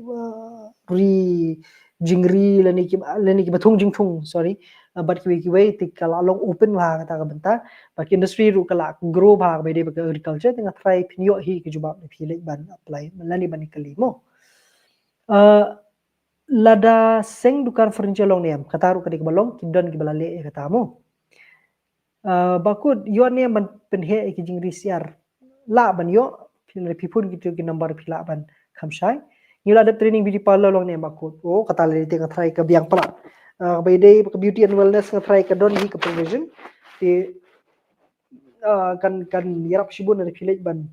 uh, ri jingri lani ki lani ki ba thung jingthung sorry uh, but ki ki wei ti ka la long open wa kata ka benta ba ki industry ru ka la grow ba ba de ba agriculture tinga try phin yo hi ki jubab ni phi lek ban apply lani ban kali mo uh, lada seng dukan furniture long niam kata ru ka de ki ba long ki don ki ba la le kata mo. Uh, bakut yo ne ban penhe ki jingri siar la ban yo phi phun ki tu ki number phi la ban kham shai. Ngi la dep training beauty parlor long ne bakut o kata le te nga try ka biang pala uh, bai dei ka beauty and wellness nga try ka don hi ka provision ti uh, kan kan yarap shibun na phi lek ban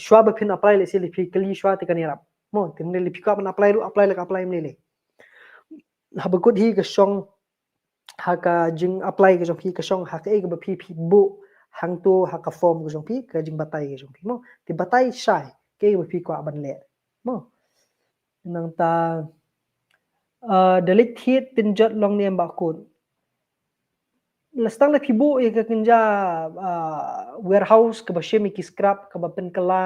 shwa ba phin apply le si le phi kali shwa ti kan yarap mo tin le phi ka ban apply ru apply le ka apply ne le ha bakut hi ka shong ha ka jing apply ka jong phi ka shong ha ka e ka ba phi phi bu hang tu ha ka form ka jong phi ka jing batai ka jong phi mo ti batai shai ke ba phi kwa ban le mo nang ta uh, delik thiet tin jot long ne ba kut la stang la phi bu e ka kinja uh, warehouse ka ba shim ki scrap ka ba pen kala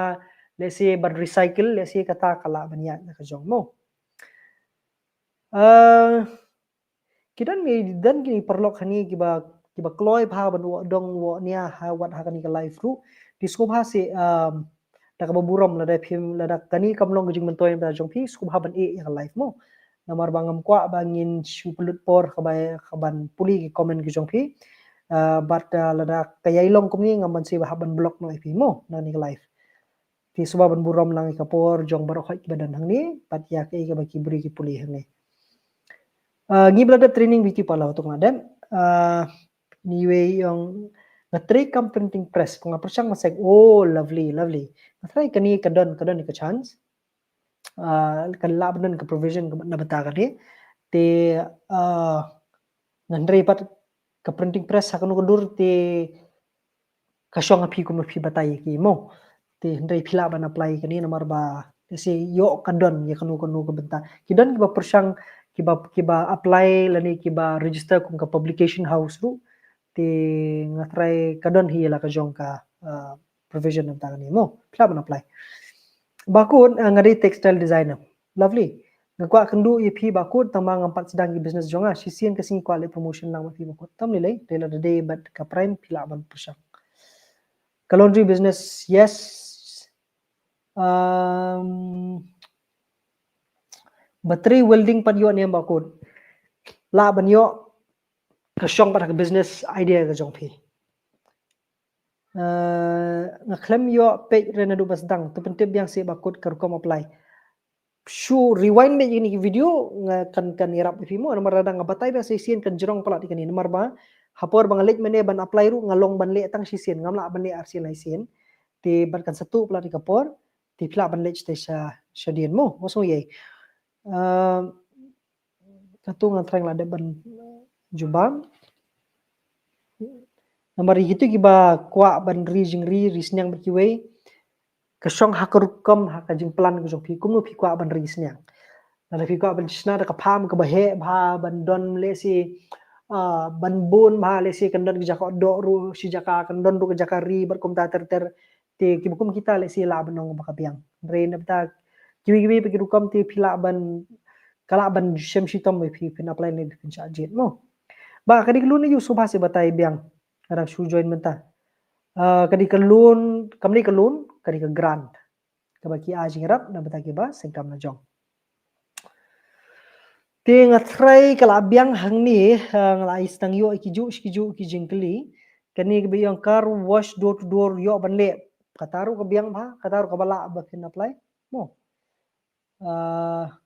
le se ban recycle le se kata kala ban ya ka jong mo uh, Ki don ngi don ki paralok hani ki ba ki ba kloi bha ban wa dong wa nia ha wat ha kani ka live ru. Ti sngewbha si um, da ka ba burom lada phim lada kani kam long ka jingmyntoi da jong phi sngewbha ban e ya ka live mo. Namar ba ngam kwah ba ngin shu pynlut por ka ba ka ban puli ki comment ki jong phi. Uh, but uh, lada ka yai long kumni ngam ban si ba ha ban block no phi mo na ni ka live. Ti suba ban burom lang ka por jong baroh ki ba don hangne pat ya ka ba ki bri ki puli hangne. Uh, ngi bla dep training beauty parlor tu nga dep. Uh, ni wei yong nga trai kam printing press nga persang masek oh lovely lovely. Nga trai kani ka don ka don ka chance. Uh, ka la ban ka provision ka na bata ka de. Te uh, nga trai pat ka printing press ha kanu ka dur te ka shong ha phi kum phi batai ki mo. Te hynrei phi lah ban apply kani namar ba si yo ka don ya kanu kanu ka bynta. Ki don ki ba pyrshang ki ba ki ba apply lane ki ba register kum ka publication house ru. Te nga trai ka don hi la ka jong ka uh, provision nta kani mo. Phi lah ban apply. Bakun uh, nga dei textile designer. Lovely. Nga kwah kynduh ïa phi Bah Kut, tang ba ngam pat sdang ki business jong nga, shisien ka sngi kwah leh promotion lang bad phi Bah Kut. Tam lei lei, te la dei bad ka Prime phi lah ban pyrshang. Ka laundry business, yes. Um, battery welding pat ïoh ne em Bah Kut? Lah ban ïoh, ka shong pat ha ka business idea ka jong phi. Uh, nga khlem ïoh peit re naduh ba sdang, to pyntip biang seh Bah Kut ka rukom apply. Shu rewind beit ïa kine ki video, nga kan, kan ïarap ïa phi mo, namar lada nga batai biang shisien kan jrong palat ïa kine, namar ba ha por ba nga leit mynne ban apply ruh nga long ban leh tang shisien, ngam lah ban leh arsien laisien. Te bad kan sa tuh palat ïa ka por, te phi lah ban leit sha, sha dien mo, mo sngewsih. Uh, Katu nga thrang la dep ban jubab. Namar ïa kitu kiba kwah ban ri jingri, ri sniang bad kiwei, ka shong ha ka rukom, ha ka jingplan ka jong phi, kumno phi kwah ban ri sniang. Lada phi kwah ban shna da ka farm kaba heh bha, ban don lehse, ah, ban bun bha, lehse kan don ka jaka doh ruh shi jaka, kan don ruh ka jaka ri bad kumta ter ter. Te kiba kum kita lehse lah ban ong ba ka biang. Hynrei na bynta kiwei kiwei pat ki rukom te phi lah ban, ka lah ban shem shitom ba phi phin apply ne phin shah jied mo. Bah, ka dei ka loan aïu, sngewbha seh batai biang. Nga dang shu join mynta. Ah, ka dei ka loan, kam dei ka loan, ka dei ka grant. Kaba ki ai jingïarap na bynta kiba seng kam la jong. Te nga thrang ka la biang hangne, ah, nga la ïohsngew ïa ki juh, ki juh ki jingkylli. Kane kaba ïong car wash door to door ïoh ban leh. Kata ruh ka biang bha, kata ruh kaba lah ba phin apply. Mo. Ah,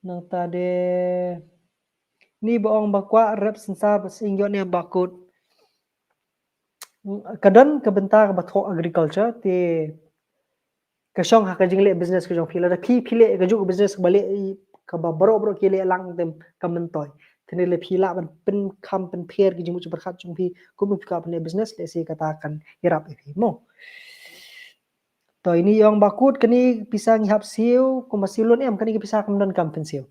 nangta de ni ba ong ba kwah rep sensar ba sing ïoh ne Bah Kut. Ka don ka bynta kaba thoh agriculture te ka shong ha ka jingleh business ka jong phi. Lada phi, phi leh ka juh ka business kaba leh i, kaba baroh baroh ki leh lang te ka myntoi. Te ne leh phi lah ban pynkham pynpher ki jingmut jingpyrkhat jong phi kumno phi kwah pynleh business, lehse kata kan ïarap ïa phi mo. To ini ïong Bah Kut, kane pisa ngi hap siew, kumba siew loan em, kane ka pisa kam don kam pynsiew.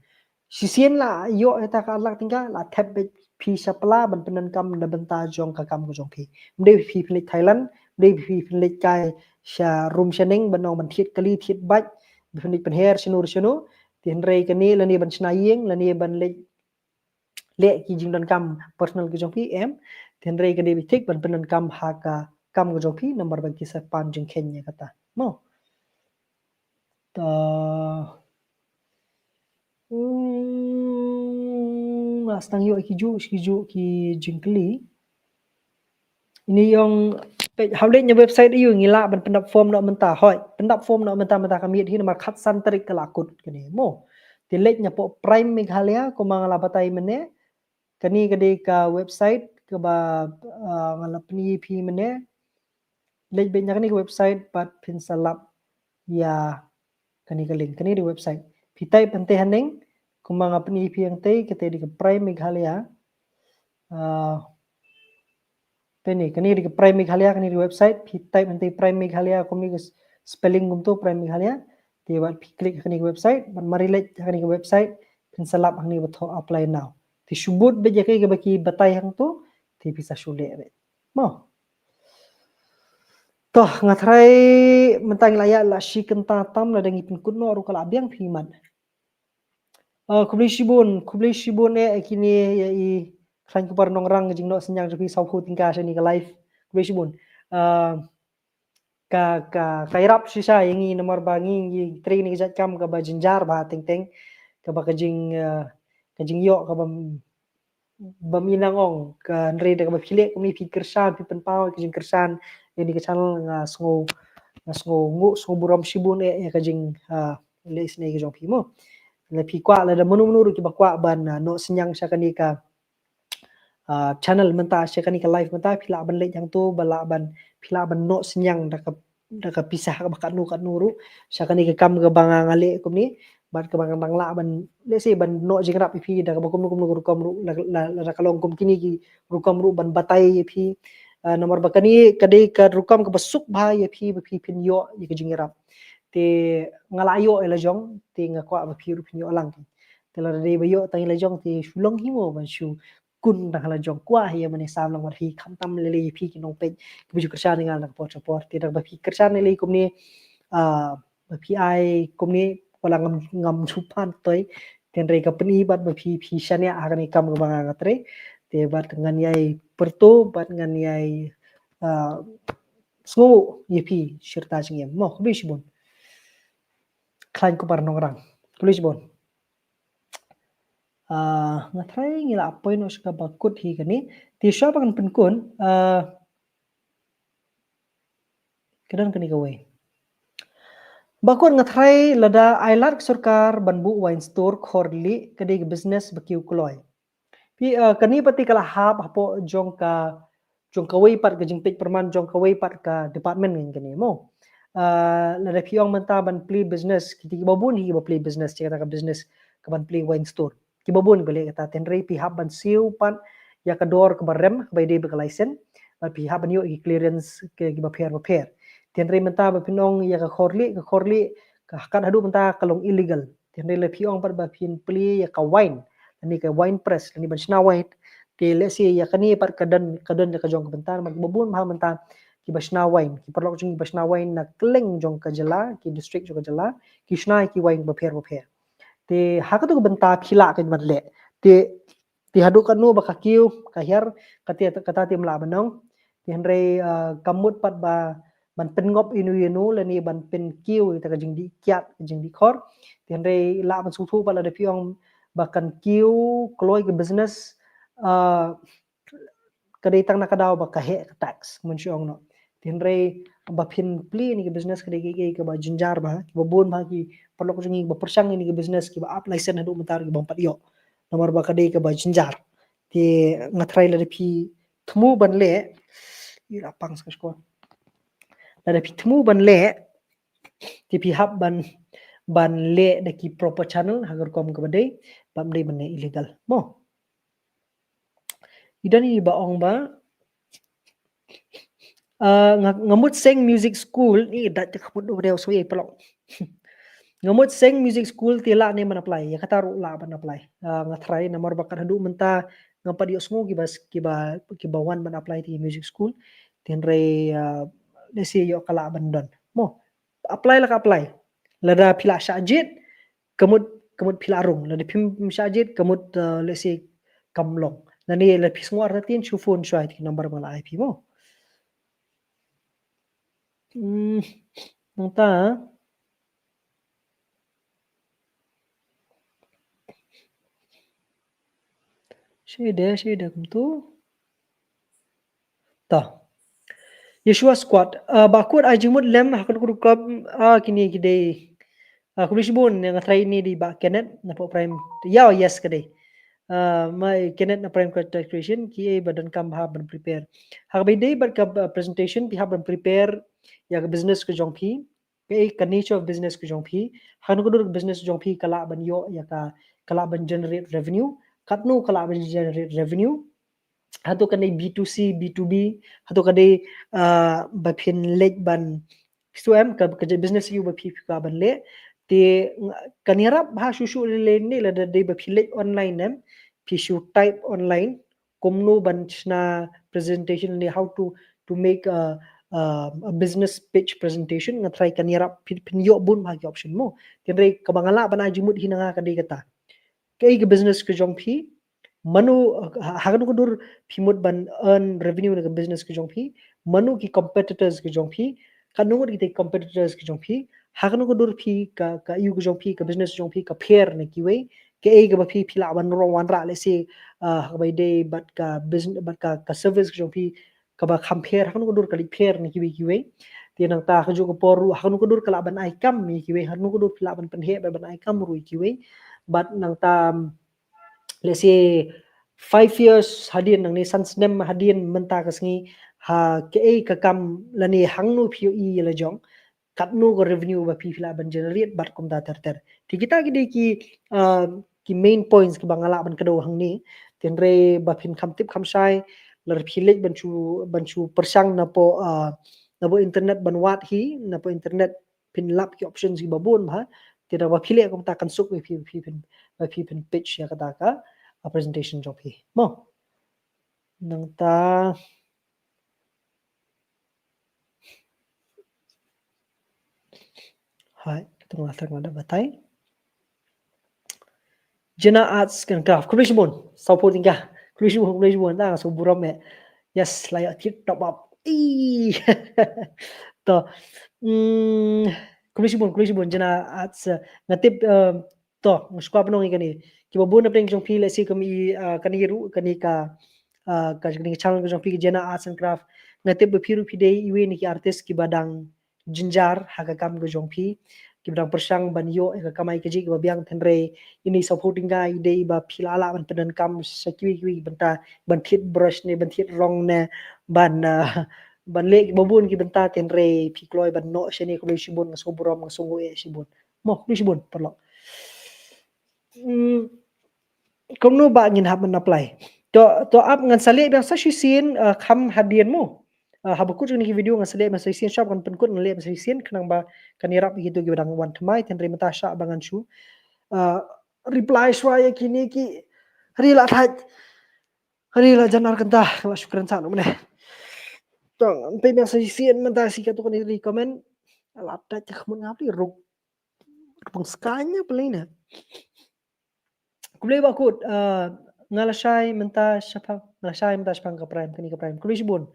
Shisien la ïoh ïa ta ka ar lak tyngka, la thep beit phi sha pla ban pyndonkam na bynta jong ka kam ka jong phi. Ym dei phi pynleit Thailand, ym dei phi pynleit kai sha rum sha neng ban ong ban thied kali thied bait, ban pynleit pynher shano shano. Te hynrei kane lane ban shna ïing, lane ban leit leh ki jingdonkam personal ka jong phi em. Te hynrei ka dei ba thik ban pyndonkam ha ka kam ka jong phi, namar ba ki sa pan jingkheiñ ïa kata. Mo. Ta. Hmm, la sdang ïoh ki juh, ki juh ki jingkylli. Ini ïong peit, hap leit na website aïu, ngi lah ban pyndap form noh mynta, hooid, pyndap form noh mynta, mynta ka miet hi namar khatsan tarik ka la kut kane mo. Te leit na poh Prime Meghalaya, kumba nga la batai mynne, kane ka dei ka website kaba, ah, nga la pyni ïa phi mynne. Leit beit na kane ka website bad phin sa lap ïa kane ka link, kane ka dei website. Phi type hangtei haneng, kumba nga pyni ïa phi hangtei, kata dei ka Prime Meghalaya. Ah, kane, kane dei ka Prime Meghalaya, kane dei ka website, phi type hangtei Prime Meghalaya, kumne ka s-, spelling kumto, Prime Meghalaya. Te wat phi click ha kane ka website, bad mar leit ha kane ka website, phin sa lap hangne ba thoh apply now. Te shu bud beit ïa kaei kaba ki batai hangto, te phi sa shu leh beit. Mo. To, nga tharai mynta ngi la ïa la shi kynta tam, lada ngi pynkut noh ruh ka la biang phi mat. Ah, khublei shibun, khublei shibun eh, kine ïa i khlaiñ kupar nongrang, ka jingnoh synñiang jong phi sawphew tyngka shane ka live. Khublei shibun. Ah, ka, ka, ka ïarap shisha ïa ngi namar ba ngi, ngi trei kane ka jait kam kaba jynjar bha teng teng, kaba ka jing, ah, ka jingïoh kaba m-, bym i nang ong, ka hynrei da kaba phi leh kumne phi kyrshan, phi pynpaw ka jingkyrshan ïa kane ka channel. Nga sngew, nga sngewnguh, sngew burom shibun eh ïa ka jing, ah, leh isynei ka jong phi mo. Lada phi kwah, lada mano mano ruh kiba kwah ban, ah, noh synñiang sha kane ka, ah, channel mynta, sha kane ka live mynta, phi lah ban leit hangto, ba lah ban, phi lah ban noh synñiang da ka, da ka pisa kaba katno katno ruh sha kane ka kam kaba nga, nga leh kumne. Bad kaba nga dang lah ban, lehse ban noh jingïarap ïa phi da kaba kumno kumno ka rukom ruh, la, la, la, lada ka long kum kine ki rukom ruh ban batai ïa phi. Ah, namar ba kane ka dei ka rukom kaba suk bha ïa phi, ba phi phin ïoh ïa ka jingïarap. Te nga la ïoh ïa la jong, te nga kwah ba phi ruh phin ïoh lang. Te lada dei ba ïoh tang ïa la jong te shu long hi mo, ban shu kun tang ha la jong. Kwah hi ïa mane sam lang bad phi, khamtam lei lei ïa phi ki nongpeit kiba ju kyrshan ïa nga na ka por sha por. Te da kaba phi kyrshan lei lei kumne, ah, ba phi ai kumne, Wat la ngam, ngam shu pan toi. Te hynrei ka pyni bad ba phi, phi shaniah ha kane ka kam kaba nga nga trei. Te bad ngan ïai pyrto, bad ngan ïai, ah, sngew ïa phi shirta jingim. Mo, khublei shibun. Khlaiñ Kupar Nongrang. Khublei shibun. Ah, nga tharai ngi la poi noh sha kaba kut hi kane. Te shuwa ba ngan pynkut, ah, ka don kane kawei. Ba kut nga tharai lada ai lad ka sorkar ban buh wine store, khorlieh, ka dei ka business ba kiew kloi. Phi, ah, kane pat te ka la hap hapoh jong ka, jong kawei pat ka jingpeit pyrman jong kawei pat ka department ngi kane mo. Ah, lada phi ong mynta ban plie business, kita kiba bun hi kiba plie business, kata ka business ka ban plie wine store. Kiba bun ba leh kata, te hynrei phi hap ban siew pat ïa ka dor kaba rem, kaba ïadei bad ka license, bad phi hap ban ïoh ïa ki clearance ki, kiba pher ba pher. Te hynrei mynta ba phin ong ïa ka khorlieh, ka khorlieh, ka kat haduh mynta ka long illegal. Te hynrei lada phi ong pat ba phin plie ïa ka wine, lane ka wine press, lane ban shna wine. Te let's say ïa kane pat ka don, ka don ïa ka jong ka bynta, namar kiba bun bha mynta kiba shna wine, ki paralok jong ngi kiba shna wine na kylleng jong ka jylla, ki district jong ka jylla, ki shna ïa ki wine bapher bapher. Te ha katu ka bynta phi lah ka ban leh. Te, te haduh katno ba ka kiew, ka hiar, kata, kata te ym lah ban ong. Te hynrei, ah, kam mut pat ba ban pynngop ïano ïano lane ban pynkiew ïa ka jingdih kiad, ka jingdih khor. Te hynrei lah ban sngewthuh pat lada phi ong ba kan kiew kloi ka business, ah, ka dei tang na ka daw ba ka heh ka tax, kumno shu ong noh. Te hynrei ba phin plie ïa kane ka business ka dei kaei kaei kaba jynjar bha, kiba bun bha ki paralok jong ngi ba pyrshang ïa kane ka business kiba ap license haduh mynta ruh ki bym pat ïoh. Namar ba ka dei kaba jynjar. Te nga tharai lada phi thmu ban leh, ïa la pang sa ka shkor. Lada phi thmu ban leh, te phi hap ban, ban leh da ki proper channel, ha ka rukom kaba dei, bym dei ban leh illegal. Mo. I don i ba ong ba, ah, nga, nga mut seng music school, i da te ka mut do deu so i paralok. Nga mut seng music school te lah ne ban apply, ïa kata ruh lah ban apply. Ah, nga tharai namar ba kat haduh mynta ngam pat ïohsngew kiba, kiba, kiba wan ban apply te music school. Te hynrei, ah, let's say ïoh ka lah ban don. Mo, apply la ka apply. Lada phi lah shah jied, ka mut, ka mut phi lah rung. Lada phim shah jied, ka mut, uh, let's say, kam long. Lane lada phi sngewbha artatien shu phone shuwa ïa ki number ba nga la ai phi mo. Hmm, nangta. Shaida, shaida kumtu. Ta. Yeshua Squad. Ah, ba kut ai jingmut lem, ha kut kut kut, ah, kine ki dei. Ah, khublei shibun, nga tharai ine i dei Bah Kenneth, na pok Prime. Ya, yes, ka dei. Ah, ma Kenneth na Prime Content Creation, kiei ba donkam ba hap ban prepare. Ha kaba ïadei bad ka, ah, presentation, phi hap ban prepare ïa ka business ka jong phi. Kaei ka nature of business ka jong phi. Ha kano ka dur ka business jong phi ka lah ban ïoh ïa ka, ka lah ban generate revenue. Katno ka lah ban generate revenue. Hato ka dei B two C, B two B. Hato ka dei, ah, ba phin leit ban, so em, ka, ka business ïa u ba phi, phi kwah ban leh. Te, nga, kan ïarap bha shuh shuh lei lei ne lada dei ba phi leit online em. Phi shu type online. Kumno ban shna presentation ne how to, to make a, a, a business pitch presentation, nga tharai kan ïarap phin, phin ïoh bun bha ki option mo. Te hynrei kaba nga lah ban ai jingmut hi na nga ka dei kata. Kaei ka business ka jong phi, mano, ha, ha kano ka dur phi mut ban earn revenue na ka business ka jong phi, mano ki competitors ka jong phi, katno ngut kita ki competitors ka jong phi, ha kano ka dur phi ka, ka ïu ka jong phi, ka business jong phi ka pher na kiwei, kaei kaba phi, phi lah ban rong wanrah, let's say, ah, ha kaba ïadei bad ka business, bad ka, ka service ka jong phi, kaba kham pher, ha kano ka dur ka leit pher na kiwei kiwei. Te nangta ha kajuh ka por ruh, ha kano ka dur ka lah ban ai kam ïa kiwei, ha kano ka dur phi lah ban pynheh ban, ban ai kam ruh ïa kiwei. Bad nangta, let's say, five years hadien, nangne san snem hadien mynta ka sngi, ha kaei ka kam lane hangno phi ïohi ïa la jong, katno ka revenue ba phi, phi lah ban generate bad kumta ter ter. Te kita ki dei ki, ah, ki main points kiba nga lah ban kdew hangne. Te hynrei ba phin kham tip kham shai, lada phi leit ban shu, ban shu pyrshang napoh, ah, napoh internet ban wad hi, napoh internet phin lap ki options kiba bun bha. Te da ba phi leh kumta kan suk ba phi, phi phin, ba phi phin pitch ïa kata ka, ah, presentation jong phi. Mo. Nangta. Hai, katno nga tang nga da batai. Jena Arts and Craft. Khublei shibun. Support ïa nga. Khublei shibun, khublei shibun. Tang sngewburom eh. Yes, la ïa tip top up. Ih. To. Hmm, khublei shibun, khublei shibun. Jena Arts, eh, nga tip, eh, to, nga sngewbha ban ong ïa kane. Kiba bun na pdeng jong phi lehse kum i, eh, kane ruh, kane ka, eh, ka, kane ka channel ka jong phi ka Jena Arts and Craft. Nga tip ba phi ruh phi dei iwei na ki artist kiba dang jynjar ha ka kam ka jong phi, kiba dang pyrshang ban ïoh ïa ka kamai kajih kaba biang, hynrei ine i support ïa nga i dei ba phi la lah ban pyndonkam sha kiwei kiwei ki bynta, ban thied brush ne, ban thied rong ne, ban, ah, ban leh kiba bun ki bynta, hynrei phi kloi ban noh shane. Khublei shibun, nga sngewburom, nga sngewnguh eh shibun. Mo, khublei shibun paralok. Hmm, kumno ba ngin hap ban apply? To, to ap ngan sa leh biang sa shisien, eh, kham hadien mo. Eh, haba kut jong kine ki video ngan sa leh biang sa shisien, shwa ban pynkut ngan leh biang sa shisien, khnang ba kan ïarap ïa kito kiba dang wan thymmai, hynrei mynta shah ba ngan shu, eh, reply shwa ïa kine ki, hynrei la thait. Hynrei la jan ar kynta, la shu kren sa noh mynne. To ngan peit biang sa shisien mynta shi katto katne comment. La thait ka khmut nga pli ruk. Pang skanya pli na. Khublei ba kut, ah, nga la shai mynta shaphang, nga la shai mynta shaphang ka Prime, kane ka Prime. Khublei shibun.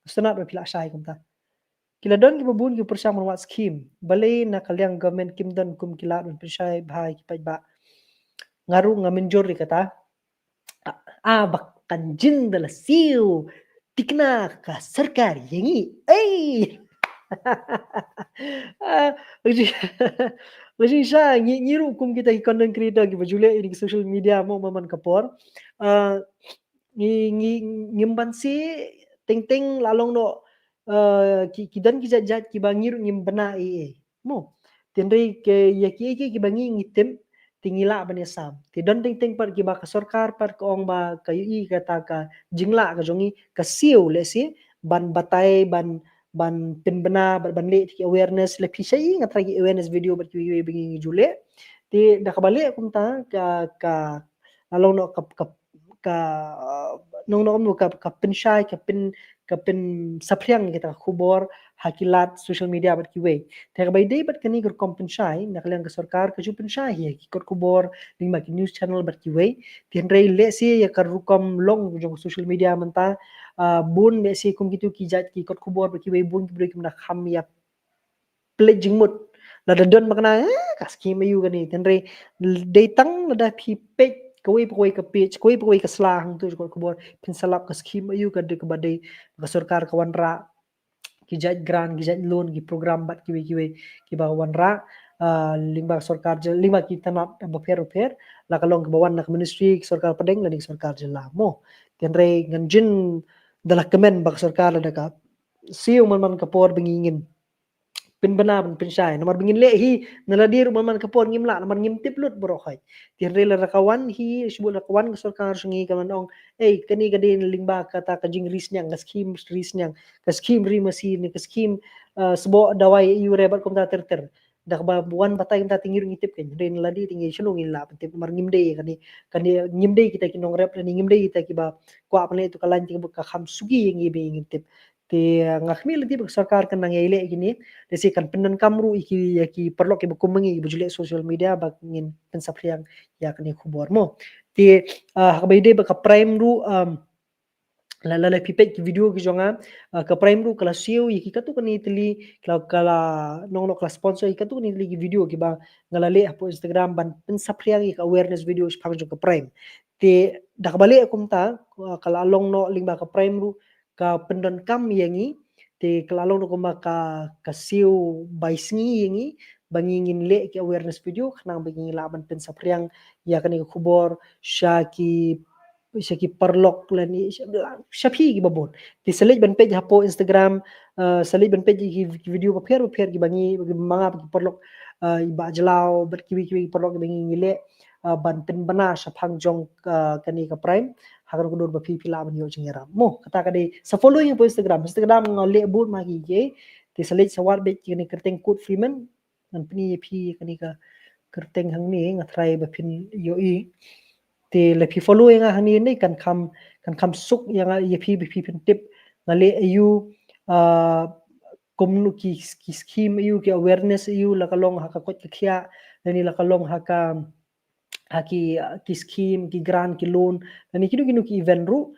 Sngewtynnat ba phi la shai kumta. Ki la don kiba bun ki pyrshang ban wad skim. Balei na ka liang government kim don kum ki lad ban pynshai bha ïa ki paidbah. Nga ruh nga mynjur ïa kata. Ah, ah, ba kan jin da la siew. Tikna ka sorkar ïa ngi. Ei! Ah, ngi, ngi sha, ngi, ngi ruh kum kita ki content creator kiba ju leh ïa ki social media mo man man ka por. Ah, ngi, ngi, ngim ban siew teng teng la long noh, ah, ki, ki don ki jait jait kiba ngi ruh ngim bna ei ei. Mo. Hynrei ki, ïa ki, ki, kiba ngi, ngi tip, te ngi lah ban ïasam. Te don teng teng pat kiba ka sorkar pat ka ong ba ka ïohi kata ka jinglah ka jong ngi, ka siew lehse, ban batai, ban, ban pynbna, ban, ban leh ki awareness, la phi shai nga trai ki awareness video bad kiwei kiwei ba ngi, ngi ju leh. Te da kaba leh kumta ka, ka, la long noh ka, ka, ka, uh, nong nong ka, ka pynshai, ka pyn, ka pynsaphriang kita ka khubor ha ki lad social media bad kiwei. Te kaba ïadei bad kane ka rukom pynshai, na ka liang ka sorkar ka ju pynshai ïa ki kot khubor, lyngba ki news channel bad kiwei. Te hynrei lehse ïa ka rukom long jong social media mynta, ah, bun lehse kum kitu ki jait ki kot khubor bad kiwei bun ki briew kim da kham ïa pynleit jingmut. Lada don ba kane, eh, ka skim aiu kane, hynrei dei tang lada phi peit kawei pa kawei ka page, kawei pa kawei ka sla hangtu jong ka khubor, phin sa lap ka skim aiu ka dei kaba dei, ka sorkar ka wanrah ki jait grant, ki jait loan, ki program bad kiwei kiwei kiba wanrah, ah, lyngba ka sorkar jylla, lyngba ki tnat bapher bapher, la ka long kaba wan na ka ministry, ka sorkar pdeng lane ka sorkar jylla mo. Hynrei ngan jin da la kmen ba ka sorkar lada ka siew man man ka por ba ngi ngin pynbna ban pynshai. Namar ba ngin leh hi na lade ruh man man ka por ngim lah, namar ngim tip lut baroh hi. Te hynrei lada ka wan hi, shibun lada ka wan ka sorkar sha ngi ka wan ong, ei, kane ka dei lyngba kata ka jingri sniang, ka skim ri sniang, ka skim ri masi ne, ka skim, uh, sboh dawai aiu re bad kumta ter ter. Da kaba wan batai kumta te ngi ruh ngi tip kein. Hynrei na lade te ngi shano ngin lah ban tip, namar ngim dei kane, kane ngim dei kita ki nongrep lane ngim dei kita kiba kwah ban leh tu ka lain te ka kham suki ïa ngi ba ngin tip. Te, uh, nga khmih lynti ba ka sorkar kan nang ïai leh kine, te shi kan pyndonkam ruh ïa ki, ïa ki paralok kiba kum ma ngi kiba ju leh social media ba ngin pynsaphriang ïa kane khubor mo. Te, uh, ha kaba ïadei bad ka Prime ruh, um, la, la, la phi peit ki video ki jong nga, uh, ka Prime ruh ka la siew ïa ki katto katne tylli, ka la, ka la nong nong ka la sponsor ïa ki katto katne tylli ki video kiba nga la leh hapoh Instagram ban pynsaphriang ïa ka awareness video shaphang jong ka Prime. Te da kaba leh kumta, uh, ka la long noh lyngba ka Prime ruh, ka pyndonkam ïa ngi, te ka la long noh kumba ka, ka siew bai sngi ïa ngi, ba ngi ngin leh ki awareness video, khnang ba ngi lah ban pynsaphriang ïa kane ka khubor sha ki, sha ki paralok lane sha, sha phi kiba bun. Te sa leit ban peit hapoh Instagram, uh, sa leit ban peit ki, ki video bapher bapher kiba ngi, kiba ma nga bad ki paralok, uh, i Bah Jlaw bad kiwei kiwei ki paralok kiba ngi ngi leh, uh, ban pynbna shaphang jong, uh, kane ka Prime, ha kano kano ba phi phi lah ban ïoh jingïarap. Mo, kata ka dei, sa follow ïa nga hapoh Instagram. Instagram nga leh bun ma ki, ki. Te sa leit sa wad beit kane ka kyrteng Kut Freeman. Ngan pyni ïa phi kane ka kyrteng hangne, nga tharai ba phin ïohi. Te lada phi follow ïa nga hangne ne kan kham, kan kham suk ïa nga ïa phi ba phi pyntip nga leh aiu, ah, kumno ki, ki skim aiu, ki awareness aiu, la ka long ha ka koit ka khiah, lane la ka long ha ka, ha ki, ki scheme, ki grant, ki loan, lane kino kino ki event ruh.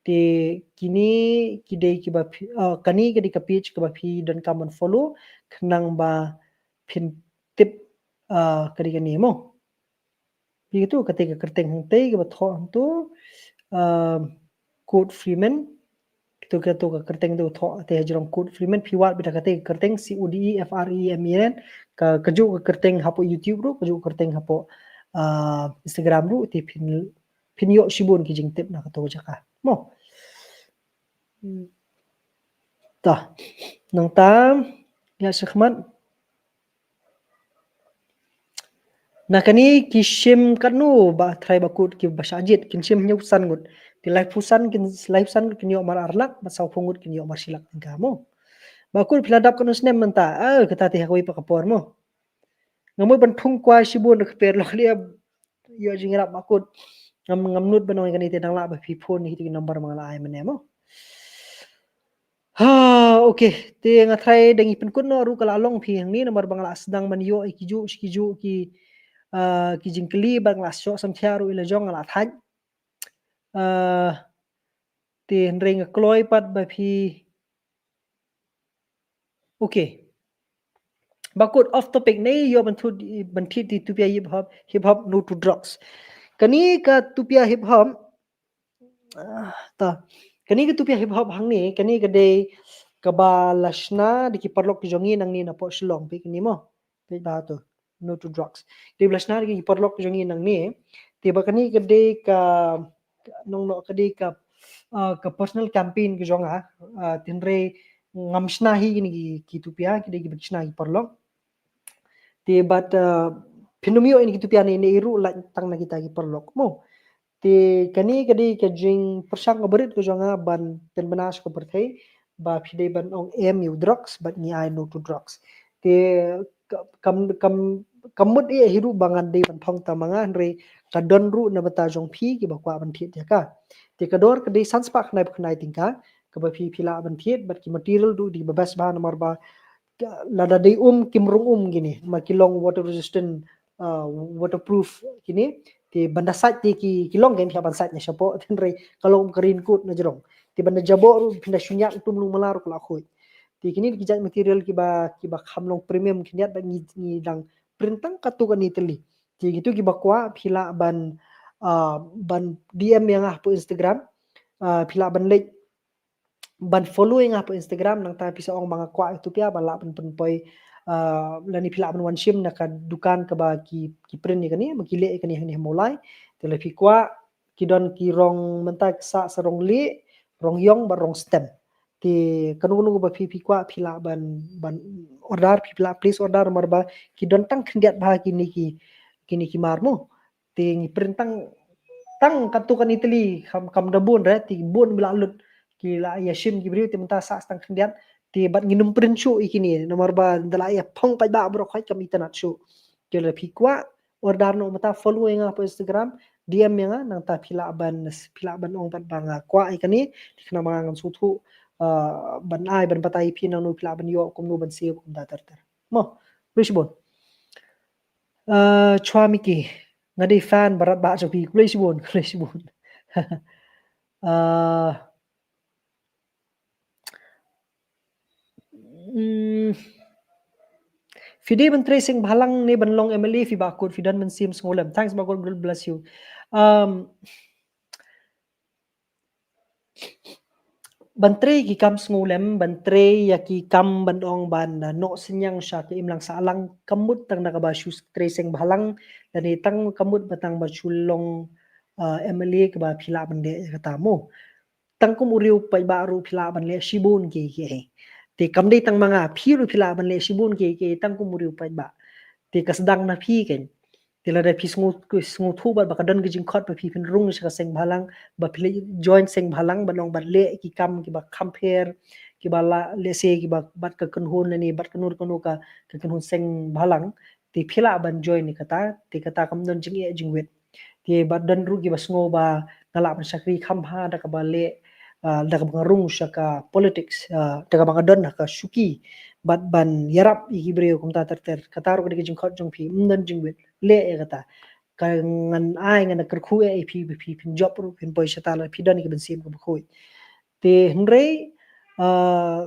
Te kine ki dei kiba phi, ah, kane ka dei ka page kaba phi donkam ban follow khnang ba phin tip, ah, ka dei kane mo. Phi, katu kata ka kyrteng hangtei kaba thoh hangtu, ah, Kurt Freeman. Katu, katu ka kyrteng tu thoh te hajrong Kurt Freeman, phi wad beit ha kata ka kyrteng, C O D E F R E E M A N. Ka, kajuh ka kyrteng hapoh YouTube ruh, kajuh ka kyrteng hapoh, ah, Instagram ruh, te phin, phin ïoh shibun ki jingtip na katu ka jaka mo. Tah, nangta ïa shakhmat. Na kane ki shim katno, Bah Trai Bakut, kiba shah jied, kin shim hynñiewphew san ngut. Te laiphew san kin, laiphew san ngut kin ïoh mar ar lak, bad sawphew ngut kin ïoh mar shi lak tyngka mo. Bakut, phi la dap katno snem mynta? Ah, kata te ha kawei pat ka por mo. Nga mut ban thung kwai shibun, ka per lok liam. Ïoh jingïarap Bakut. Ngam, ngam nud ban ong ïa kane te, dang lah ba phi phone ïa kito ki number ba nga la ai mynne mo. Ha, okay. Te nga tharai da ngi pynkut noh ruh ka la long phi hangne, namar ba nga la sdang ban ïoh ïa kijuh shi kijuh ki, ah, ki jingkylli, bad nga la shoh samthiah ruh ïa la jong, nga la thait. Ah, te hynrei nga kloi pat, ba phi, okay. Bakut, off topic, ne ïoh ban thied, ban thied ïa ki tupia hip hop, hip hop No to Drugs. Kane ka tupia hip hop, ah, ta. Kane ka tupia hip hop hangne, kane ka dei kaba la shna da ki paralok ki jong ngi nangne napoh Shillong, peit kane mo. Peit bha tu, No to Drugs. Dei ba la shna da ki paralok ki jong ngi nangne. Te bad kane ka dei ka, nongno ka dei ka, ah, ka personal campaign ka jong nga, ah, te hynrei ngam shna hi kine ki, ki tupia, ki dei kiba shna ki paralok. Te bad, ah, phin ym ïoh ïa kine ki tupia ne, ne ruh lait tang na kita ki paralok mo. Te kane ka dei ka jingpyrshang kaba rit ka jong nga ban pynbna sha ka pyrthei ba phi dei ban ong em ïa u drugs bad ngi ai no to drugs. Te ka, kam, kam, kam mut ïa hi ruh ba ngan dei ban phong tang ma nga, hynrei ka don ruh na bynta jong phi kiba kwah ban thied ïa ka. Te ka dor ka dei san spah khyndaiphew khyndai tyngka, kaba phi, phi lah ban thied, bad ki material ruh dei ba best bha, namar ba ka, lada dei um, kim rung um kine, ma ki long water resistant, ah, waterproof kine. Te ban da sait te ki, ki long, kim hap ban sait na shapoh, hynrei ka long ka raincoat na jrong. Te ban da jaboh ruh, phin da shyngiat, tum lung mala ruh ka la khuid. Te kine ki jait material kiba, kiba kham long premium khyndiat, bad ngi, ngi dang print tang katto katne tylli. Te kito kiba kwah phi lah ban, ah, ban D M ïa nga hapoh Instagram, ah, phi lah ban leit ban follow ïa nga hapoh Instagram, nangta phi sa ong ba nga kwah ïa ka tupia, ba lah ban pynpoi, ah, lane phi lah ban wan shim na ka dukan kaba ki, ki print ïa kane, ba ki leh ïa kane hangne ha Mawlai. Te lada phi kwah, ki don ki rong, mynta ki sah sa rong lieh, rong ïong bad rong stem. Te kano kano kaba phi, phi kwah phi lah ban, ban order, phi lah place order, namar ba ki don tang khyndiat bha kine ki, kine ki mar mo. Te ngi print tang, tang katto katne tylli, kam, kam da bun re, te bun ba la lut, ki la ïa shim ki briew, te mynta sah tang khyndiat. Te bad ngin ym print shuh ïa kine, namar ba da la ïa phong paidbah baroh khoit, kam itynnad shuh. Te lada phi kwah order noh mynta, follow ïa nga hapoh Instagram, D M ïa nga, nangta phi lah ban, phi lah ban ong pat ba nga kwah ïa kane, te khnang ba nga ngan sngewthuh, ah, ban ai, ban batai ïa phi nangno phi lah ban ïoh, kumno ban siew, kumta ter ter. Mo, khublei shibun. Ah, Chwa Miki, nga dei fan ba radbah jong phi. Khublei shibun, khublei shibun. Ah, mm, phi dei ban trei seng bhalang ne ban long M L A phi Bah Kut, phi don mynsiem sngewlem. Thanks Bah Kut, God bless you. Um, ban trei ki kam sngewlem, ban trei ïa ki kam ban ong ban, ah, noh synñiang sha ka imlang sahlang, kam mut tang na kaba shu trei seng bhalang, lane tang kam mut ba tang ba shu long, ah, M L A kaba phi lah ban leh ïa kata mo. Tang kum u riew paidbah ruh phi lah ban leh shibun kiei kiei. Te kam dei tang ma nga, phi ruh phi lah ban leh shibun kiei kiei tang kum u riew paidbah. Te ka sdang na phi keiñ. Te lada phi sngew, sngewthuh bad ba ka don ka jingkhot ba phi phin rung sha ka seng bhalang, ba phi leit join seng bhalang, ban ong ban leh ki kam kiba kham pher, kiba la, lehse kiba bad ka kynhun lane bad kano kano ka, ka kynhun seng bhalang, te phi lah ban join ïa kata, te kata kam don jingeh jingwit. Te bad don ruh kiba sngew ba nga lah ban shakri kham bha da kaba leh, ah, da kaba nga rung sha ka politics, ah, da kaba nga don ha ka shuki, bad ban ïarap ïa ki briew kumta ter ter. Kata ruh ka dei ka jingkhot jong phi, ym don jingwit, leh ïa kata. ka ngan ai ngan kyrkhu ïa phi, phi phin jop ruh phin poi shata lada phi don ïa ka mynsiem kaba khuid. Te hynrei, ah,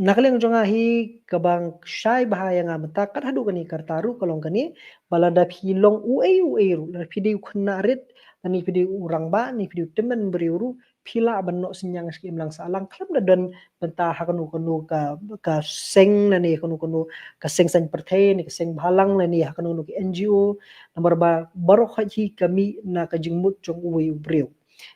na ka liang jong nga hi kaba shai bha ïa nga mynta kat haduh kane ka rta ruh ka long kane, ba lada phi long uei uei ruh, lada phi dei u khynnah rit, lane phi dei u rangbah, ne phi dei u tymmen briew ruh, phi lah ban noh synñiang sha ki imlang sahlang khlem da don bynta ha kano kano ka, ka seng lane kano kano ka seng saiñ pyrthei ne ka seng bhalang lane ha kano kano ka N G O, namar ba baroh hi ka mih na ka jingmut jong uwei u briew.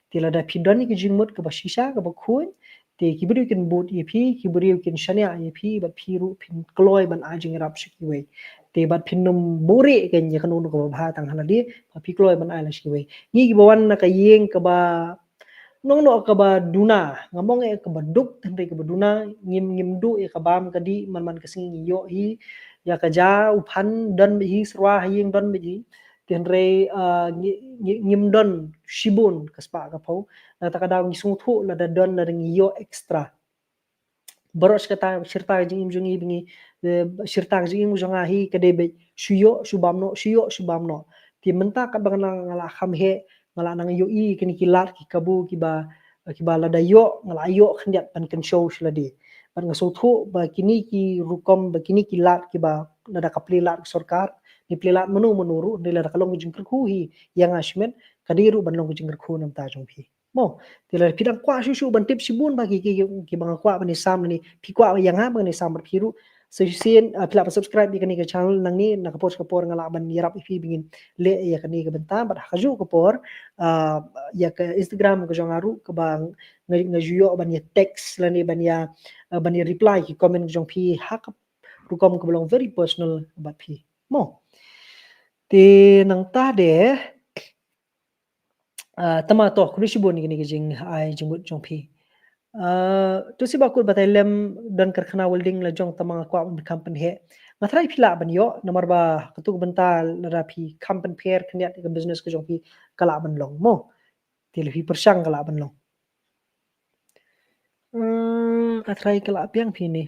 Te lada phi don ïa ka jingmut kaba shisha kaba khuid, te ki briew kin bud ïa phi, ki briew kin shaniah ïa phi, bad phi ruh phin kloi ban ai jingïarap sha kiwei. Te bad phin nym buhrieh kein ïa kano kano kaba bha tang ha lade, ba phi kloi ban ai la sha kiwei. Ngi kiba wan na ka ïing kaba nongnoh kaba duna, ngam ong ïa kaba duk, hynrei kaba duna, ngim, ngim duh ïa ka bam ka dih, man man ka sngi ngi ïoh hi ïa ka ja u phan, don beit hi, syrwa ha ïing don beit hi. Te hynrei, ah, ngi, ngi, ngim don shibun ka spah ka phew. Na kata ka daw ngi sngewthuh lada don, lada ngi ïoh extra. Baroh shi katta, shi rta ka jingim jong ngi ba ngi, eh, shi rta ka jingim jong nga hi ka dei beit shu ïoh shu bam noh, shu ïoh shu bam noh. Te mynta katba nga la, nga la kham heh, nga la nang ïohi kine ki lad ki kabu kiba, kiba lada ïoh, nga la ïoh khyndiat ban kynshew sha lade. Bad nga sngewthuh ba kine ki rukom, ba kine ki lad kiba lada ka plie lad ka sorkar, ne plie lad mano mano ruh, ne lada ka long ka jingkyrkhu hi ïa nga shimet, ka dei ruh ban long ka jingkyrkhu na bynta jong phi. Mo, te lada phi dang kwah shuh shuh ban tip shibun ba ki, ki, ki, kiba nga kwah ban ïasam lane phi kwah ïa nga ban ïasam bad phi ruh, sa shisien, ah, phi lah ban subscribe ïa kane ka channel, nangne na ka por sha ka por nga lah ban ïarap ïa phi ba ngin leh ïa kane ka bynta. Bad ha kajuh ka por, ah, ïa ka Instagram ka jong nga ruh kaba nga, nga ju ïoh ban ïa text lane ban ïa, ah, ban ïa reply ki comment ka jong phi ha ka rukom kaba long very personal bad phi. Mo. Te nangta de, ah, tama to, khublei shibun ïa kine ki jingai jingmut jong phi. Ah, to shu ba kut batai lem don karkhana welding la jong, tama nga kwah ban kham pynheh. Nga tharai phi lah ban ïoh, namar ba katto ka bynta lada phi kham pynpher khyndiat ïa ka business ka jong phi ka lah ban long mo. Te lada phi pyrshang ka lah ban long. Hmm, nga tharai ka lah biang phi ne.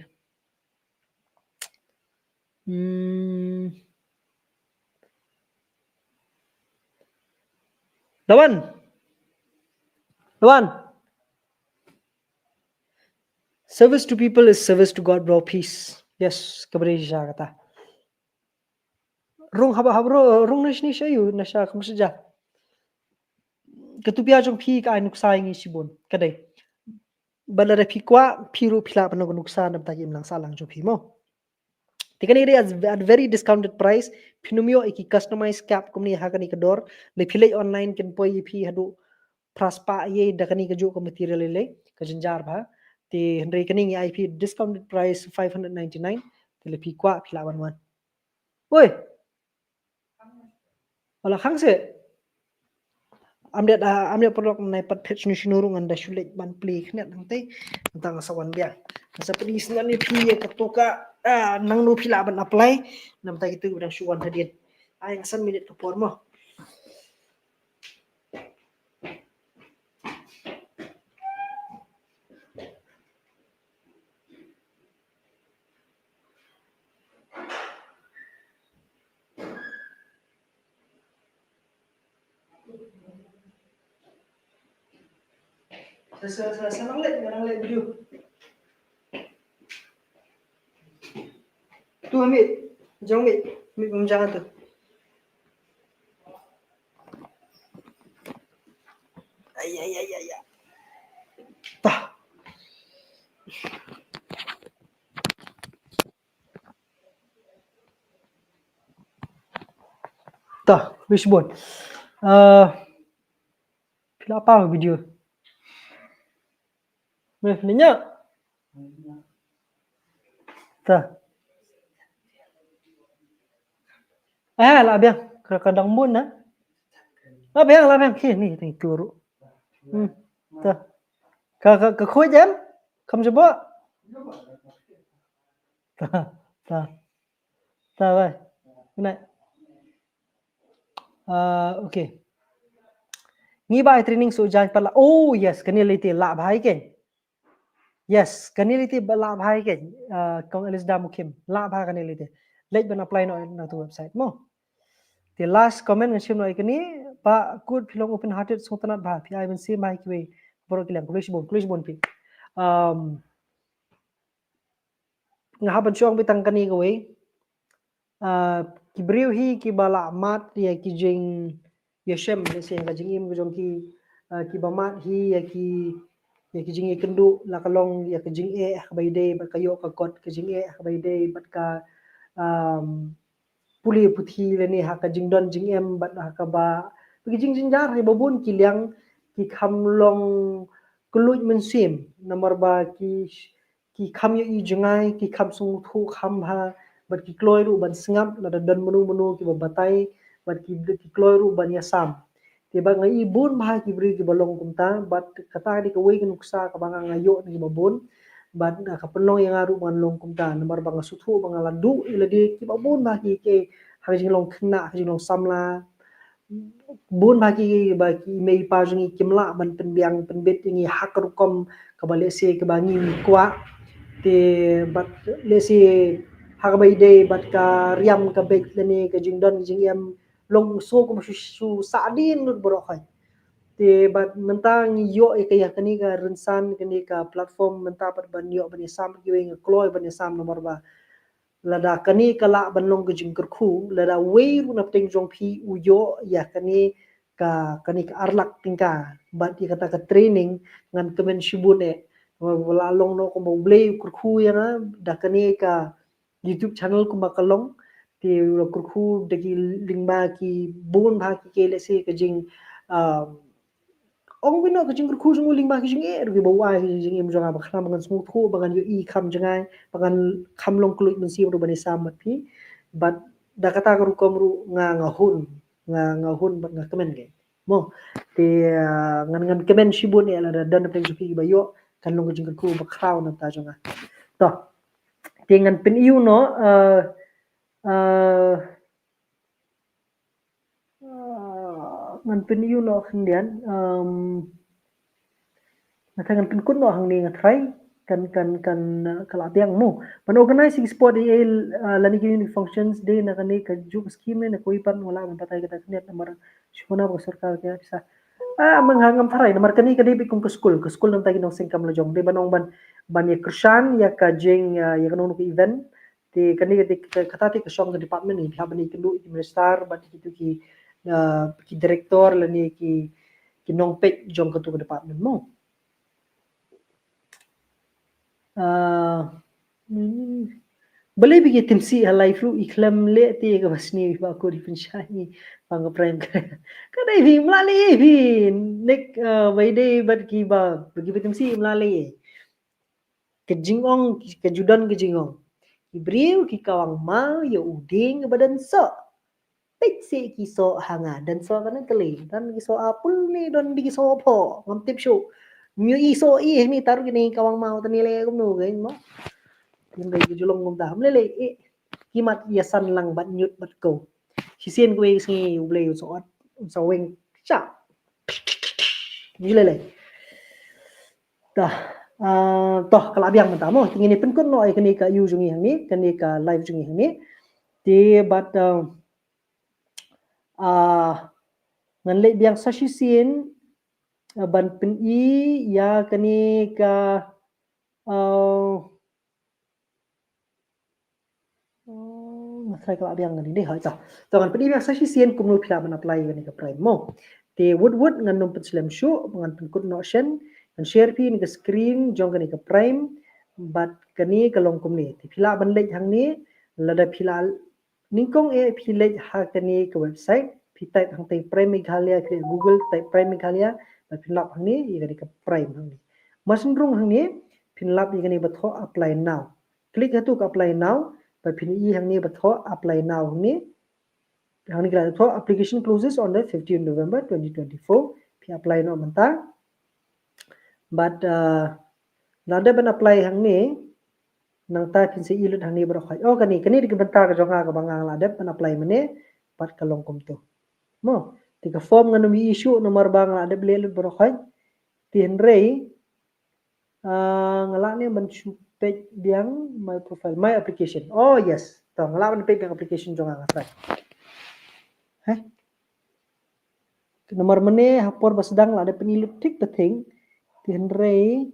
Hmm. Lawan. Lawan. Service to people is service to God, bro. Peace. Yes, kaba dei shisha kata. Rung haba haba ru-, rung na shini sha ïu, na sha kham sha ja. Ka tupia jong phi ka ai nuksa ïa ngi shibun. Ka dei. Bad lada phi kwah, phi ruh phi lah ban long ka nuksa na bynta ki imlang sahlang jong phi mo. Te kane ka dei at, at very discounted price, phin ym ïoh ïa ki customized cap kumne ha kane ka dor. Lada phi leit online kin poi ïa phi haduh phra spah ïa da kane kajuh ka material ïa lei, ka jynjar bha. Te hynrei kane ngi ai phi discounted price five hundred ninety-nine. Te lada phi kwah phi lah ban wan. Oi. Wala khang se. Am dei, ah, am dei paralok, nai pat phet shinu shinu ruh ngan da shu leit ban plie khyndiat nangtai. Nangta nga sa wan biang. Nga sa plie sngewbha ïa phi ïa kato ka, ah, nangno phi lah ban apply. Namta kito ba dang shu wan hadien. Ai nga san minit ka por mo. Sa, sa, sa, sa nang leh, nang leh video. Tu amit, jong mit, mit pemjang tu. Ay, ay, ay, ay, ay. Tah. Tah, wis bun. Eh, phi la paw video. Meh, ni nya. Tah. Eh, la biang, ka, ka dang bun na. La biang, la biang, ki ni, ni tu ru. Hmm. Tah. Ka, ka, ka khuid em? Kam jabo. Tah, tah. Tah, bye. Good night. Ah, okay. Ngi ba ai training shu jan pat la. Oh, yes, kane lei te lah bha ïa kein. Yes, kane lei te ba lah bha ïa kein. Ah, Kong Elizada Mukhim. Lah bha kane lei te. Leit ban apply noh na tu website mo. Te last comment ngan shim noh ïa kane, Bah Kut, phi long open hearted, sngewtynnat bha, phi ai mynsiem bha ïa kiwei baroh ki liang. Khublei shibun, khublei shibun phi. Um, nga hap ban shu ong beit tang kane kawei. Ah, ki briew hi kiba la mad ïa ki jingïashem, lehse ka jingim ka jong ki, ah, kiba mad hi ïa ki, ïa ki jingïakynduh, la ka long ïa ka jingeh ha kaba ïadei bad ka ïoh ka kot, ka jingeh ha kaba ïadei bad ka, um, pule puthi lane ha ka jingdon jingem bad ha kaba, ki jingjynjar ha kiba bun ki liang ki kham long kylluid mynsiem namar ba ki, ki kham ïohi jngai, ki kham sngewthuh kham bha, bad ki kloi ruh ban sngap lada don mano mano kiba batai, bad ki, ki kloi ruh ban ïasam. Te bad nga i bun bha ki briew kiba long kumta, bad kata dei kawei ka nuksa kaba nga, nga ïoh na kiba bun, bad, ah, ka pynlong ïa nga ruh ban long kumta, namar ba nga sngewthuh ba nga la duh ïa lade kiba bun bha ki, ki ha ka jinglong khynnah, ha ka jinglong samla, bun bha ki, ba ki mei pa jong ngi kim lah ban pynbiang pynbit ïa ngi ha ka rukom kaba lehse kaba ngi ngi kwah. Te bad lehse ha kaba ïadei bad ka riam ka beit lane ka jingdon ka jingem long shuh kumba shu, shu sahdien lut baroh khoit. Te bad mynta ngi ïoh ïa ka, ïa kane ka rynsan, kane ka platform mynta bad ban ïoh ban ïasam kiwei, nga kloi ban ïasam namar ba lada kane ka lah ban long ka jingkyrkhu, lada wei ruh na pdeng jong phi u ïoh ïa kane ka, kane ka ar lak tyngka bad ïa kata ka training, ngan kmen shibun eh. Ba la long noh kumba U Blei u kyrkhu ïa nga da kane ka YouTube channel kumba ka long. Te u la kyrkhu da ki lyngba ki bun bha ki, ki lehse ka jing, um, ong beit noh ka jingkyrkhu jong u lyngba ki jingeh ruh kiba u ai ha ka jingim jong nga, ba khnang ba ngan sngewthuh, ba ngan ïohi kham jngai, ba ngan kham long kylluid mynsiem ruh ban ïasam bad phi. Bad da kata ka rukom ruh nga, nga hun, nga, nga hun bad nga kmen keiñ. Mo, te, ah, ngan, ngan kmen shibun eh lada don na pdeng jong phi kiba ïoh, kan long ka jingkyrkhu ba khraw na bynta jong nga. To, te ngan pyni ïa u noh, ah, ah, ah, ngan pyni ïa u noh khyndiat, um, nga tharai ngan pynkut noh hangne, nga tharai kan, kan, kan, ah, ka la biang mo. Ban organize ïa ki sport ïa, ah, lane ki youth functions dei na kane kajuh ka scheme ne, na kawei pat nga lah ban batai kata khyndiat namar shu kane ba ka sorkar ka ïa pisa. Ah, mynta ngam tharai namar kane ka dei beit kum ka skul, ka skul na bynta ki nongseng kam lajong, dei ban ong ban, ban ïa kyrshan ïa ka jing, ah, ïa kano kano ka event. Te kane ka dei ka, kata te ka shong ka department, ngi hap ban ïakynduh ïa ki minister bad kitu ki, ah, ki director lane ki, ki nongpeit jong katu ka department mo. Ah, hmm. Balei phi ki tim sih ha live ruh, i khlem leh te kaba sniew, i ba ko di pynshai, pang ka prime ka. Ka dei phi mla leh phi, nek, ah, bai dei bad kiba, ba ki ba tim sih mla leh. Ka jingong, ka ju don ka jingong. Ki briew ki kawang maw ïa u dieng ba don soh. Peit sih ki soh ha nga, don soh kane tylli, don ki soh apple ne, don ki soh pho, ngam tip shuh. Myu i soh i ni taru kine kawang maw tani le kumno keiñ mo. Kin dei ki ju long kumta, mlei lei, eh, ki mat ïa san lang bad ñiut bad ko. Shisien kawei ka sngi U Blei u sa ot, u sa weng. Sha. Ju lei lei. Tah, ah, toh, ka la biang mynta mo. Te ngin ïa pynkut noh ïa kane ka ïu jong ngi hangne, kane ka live jong ngi hangne. Te bad, ah, ah, ngan leit biang sa shisien, ah, ban pyni ïa kane ka, ah, oh, nga tharai ka la biang kane dei, hoi, toh. Toh, ngan pyni biang sa shisien kumno phi lah ban apply ïa kane ka Prime mo. Te wut wut ngan nym pynslem shuh, ngan pynkut noh shen, ngan share phi ïa kane ka screen jong kane ka Prime, bad kane ka long kumne. Te phi lah ban leit hangne, lada phi lah nyngkong eh phi leit ha kane ka website, phi type hangtei Prime Meghalaya, phi leit Google, type Prime Meghalaya, bad phin lap hangne ïa kane ka Prime hangne. Mar syn rung hangne, phin lap ïa kane ba thoh apply now. Click hatu ka apply now, bad phin i hangne ba thoh apply now hangne. Hangne ka la thoh application closes on the fifteenth November twenty twenty-four. Phi apply noh mynta. Bad, ah, la dep ban apply hangne, nangta phin sa i lut hangne baroh khoit. Oh, kane, kane dei ka bynta ka jong nga kaba nga la dep ban apply mynne, bad ka long kumto. Mo, te ka form ngan ym ïoh issue namar ba nga la dep leh lut baroh khoit. Te hynrei, ah, nga lah ne ban shu peit biang my profile, my application. Oh, yes. To, nga lah ban peit biang application jong nga, nga try. Heh. Namar mynne ha por ba sdang la dep pyni lut thik ba thik. Te hynrei.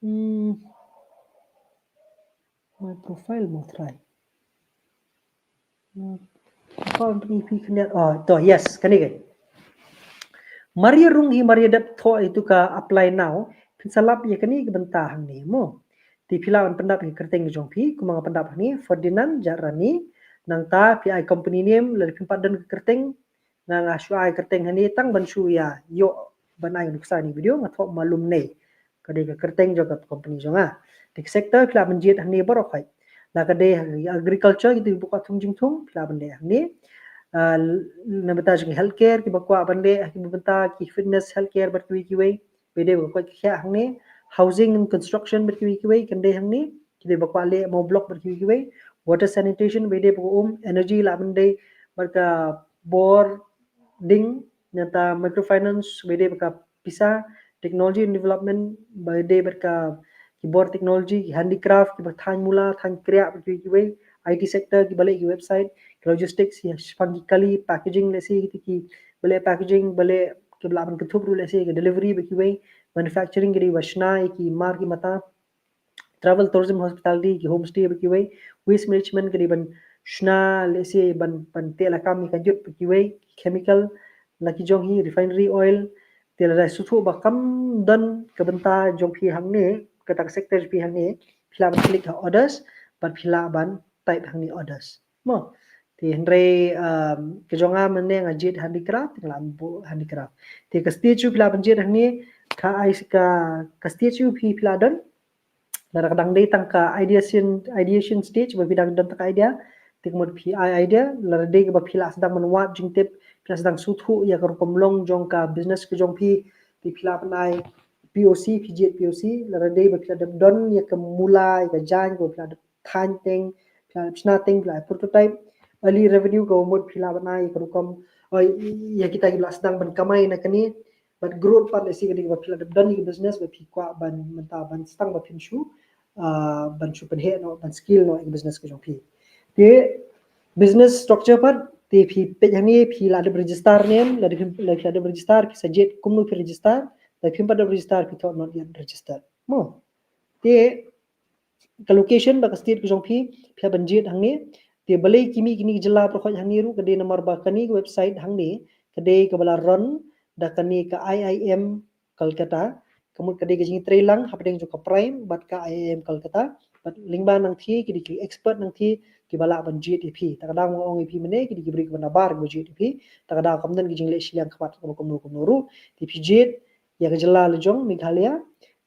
Hmm. My profile mo try. Hmm. Account ni phi khyndiat. Oh, to, yes, kane ka. Mar ïa rung hi, mar ïa dep thoh ïa tu ka apply now, phin sa lap ïa kane ka bynta hangne mo. Te phi lah ban pyndap ïa ka kyrteng jong phi, kumba nga pyndap hangne, Ferdinand Jadrani, nangta phi ai company name, lada phim pat don ka kyrteng, nga nga shu ai kyrteng hangne tang ban shu ïa ïoh ban ai nuksa ni video, nga thoh Malum Nei. Ka dei ka kyrteng jong ka company jong nga. Te ka sector phi lah ban jied hangne baroh khoit. La ka dei agriculture, kitu kiba kwah thung jingthung, phi lah ban leh hangne. Ah, na bynta jong healthcare, kiba kwah ban leh, kiba bynta ki fitness, healthcare, bad kiwei kiwei. Ba dei ba kwah ki khiah hangne. Housing and construction, bad kiwei kiwei, kan dei hangne. Ki dei ba kwah leh mo block, bad kiwei kiwei. Water sanitation, ba dei ba um, energy lah ban dei, bad ka bor ding, nangta microfinance, ba dei bad ka pisa, technology and development, ba dei bad ka ki bor technology, ki handicraft, kiba thaiñ mula, thaiñ kriah, bad kiwei kiwei, I T sector, kiba leh ki website, ki logistics, ki shaphang ki kali, packaging, lehse, ki, kiba leh packaging, ba leh, kiba lah ban kynthup ruh, lehse, ki delivery, bad kiwei, manufacturing, ki dei ba shna ïa ki mar ki mata, travel, tourism, hospitality, ki homestay, bad kiwei, waste management, ki dei ban shna, lehse, ban, ban teh lakam ïa ka jut, bad kiwei, chemical, la ki jong hi, refinery oil, te lada sngewthuh ba kam don ka bynta jong phi hangne, kata ka sector jong phi hangne, phi lah ban click ha others, bad phi lah ban type hangne others. Mo. Te hynrei, um, ka jong nga mynne nga jied handicraft, nga lah ban buh handicraft. Te ka stage phi lah ban jied hangne, ka ai ka, ka stage phi, phi lah don, lada ka dang dei tang ka ideation, ideation stage, ba phi dang don tang ka idea, te ka mut phi ai idea, lada dei ba phi lah sdang ban wad jingtip, phi lah sdang sngewthuh ïa ka rukom long jong ka business ka jong phi, te phi lah ban ai P O C, phi jied P O C, lada dei ba phi lah dep don ïa ka mula, ïa ka jaiñ, ko phi lah dep thaiñ teng, phi lah dep shna teng, phi lah ai prototype, early revenue, ka mut phi lah ban ai ïa ka rukom, oh, ïa kita kiba lah sdang ban kamai na kane, bad growth pat, lehse ka dei kaba phi lah dep don ïa ka business, ba phi kwah ban mynta ban sdang ba phin shu, ah, ban shu pynheh noh, ban scale noh ïa ka business ka jong phi. Te business structure pat, te phi peit hangne, phi lah dep register name, lada phi, lada phi lah dep register, phi sa jied kumno phi register, lada phim pat dep register, phi thoh not yet registered. Mo. Te ka location bad ka state ka jong phi, phi lah ban jied hangne. Te balei ki mih kine ki jylla baroh khoit hangne ruh, ka dei namar ba kane ka website hangne, ka dei kaba la run da kane ka I I M Kolkata, ka mut ka dei ka jingtreilang hapdeng jong ka Prime bad ka I I M Kolkata, bad lyngba nangtei ki dei ki expert nangtei kiba lah ban jied ïa phi. Ta ka daw nga ong ïa phi mynne, ki dei ki briew kiba nabar kiba jied ïa phi. Ta ka daw kam don ki jingleh shiliang khmat kaba kumno kumno ruh. Te phi jied ïa ka jylla la jong Meghalaya,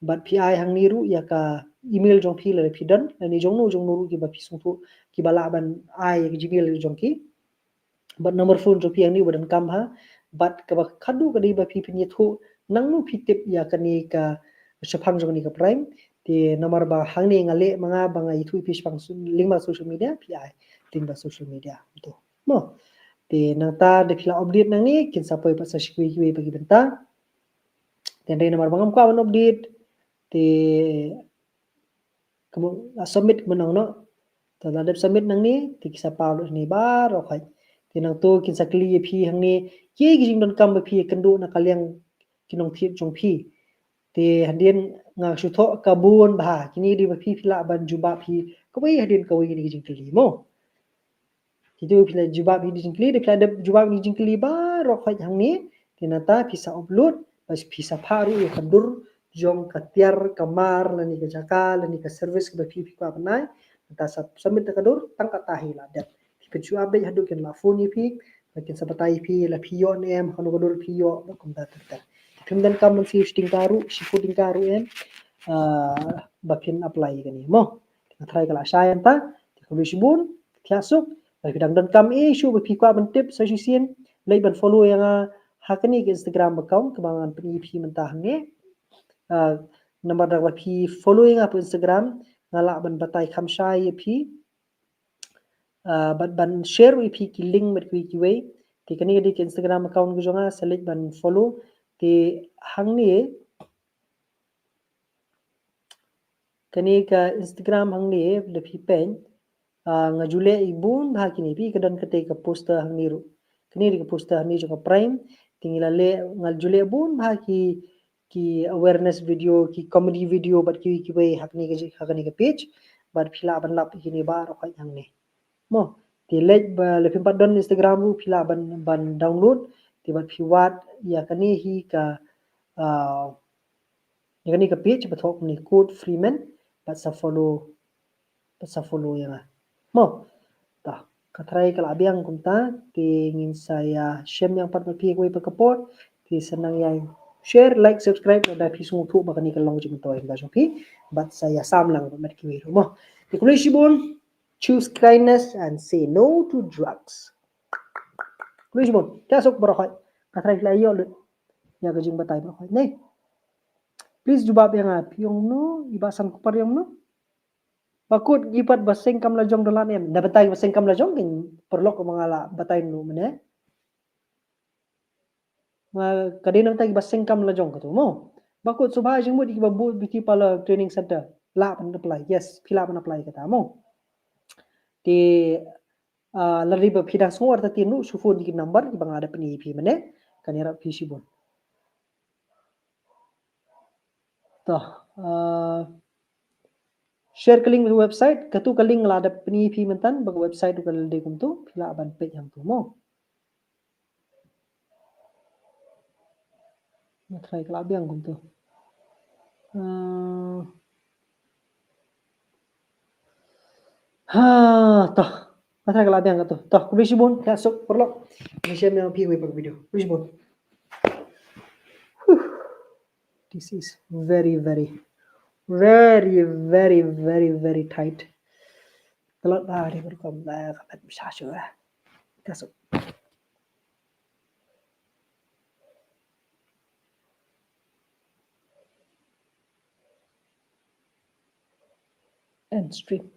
bad phi ai hangne ruh ïa ka email jong phi lada phi don, lane jong no jong no ruh kiba phi sngewthuh kiba lah ban ai ïa ka Gmail jong ki. Bad number phone jong phi hangne ba donkam ha, bad kaba khadduh ka dei ba phi pynïathuh nangno phi tip ïa kane ka shaphang jong kane ka Prime. Te namar ba hangne nga leh ma nga ba nga ïathuh ïa phi shaphang su-, lyngba social media, phi ai lyngba social media. To. Mo. Te nangta da phi la update nangne, kin sa poi pat sa sha kiwei kiwei pat ki bynta. Te hynrei namar ba ngam kwah ban update, te ka mut la submit mynno noh. Te la dep submit nangne, te ki sa paw lut hangne baroh khoit. Te nangto kin sa kylli ïa phi hangne, kiei ki jingdonkam ba phi ïakynduh na ka liang ki nongthied jong phi. Te hadien nga shu thoh ka bun bha, kine dei ba phi phi lah ban jubab hi kawei hadien kawei kine ki jingkylli mo. Kitu phi la jubab hi ki jingkylli, da phi la dep jubab hi ki jingkylli baroh khoit hangne, te nangta phi sa upload, bad phi sa phah ruh ïa ka dur jong ka tiar ka mar lane ka jaka lane ka service kaba phi phi kwah ban ai, nangta sa submit ïa ka dur, tang kata hi la dep. Phi phin shu update haduh kin la phone ïa phi, ba kin sa batai ïa phi, la phi ïoh ne em, hano ka dur phi ïoh, bad kumta ter ter. Phim donkam ban siew shi tyngka ruh, shiphew tyngka ruh em, ah, ba phin apply ïa kane mo. Nga tharai ka la shai hangta, te khublei shibun, thiah suk, lada phi dang donkam ei shuh ba phi kwah ban tip sa shisien, leit ban follow ïa nga ha kane ka Instagram account kaba ngan pyni ïa phi mynta hangne. Ah, namar da ba phi follow ïa nga ha Instagram, nga lah ban batai kham shai ïa phi. Ah, bad ban share ïa phi ki link bad kiwei kiwei. Te kane ka dei ka Instagram account ka jong nga, sa leit ban follow. Te hangne, kane ka Instagram hangne, da phi peit, Ah, nga ju leh i bun bha kine, phi, ka don kata ka poster hangne ruh. Kane dei ka poster hangne jong ka Prime. Te ngi la leh, nga ju leh bun bha ki, ki awareness video, ki comedy video bad kiwei kiwei ha kane ka, ha kane ka page. Bad phi lah ban lap ïa kine baroh khoit hangne. Mo, te leh ba, lada phim pat don Instagram ruh phi lah ban, ban download. Te bad phi wad ïa kane hi ka, ah, ïa kane ka page ba thoh kumne, Code Freeman, bad sa follow, bad sa follow ïa nga. Mo, ta, ka tharai ka la biang kumta, te ngin sa ïashem ïa pat bad phi kawei pat ka por, te sa nang ïa share, like, subscribe, lada phi sngewthuh ba kane ka long jingmyntoi ka jong phi, bad sa ïasam lang bad kiwei ruh mo. Te khublei shibun, choose kindness and say no to drugs. Khublei shibun, ka suk baroh khoit, ka tharai phi la ïoh lut ïa ka jingbatai baroh khoit. Nei. Please jubab ïa nga, phi ong no, i ba san kupar ïong no. Ba kut ki pat ba seng kam la jong da la ne em. Da batai ba seng kam la jong kin paralok ma nga la batai no mane. Nga ka dei na batai ba seng kam la jong katu mo. Ba kut subha jingmut ki ba bu beauty parlor training center. La ban apply. Yes, phi la ban apply kata mo. Te, ah, lada ba phi dang sngewthuh artatien ruh, shu phone ïa ki number kiba nga da pyni ïa phi mynne. Kan ïarap phi shibun. To, ah, share ka link website, katu ka link la da pyni ïa phi mynta, ba ka website ruh ka la dei kumtu, phi lah ban peit hangtu mo. Nga try ka la biang kumtu. Ah. Ha, to. Nga try ka la biang kumtu. To, khublei shibun, ka suk paralok. Ngi shem ïa phi wei pat ka video. Khublei shibun. Huh. This is very, very, very, very, very, very tight. Ka lot ba dei ka rukom da ka pat sha shu. Ka suk. End stream.